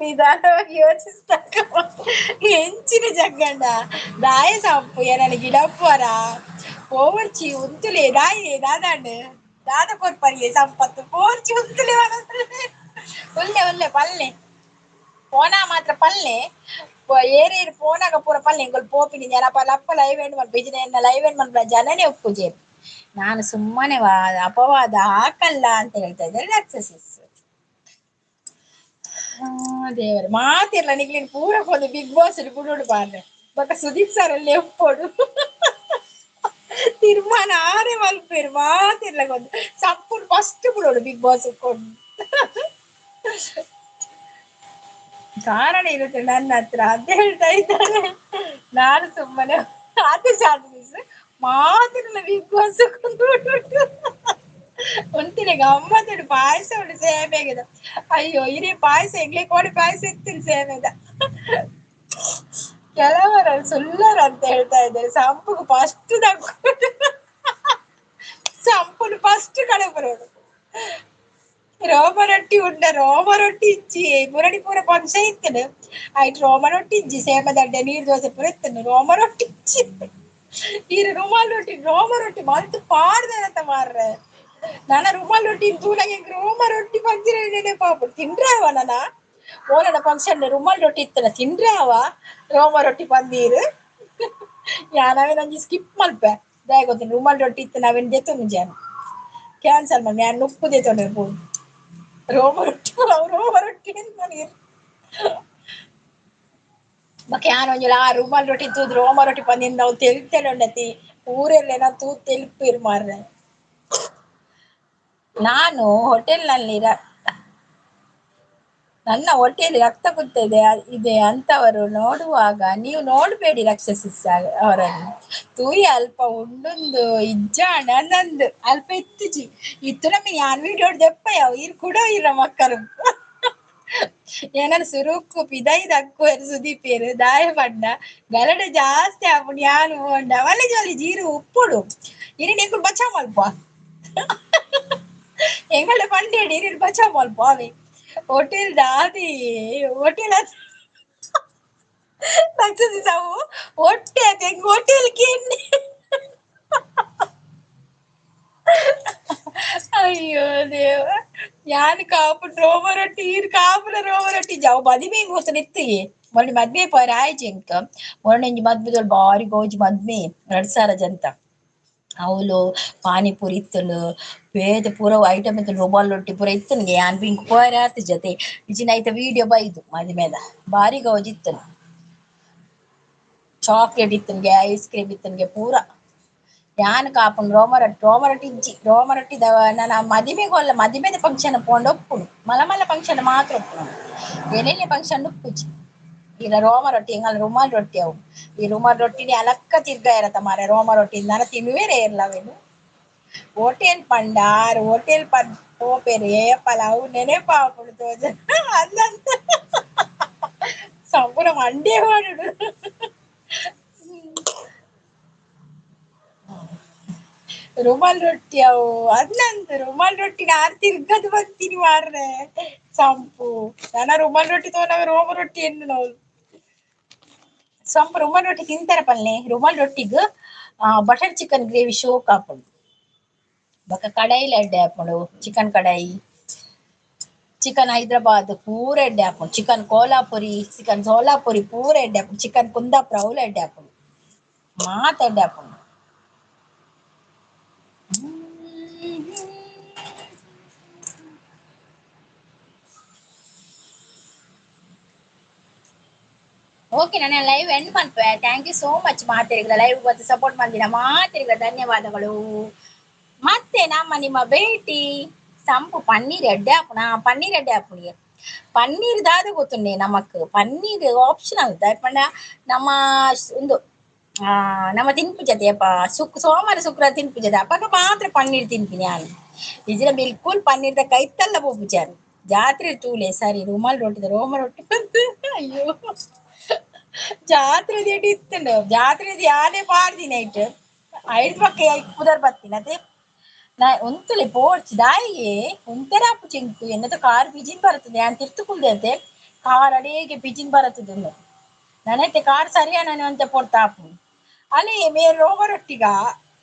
ನಿಧಾನವಾಗಿ ಯೋಚಿಸ್ತಾಕ ಎಂಚಿನ ಜಗ್ಗಂಡ ದಾಯ ಸಂಪು ಏನನ ಗಿಡಪ್ಪರ ಪೋವರ್ಚಿ ಉಂತುಲೆ ದಾಯಿ ದಾದಾಂಡ್ ದಾದ ಕೊರ್ಪರಿಯೆ ಸಂಪತ್ತು ಪೋರ್ಚಿ ಉಂತುಲೆ ಉಲ್ಲೆ ಉಲ್ಲೆ ಪಲ್ಲೆ ಪೋನಾ ಮಾತ್ರ ಪಲ್ಲೆ ಏರೇರು ಪೋನಾಗ ಪೂರ ಪಲ್ಲೆ ಎಂಕುಲು ಪೋಪಿನಿ ಜನ ಪಲ್ಲ ಲೈವ್ ಎಂಡ್ ಮಲ್ಪ ಇಜಿನ ಎನ್ನ ಲೈವ್ ಎಂಡ್ ಮಲ್ಪ ಜನನೇ ಒಪ್ಪುಜೇರು. ನಾನು ಸುಮ್ಮನೆ ಅಪವಾದ ಹಾಕಲ್ಲ ಅಂತ ಹೇಳ್ತಾ ಇದ್ದಾರೆ ರಾಕ್ಷಸಿಸ್. ದೇವರೇ ಮಾತಿರ್ಲ ನಿಗ್ಲಿನ್ ಪೂರ ಕೊಂದು ಬಿಗ್ ಬಾಸ್ ಬಿಡೋಡು ಬಾರ್ರೆ ಬೊಕ ಸುದೀಪ್ ಸರ್ ಅಲ್ಲಿ ಒಪ್ಪೋಡು ತೀರ್ಮಾನ ಆರೆ ಮಲ್ಪೇರು ಮಾತಿರ್ಲ ಕೊಂದು ಸಪ್ಪುಡು ಫಸ್ಟ್ ಬಿಡೋಡು ಬಿಗ್ ಬಾಸ್ ಕೊಂಡು. ಕಾರಣ ಇರುತ್ತೆ ನನ್ನ ಹತ್ರ ಅಂತ ಹೇಳ್ತಾ ಇದ್ದಾನೆ. ನಾನು ಸುಮ್ಮನೆ ಆತ ಶಾಂತಿ ಮಾತಿರ್ಲ ಬಿಗ್ ಬಾಸ್ ಕೊಂಡು ಉಂತಿನ ಗಮ್ಮತ್ತುಂಡು ಪಾಯಸ ಉಂಡು ಸೇಮೆಗೆದ. ಅಯ್ಯೋ ಇಡೀ ಪಾಯಸ ಎಂಗ್ಲೆ ಕೋಡಿ ಪಾಯಸ ಇತ್ತಿನ ಸೇಮೆದ. ಕೆಲವರು ಸುಲ್ಲರ್ ಅಂತ ಹೇಳ್ತಾ ಇದ್ದಾರೆ. ಸಂಪುಗು ಫಸ್ಟ್ ತಕ್ಕೊಂಡು ಸಂಪುನು ಫಸ್ಟ್ ಕಡೆ ಬರೋದು. ರೋಮ ರೊಟ್ಟಿ ಉಂಡ ರೋಮ ರೊಟ್ಟಿ ಇಜ್ಜಿ ಮುರಡಿ ಪೂರ ಫಂಕ್ಷನ್ ಇತ್ತನು ಆಯ್ತು. ರೋಮ ರೊಟ್ಟಿ ಇಜ್ಜಿ ಸೇಮದಡ್ಡೆ ನೀರು ದೋಸೆ ಪೂರ ಇತ್ತನು. ರೋಮ ರೊಟ್ಟಿ ಇಜ್ಜಿ ನೀರು ರುಮಾಲ್ ರೊಟ್ಟಿ ರೋಮ ರೊಟ್ಟಿ ಮಲ್ತು ಪಾಡ್ದೇನಂತ ಮಾರ್ರೆ. ನನ್ನ ರುಮಾಲ್ ರೊಟ್ಟಿ ತೂನಾಗ ರೋಮ ರೊಟ್ಟಿ ಫಂಕ್ಷನ್ ಪಾಪ ತಿಂಡ್ರೆ ಅವ ನನ್ನ ಓಲನ ಫಂಕ್ಷನ್ ರುಮಾಲ್ ರೊಟ್ಟಿ ಇತ್ತನ ತಿಂಡ್ರೆ ಅವ ರೋಮ ರೊಟ್ಟಿ ಪಂದೀರು. ಯಾನವೇ ನಂಜಿ ಸ್ಕಿಪ್ ಮಲ್ಪೆ ದಾಯ ಗೊತ್ತಿನ ರುಮಾಲ್ ರೊಟ್ಟಿ ಇತ್ತು ನಾವೇನು ದೆತ್ತೊಂದು ಜಾನ ಕ್ಯಾನ್ಸಲ್ ಮಾಡಿ ನಾನು ಉಪ್ಪು ದೆತ್ತೊಂಡು ರೋಮ ರೊಟ್ಟಿ ರೋಮ ರೊಟ್ಟಿ ನನಗೆ ಬೊಕ ಯಾನ್ ಒಂಜಿ ಆ ರುಮಾಲ್ ರೊಟ್ಟಿ ತೂದು ರೋಮ ರೊಟ್ಟಿ ಪಂದಿನ ನಾವು ತೆಲ್ತೇನೆ ಉಂಡತಿ ಊರೆಲ್ಲ ತೂ ತೆಲ್ಪಿರು ಮಾರ್ರೆ. ನಾನು ಹೋಟೆಲ್ನಲ್ಲಿ ನನ್ನ ಹೊಟ್ಟೆಯಲ್ಲಿ ರಕ್ತ ಕುತ್ತಿದೆ ಇದೆ ಅಂತವರು ನೋಡುವಾಗ ನೀವು ನೋಡಬೇಡಿ ರಾಕ್ಷಸಿ ಅವರನ್ನು. ತೂಯಿ ಅಲ್ಪ ಉಂಡೊಂದು ಇಜ್ಜಾಣ ನಂದು ಅಲ್ಪ ಇತ್ತುಜಿ ಇತ್ತು ನಮಗೆ ಯಾನ್ ವಿಡಿಯೋ ದೆಪ್ಪ ಯಾವ ಇರ್ ಕೂಡ ಇರ ಮಕ್ಕಳು ಏನಾರು ಸುರುಕು ಪಿದೈದ ಅಕ್ಕುವರು ಸುದೀಪೇರು ದಾಯ ಪಂಡ ಗಲಡೆ ಜಾಸ್ತಿ ಆಪುಂಡು ಯಾನು ಪೋಂಡ ಒಲ್ಲೆ ಜೋಲಿ ಜೀರು ಉಪ್ಪುಡು ಇನಿ ನಿಂಕುಲು ಬಚಾವ್ ಮಲ್ಪ ಎಂಗಡ ಪಂಡೇಡಿ ಇರಿನ್ ಬಚಾವ್ ಮಲ್ಪ ಅವೆ ಹೋಟೆಲ್ ದಾದಿ ಹೋಟೆಲ್ ರಾಕ್ಷಸಿ ಸಾವು ಹೊಟ್ಟೆ ಆಯ್ತು ಹೆಂಗ್ ಹೋಟೆಲ್ ಕೇಳಿ. ಅಯ್ಯೋ ದೇವ ಯಾನ್ ಕಾಪು ರೋಮ ರೊಟ್ಟಿ ಈರ್ ಕಾಪುನ ರೋಮ ರೊಟ್ಟಿ ಜಾವು ಮದಿಮೆ ಹೆಂಗ್ ಗೊತ್ತ ನಿತ್ತಿಗೆ ಮೊನ್ನೆ ಮದ್ವೆ ಪೋಯರ್ ಆಯ್ತು ಎಂಕ ಮೊನ್ನೆ ಒಂಜಿ ಮದ್ಮೆದೊಳು ಬಾರಿ ಗೌಜಿ ಮದ್ಮೆ 2000 ಜಂತ ಅವಳು ಪಾನಿಪುರಿ ಇತ್ತನು ಬೇತೆ ಪೂರ ಐಟಮ್ ಇತ್ತು ರುಮಾಲ್ ರೊಟ್ಟಿ ಪೂರ ಇತ್ತನಿಗೆ ಯಾನ್ ಪಿಂಕ್ ಪೋಯರ್ ಆತು ಜೊತೆ ಇಚಿನ ಐತ ವಿಡಿಯೋ ಬೈದು ಮದಿಮೆದ ಬಾರಿ ಗೌಜಿ ಇತ್ತನು. ಚಾಕ್ಲೇಟ್ ಇತ್ತನಿಗೆ ಐಸ್ ಕ್ರೀಮ್ ಇತ್ತನಿಗೆ ಪೂರ ಯಾನ್ ಕಾಪುಂಡು ರೋಮ ರೊಟ್ಟಿ ರೋಮ ರೊಟ್ಟಿ ಇಜ್ಜಿ ರೋಮ ರೊಟ್ಟಿ ನಾನು ಮದಿಮೆಗೆ ಮದಿಮೆದ ಫಂಕ್ಷನ್ ಪೋಂಡ ಒಪ್ಪುಂಡು ಮಲ್ಲ ಮಲ್ಲ ಫಂಕ್ಷನ್ ಮಾತ್ರ ಒಪ್ಪುಂಡು ಎಲ್ಲೆಲ್ಲಿ ಫಂಕ್ಷನ್ ಉಪ್ಪುಜಿ. ಈಗ ರೋಮ ರೊಟ್ಟಿ ಎಂಗಲ್ ರುಮಾಲ್ ರೊಟ್ಟಿ ಅವು ಈ ರುಮಾಲ್ ರೊಟ್ಟಿని ಅಲಕ್ಕ ತಿರ್ಗ ಇರತ್ತ ಮಾರೆ ರೋಮ ರೊಟ್ಟಿ ನಾನು ತಿನ್ನುವೇರೇ ಇರಲ್ಲ ಅವೇನು. ಹೋಟೆಲ್ ಪಂಡಾರ್ ಹೋಟೆಲ್ ಪನ್ ಪೋಪೇರು ಏಪಲ ಅವು ನೆನೆಪಾಪುಂಡು ತೋಜ ಅಂದಂತ ಸಂಪೂರ್ಣ ಮಂಡೇ ಮಾಡುಡು. ರುಮಾಲ್ ರೊಟ್ಟಿ ಅವು ಅದ್ನಂತ ರುಮಾಲ್ ರೊಟ್ಟಿ ನಾನ್ ತಿರ್ಗದು ಬರ್ತೀನಿ ಮಾರ್ರೆ ಸಂಪು ನಾನ ರುಮಾಲ್ ರೊಟ್ಟಿ ತೋನವ ರೋಮ ರೊಟ್ಟಿ ಎನ್ನು ನಾವು ಸಂಪು ರುಮಾಲ್ ರೊಟ್ಟಿ ತಿಂತಾರ ಪಲ್ಲೆ. ರುಮಾಲ್ ರೊಟ್ಟಿಗ್ ಬಟರ್ ಚಿಕನ್ ಗ್ರೇವಿ ಶೋಕ್ ಆಪುಂಡು ಬೊಕ ಕಡಾಯಿಲ ಎಡ್ಡೆ ಆಪುಂಡು ಚಿಕನ್ ಕಡಾಯಿ ಚಿಕನ್ ಹೈದ್ರಾಬಾದ್ ಪೂರ ಎಡ್ಡೆ ಆಪುಂಡು ಚಿಕನ್ ಕೋಲಾಪುರಿ ಚಿಕನ್ ಸೋಲಾಪುರಿ ಪೂರ ಎಡ್ಡೆ ಆಪುಂಡು ಚಿಕನ್ ಕುಂದಾಪುರ ಅವುಲ ಎಡ್ಡೆ ಆಪುಂಡು ಮಾತ ಎಡ್ಡೆ ಆಪುಂಡು. ಓಕೆ ನಾನು ಲೈವ್ ಎಂಡ್ ಮಲ್ಪೆ. Thank you so much ಮಾತಿರಿಗಳ ಲೈವ್ ಗೊತ್ತು ಸಪೋರ್ಟ್ ಮಾಡಿದ ಮಾತಿರಿಗಳ ಧನ್ಯವಾದಗಳು. ಮತ್ತೆ ನಮ್ಮ ನಿಮ್ಮ ಭೇಟಿ. ಸಂಪು ಪನ್ನೀರ್ ಎಡ್ಡೆ ಆಪುನ, ಪನ್ನೀರ್ ಎಡ್ಡೆ ಆಪುನಿ. ಪನ್ನೀರ್ ದಾದ ಗೊತ್ತುಂಡೆ ನಮಕ್, ಪನ್ನೀರ್ ಆಪ್ಷನಲ್ ಪಂಡ ನಮ್ಮ ಒಂದು ನಮ್ಮ ತಿನ್ಪುಜತೆ ಅಪ್ಪ ಸೋಮವಾರ ಶುಕ್ರವಾರ ತಿನ್ಪುಜತೆ ಅಪ್ಪಗ ಮಾತ್ರ ಪನ್ನೀರ್ ತಿನ್ಪಿನಿ ಯಾನು. ಇಜಿನ ಬಿಲ್ಕುಲ್ ಪನ್ನೀರ್ದ ಕೈತಲ್ಲ ಪೋಪುಜಾನು. ಜಾತ್ರೆ ತೂಲೆ ಸರಿ ರುಮಾಲ್ ರೊಟ್ಟಿದ ರೋಮ ರೊಟ್ಟಿ ಬಂತು. ಅಯ್ಯೋ ಜಾತ್ರೆ ದೇಟಿ ಇತ್ತುಂಡು, ಜಾತ್ರೆ ಯಾನೇ ಪಾಡ್ದಿನ ನೈಟ್ ಐದು ಪಕ್ಕ ಪುದರ್ ಬತ್ತಿನ ಅದೇ ನಾ ಉಂತುಲೆ ಪೋರ್ಚ್ ದಾಯಿಗೆ ಉಂತೆರಾಪು ಚಿಂಕು ಎನ್ನದ ಕಾರ್ ಪಿಜಿನ್ ಬರ್ತದೆ ಯಾನ್ ತಿರ್ತು ಕುಲ್ದೆ ಕಾರ್ ಅಡೇಗೆ ಪಿಜಿನ್ ಬರ್ತದೆ ನನೈತೆ ಕಾರ್ ಸರಿಯಾ ನಾನು ಅಂತ ಪೊರ್ತಾಪು. ಅಲ್ಲಿ ಮೇರ್ ರೋಮ ರೊಟ್ಟಿಗ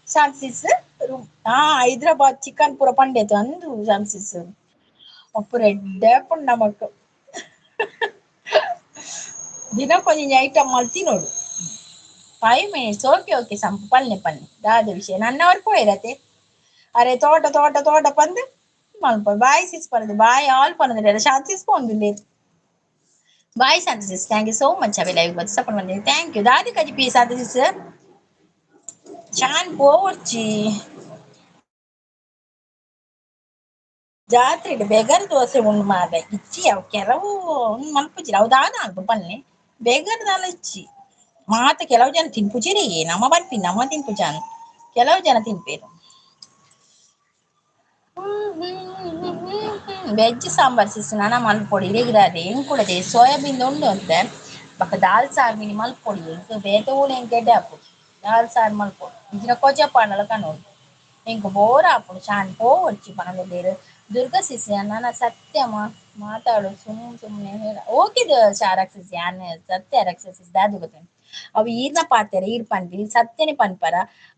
ಶಾಂತಿಸ್ ಹೈದ್ರಾಬಾದ್ ಚಿಕನ್ ಪೂರ ಪಂಡೇತು ಅಂದು ಶಾಂತಿಸ್ ಅಪ್ಪು ರೆಡ್ಡೆ ಪುಂಡ ನಮಕ್ ದಿನ ಕೊಂಚ ಐಟಮ್ ಮಲ್ತಿ ನೋಡು. 5 minutes okay okay ಸಂಪು ಪಲ್ನೆ ಪನ್ನೆ ದಾದ ವಿಷಯ ನನ್ನವರು ಪೋಯಿರತೆ. ಅರೆ ತೋಟ ತೋಟ ತೋಟ ಪಂದು ಮಲ್ಪ ಬಾಯ್ ಸಿಸ್ ಪನದು ಬಾಯ್ ಆಲ್ ಪನದು ಶಾಂತಿಸ್ ಪೋಂದುಲ್ಲೆ. Bye Shanti sis, thank you so much. ಅವೆ ಲೈವ್ ಬಂದು ಸಪೋರ್ಟ್ ಬಂದಿದೆ, thank you. ದಾದಿ ಕಜಿ ಪಿ ಶಾಂತಿ ಸಿಸ್ ಚಾನ್ ಪೋವರ್ಚಿ ಜಾತ್ರೆ ಬೆಗರ್ ದೋಸೆ ಉಂಡು ಮಾರ್ರೆ ಇಚ್ಚಿ ಅವು ಕೆಲವು ಉಂಡು ಮಲ್ಪುಜಿರ ಅವು ದಾದ ಅಲ್ಪ ಪನ್ನೆ ಬೆಗರ್ ದಾಲ ಇಚ್ಚಿ ಮಾತ ಕೆಲವು ಜನ ತಿನ್ಪುಜಿರಿ ನಮ್ಮ ಪನ್ಪಿ ನಮ್ಮ ತಿನ್ಪುಜಾನ್ ಕೆಲವು ಜನ ತಿನ್ಪೇರು. ವೆಜ್ ಸಾಂಬಾರ್ ಸಿಸ್ ನಾನ ಮಲ್ಪೊಡಿ ಇರೆಗಿದಾದೆ ಎಂಕ್ ಕೂಡ ಸೋಯಾಬೀನ್ ಉಂಡು ಅಂತೆ ಬೊಕ್ಕ ದಾಲ್ ಸಾರು ಮಿನಿ ಮಲ್ಪೊಡಿ ಎಂಕ್ ಬೇತೆ ಊಲು ಎಂಕ್ ಎಡ್ಡೆ ಆಪುಂಡು ದಾಲ್ ಸಾರು ಮಲ್ಪೊಡು ಇಜ್ಜಿನ ಕೊಜಪ ಆಂಡಲ ಕನೊಡು ಎಂಕ್ ಬೋರ್ ಆಪುಂಡು ಶಾನ್ ಪೋವೊಡ್ಚಿ ಪನೊಂದುಲ್ಲೆರ್. ದುರ್ಗಾ ಸಿಸ್ ನಾನ ಸತ್ಯಮ್ಮ ಮಾತಾಡು ಸುಮ್ ಸುಮ್ನೆ ಹೇಳ ಓಕೆ ಶಾರಕ್ ಸಿಸ್ ಯಾನ್ ಸತ್ಯ ರಕ್ಷ ಸಿಸ್ ದಾದ ಗೊತ್ತುಂಡು ಅವು ಈರ್ನ ಪಾತೆರ ಈರ್ ಪನ್ಪಿ ಸತ್ಯನೆ ಪನ್ಪರ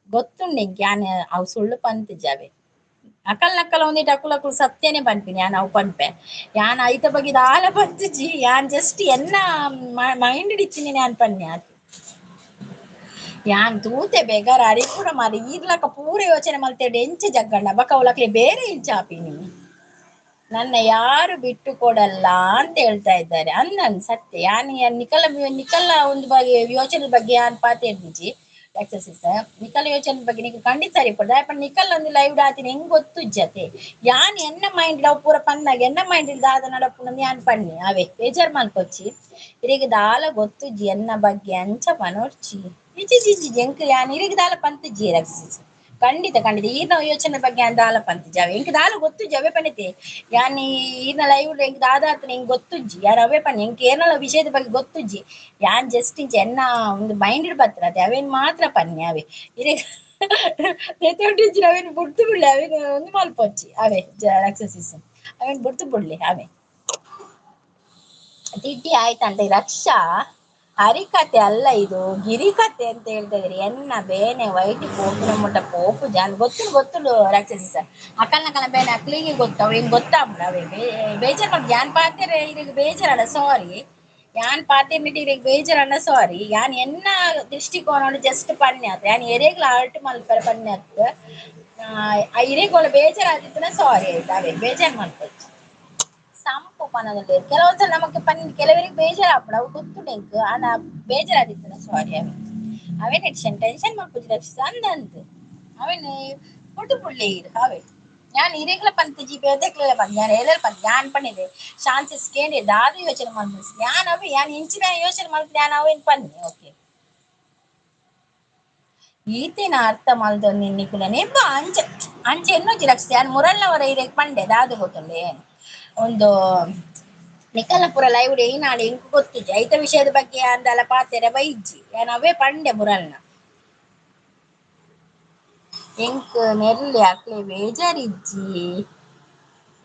ಗೊತ್ತುಂಡು ಎಂಕ್ ಯಾನ್ ಅವು ಸುಳ್ಳು ಪಂತಿಜಾವೆ ಅಕಲ್ ನಕ್ಕಲ ಒಂದಿಟ್ಟು ಅಕುಲ್ ಅಕುಲ್ ಸತ್ಯನೆ ಪನ್ಪಿನಿ ಯಾನ್ ಅವು ಪನ್ಪೆ ಯಾನ್ ಐತ ಬಗ್ಗೆ ದಾಲ ಪಂತಿಜಿ ಯಾನ್ ಜಸ್ಟ್ ಎನ್ನ ಮೈಂಡ್ ಇಚ್ಚಿನಿ ಯಾನ್ ಪನ್ನೆ ಆತು. ಯಾನ್ ತೂತೆ ಬೇಗಾರ ಅರಿ ಕೂಡ ಮಾರಿ ಈರ್ಲಕ ಪೂರ ಯೋಚನೆ ಮಲ್ತೇಡು ಎಂಚ ಜಗ್ಗಣ್ಣ ಬಕ ಅವಳಕ್ಲೆ ಬೇರೆ ಇಂಚ ಆಪಿನಿ ನನ್ನ ಯಾರು ಬಿಟ್ಟು ಕೊಡಲ್ಲ ಅಂತ ಹೇಳ್ತಾ ಇದ್ದಾರೆ ಅಂದನ್ ಸತ್ಯ. ಯಾನ್ ನಿಕಲ ನಿಕಲ ಒಂದು ಬಗ್ಗೆ ಯೋಚನೆ ಬಗ್ಗೆ ಯಾನ್ ಪಾತೇರ್ದಿಜಿ ಎಕ್ಸರ್ಸೈಸ್ ನಿಕಲ್ ಯೋಚನೆ ಬಗ್ಗೆ ನಿಕ್ ಖಂಡಿತ ಸರಿ ಪಡ್ದ ಪಂಡ ನಿಕಲ್ ಒಂದು ಲೈವ್ ಆತಿನ ಹೆಂಗ್ ಗೊತ್ತು ಜತೆ ಯಾನ್ ಎನ್ನ ಮೈಂಡ್ ಅವು ಪೂರ ಪನ್ನಾಗ ಎನ್ನ ಮೈಂಡ್ ದಾದ ನಡಪುನ ಯಾನ್ ಪನ್ನಿ ಅವೇ ಬೇಜಾರ್ ಮಲ್ಕೊಚ್ಚಿ ಇರಿಗೆ ದಾಲ ಗೊತ್ತುಜ್ಜಿ ಎನ್ನ ಬಗ್ಗೆ ಅಂಚ ಪನೊಡ್ಚಿ ಇಜ್ಜಿ ಜಿಜ್ಜಿ ಎಂಕ್ ಯಾನ್ ಇರಿಗೆ ದಾಲ ಪಂತಿಜ್ಜಿ ಎಕ್ಸರ್ಸೈಸ್ ಖಂಡಿತ ಖಂಡಿತ ಈರ್ನ ಯೋಚನೆ ಬಗ್ಗೆ ಯಾನ್ ದಾಲ ಪಂತಿಜ್ಜಿ ಅವೆ ಎಂಕ್ ದಾಲ ಗೊತ್ತುಜ್ಜಿ ಅವೇ ಪನಿತೆ ಯಾನ್ ಈರ್ನ ಲೈವ್ ಎಂಕ್ ದಾದಾತನ ಎಂಕ್ ಗೊತ್ತುಜ್ಜಿ ಯಾನ್ ಅವೇ ಪನ್ನಿ ಎಂಕ್ ಏನಲ ವಿಷಯದ ಬಗ್ಗೆ ಗೊತ್ತುಜ್ಜಿ ಯಾನ್ ಜಸ್ಟ್ ಇಂಚ ಎನ್ನ ಒಂದು ಮೈಂಡ್ ಬತ್ರ ಅದೇ ಅವೇನ್ ಮಾತ್ರ ಪನ್ನಿ ಅವೇ ಇರೆ ಅವೇನು ಬುಡ್ತು ಬಿಡ್ಲಿ ಅವೇನು ಒಂದು ಮಲ್ಪೊಚ್ಚಿ ಅವೇ ರಕ್ಷಸಿಸ್ ಅವೇನು ಬುಡ್ತು ಬಿಡ್ಲಿ ಅವೇ ತಿಡ್ಡಿ ಆಯ್ತಂತೆ. ರಕ್ಷಾ ಹರಿಕತೆ ಅಲ್ಲ ಇದು ಗಿರಿಕತೆ ಅಂತ ಹೇಳ್ತಾ ಇದ್ರಿ. ಎನ್ನ ಬೇನೆ ವೈಟಿ ಪೋಪುನ ಮುಟ್ಟ ಪೋಪು ಜಾನ್ ಗೊತ್ತು ಗೊತ್ತುಂಡು ರಾಕ್ಷಸಿ ಸರ್ ಅಕಲ್ನ ಕಲ ಬೇನೆ ಅಕ್ಲಿಗೆ ಗೊತ್ತವ ಹಿಂಗ್ ಗೊತ್ತಾಗ್ಬಿಡ ಅವೇ ಬೇಜಾರ್ ಮಾಡ್ದು ಯಾನ್ ಪಾತೆರೆ ಇರಿಗೆ ಬೇಜಾರಲ್ಲ ಸಾರಿ ಯಾನ್ ಪಾತೆರ್ನಿಟ್ಟು ಇರಿಗೆ ಬೇಜಾರಲ್ಲ ಸಾರಿ ಯಾನ್ ಎನ್ನ ದೃಷ್ಟಿಕೋನ ಜಸ್ಟ್ ಪನ್ನೆ ಆತ ಯಾನ್ ಎರೆಗ್ಲ ಆರ್ಟ್ ಮಲ್ಪರ ಪನ್ನೆ ಆತ ಇರೆಗೋಳ ಬೇಜಾರಾದಿತ್ತನ ಸಾರಿ ಆಯ್ತು ಅವೇ ಬೇಜಾರ್ ಮಲ್ಪೊಚ್ಚಿ ಸಂಪು ಪನದಲ್ಲಿ ಕೆಲವೊಂದ್ಸಲ ನಮಕ್ ಪನ್ ಕೆಲವರಿಗೆ ಬೇಜಾರಾಪುಂಡು ಅವು ಗೊತ್ತುಂಡು ಎಂಕ್ ಆಂಡ ಬೇಜಾರಾದಿತ್ತನ ಸಾರಿ ಅವೆ ಅವೇ ಟೆನ್ಷನ್ ಟೆನ್ಷನ್ ಮಲ್ಪುಜಿ ರಕ್ಷಿಸ ಅಂದಂತ್ ಅವೇನು ಪುಟ್ಟು ಪುಳ್ಳಿ ಇರು ಅವೇ ಯಾನ್ ಇರೆಗ್ಲ ಪಂತಿಜಿ ಬೇತೆಕ್ಲೆಲ ಪಂತಿ ಯಾನ್ ಏಲೆಲ್ ಪಂತಿ ಯಾನ್ ಪನ್ನಿದೆ ಚಾನ್ಸಸ್ ಕೇಂಡಿ ದಾದ ಯೋಚನೆ ಮಲ್ಪುಜಿ ಯಾನ್ ಅವೆ ಯಾನ್ ಇಂಚಿನ ಯೋಚನೆ ಮಲ್ಪುಜಿ ಯಾನ್ ಅವೇನ್ ಪನ್ನಿ ಓಕೆ ಈತೇನ ಅರ್ಥ ಮಲ್ದೊಂದು ನಿಕುಲನೆ ಬಾ ಅಂಚ ಅಂಚೆ ಎನ್ನೊಂಜಿ ರಕ್ಷಿಸ ಯಾನ್ ಮುರಲ್ನವರ ಇರೆಗ್ ಪಂಡೆ ದಾದ ಗೊತ್ತುಂಡೆ ಒಂದು ನಿಕಲ್ನಪುರ ಲೈವ್ ಏನಾಡು ಎಂಕ್ ಗೊತ್ತುಜ್ಜಿ ಐತ ವಿಷಯದ ಬಗ್ಗೆ ಅಂದಲ ಪಾತೆರ ಬೈಜ್ಜಿ ಯಾನ್ ಅವೇ ಪಂಡೆ ಮುರಲ್ನ ಎಂಕ್ ನೆರ್ಲೆ ಅಕ್ಲೆ ಬೇಜಾರಿಜ್ಜಿ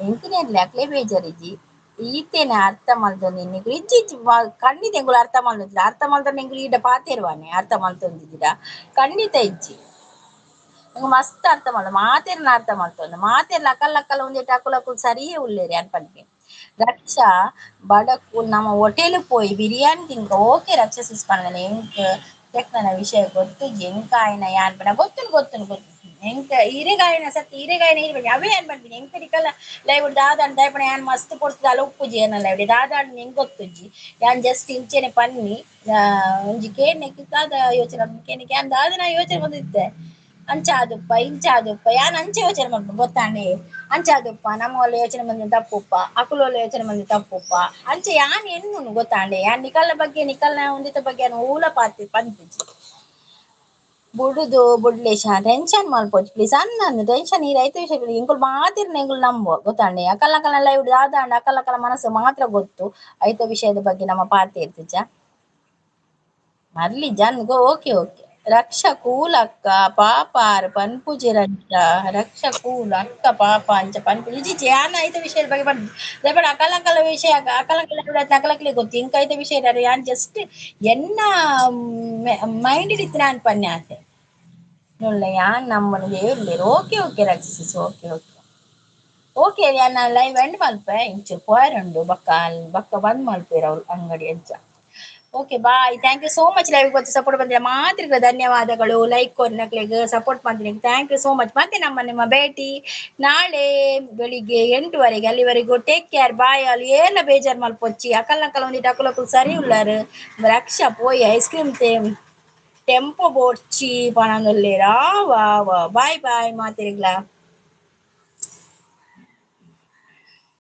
ಎಂಕ್ ನೆರ್ಲೆ ಅಕ್ಲೆ ಬೇಜಾರಿಜ್ಜಿ ಈತೇನೆ ಅರ್ಥ ಮಲ್ತೊಂದು ನಿಕುಲು ಇಜ್ಜಿ ಇಜ್ಜಿ ಖಂಡಿತ ಎಂಕುಲು ಅರ್ಥ ಮಲ್ತೊಂದಿಲ್ಲ ಅರ್ಥ ಮಲ್ತೊಂದು ಎಂಕುಲು ಈಡ ಪಾತೆರ್ವಾನೆ ಅರ್ಥ ಮಲ್ತೊಂದಿದ್ದೀರ ಖಂಡಿತ ಇಜ್ಜಿ ಎಂಕ್ ಮಸ್ತ್ ಅರ್ಥ ಮಲ್ತ ಮಾತೆರ್ನ ಅರ್ಥ ಮಲ್ತೊಂದು ಮಾತೆರ್ಲ ಅಕಲ್ ಅಕ್ಕಲ್ ಒಂದಿಟ್ಟು ಅಕುಲ್ ಅಕುಲ್ ಸರಿಯೇ ಉಲ್ಲೇರಿ ಯಾನ್ ಪನ್ಪೆ. ರಕ್ಷಾ ಬಡಕು ನಮ್ಮ ಹೋಟೆಲ್ ಪೋಯಿ ಬಿರಿಯಾನಿ ತಿನ್ಕ ಓಕೆ ರಕ್ಷಾ ಸಿಸ್ ಪಂಡನೆ ಎಂಕ್ ತೆಕ್ನನ ವಿಷಯ ಗೊತ್ತುಜ್ಜಿ ಎಂಕ್ ಆಯ್ನ ಯಾನ್ ಪಂಡ ಗೊತ್ತುಂಡು ಗೊತ್ತುಂಡು ಗೊತ್ತು ಎಂಕ್ ಈರೆಗಾಯಿನ ಸತ್ಯ ಈರೆಗಾಯಿನ ಈರೆ ಅವೇ ಯಾನ್ ಪನ್ಪಿನಿ ಎಂಕ್ ನಿಕಲ್ಲ ಲೈವ್ ದಾದಾಂಡ ದಾಯೆ ಯಾನ್ ಮಸ್ತ್ ಪೊರ್ತುದ ಅಲ ಉಪ್ಪುಜಿ ಏನಲ್ಲ ಲೈವ್ ದಾದಾಂಡ ಎಂಕ್ ಗೊತ್ತುಜ್ಜಿ ಯಾನ್ ಜಸ್ಟ್ ಇಂಚೆನೆ ಪನ್ನಿ ಒಂಜಿ ಕೇನೆಕ್ ದಾದ ಯೋಚನೆ ಕೇನೆಕ್ ಯಾನ್ ದಾದ ನಾ ಯೋಚನೆ ಬಂದಿತ್ತೆ ಅಂಚಾದುಪ್ಪ ಇಂಚಾದುಪ್ಪ ಯಾನ್ ಅಂಚ ಯೋಚನೆ ಮಲ್ಪುನು ಗೊತ್ತಾಂಡೆ. ಅಂಚಾದುಪ್ಪ ನಮ್ಮ ಯೋಚನೆ ಮಂದಿ ತಪ್ಪುಪ್ಪ, ಅಕುಲೋಲ ಯೋಚನೆ ಮಂದಿ ತಪ್ಪುಪ್ಪ ಅಂಚ ಯಾನ್ ಎನ್ನುನು ಗೊತ್ತಾಂಡೆ. ಯಾನ್ ನಿಕಲ್ನ ಬಗ್ಗೆ ನಿಕಲ್ನ ಒಂದಿತ ಬಗ್ಗೆ ಯಾನ್ ಓಲ ಪಾತೆ ಪನ್ಪುಜಿ. ಬುಡುದು ಬುಡ್ಲೇಶ ಟೆನ್ಷನ್ ಮಲ್ಪೊಚ್ಚಿ ಪ್ಲೀಸ್. ಅನ್ನ ಟೆನ್ಷನ್ ಈ ರೈತ ವಿಷಯ ಎಂಕುಲು ಮಾತಿರ್ನ ಎಂಕುಲು ನಂಬುವ ಗೊತ್ತಾಂಡೆ. ಅಕಲ್ನ ಅಕಲ್ನ ಲೈವ್ ದಾದಾಂಡ ಅಕಲ್ನ ಅಕಲ್ನ ಮನಸ್ಸು ಮಾತ್ರ ಗೊತ್ತು. ಐತ ವಿಷಯದ ಬಗ್ಗೆ ನಮ್ಮ ಪಾತೆರ್ತಿಜ ಮರ್ಲಿ ಜನ್ ಗೋ. ಓಕೆ ಓಕೆ ರಕ್ಷಾ ಕೂಲಕ್ಕ ಪಾಪಾರ್ ಪನ್ಪುಜಿರಂಚ. ರಕ್ಷಾ ಕೂಲು ಅಕ್ಕ ಪಾಪ ಅಂಚ ಪನ್ಪು ಇಜ್ಜಿ. ಯಾನ್ ಐತ ವಿಷಯದ ಬಗ್ಗೆ ಪನ್ಪು ದಯಪಾಡ. ಅಕಲ ಅಕಲ ವಿಷಯ ಅಕಲ ಅಕಲಕ್ಲೆ ಗೊತ್ತು. ಇಂಕ ಐತ ವಿಷಯ ಯಾನ್ ಜಸ್ಟ್ ಎನ್ನ ಮೈಂಡ್ ಇತ್ತು ನಾನು ಪನ್ನೆ ಆತೆ ನುಲ್ಲ. ಯಾನ್ ನಮ್ಮನ ದೇವ್ರು. ಓಕೆ ಓಕೆ ರಕ್ಷಿಸ್, ಓಕೆ ಓಕೆ ಓಕೆ. ಯಾನ್ ಲೈವ್ ಎಂಡ್ ಮಲ್ಪೆ. ಇಂಚೂರು ಪೋಯರುಂಡು ಬೊಕ್ಕ ಬೊಕ್ಕ ಬಂದ್ ಮಲ್ಪೇರು ಅವ್ರು ಅಂಗಡಿ ಅಂಚ. Okay, bye, thank you so much. Live ಗೊತ್ತು ಸಪೋರ್ಟ್ ಬಂದಿರ ಮಾತ್ರಿಗ ಧನ್ಯವಾದಗಳು. ಲೈಕ್ ಕೊರ್ನಕ್ಲೆಗ್ ಸಪೋರ್ಟ್ ಮಾಡ್ತೀನಿ, thank you so much. ಮತ್ತೆ ನಮ್ಮ ನಿಮ್ಮ ಭೇಟಿ ನಾಳೆ ಬೆಳಿಗ್ಗೆ 8ವರೆಗೆ. ಅಲ್ಲಿವರೆಗೂ ಟೇಕ್ ಕೇರ್, ಬಾಯ್. ಅಲ್ಲಿ ಏನ ಬೇಜಾರ್ ಮಲ್ಪೊಚ್ಚಿ. ಅಕಲ್ ನಕಲ್ ಒಂದಿಟ್ಟು ಅಕುಲಕುಲ್ ಸರಿ ಉಳ್ಳಾರು. ರಕ್ಷಾ ಪೋಯಿ ಐಸ್ ಕ್ರೀಮ್ ಟೆಂಪೋ ಬೋಡ್ಚಿ ಪಣಂದುಲ್ಲೇರಾ. ವಾ ವಾ, ಬಾಯ್ ಬಾಯ್ ಮಾತಿರಿಗ್ಲಾ.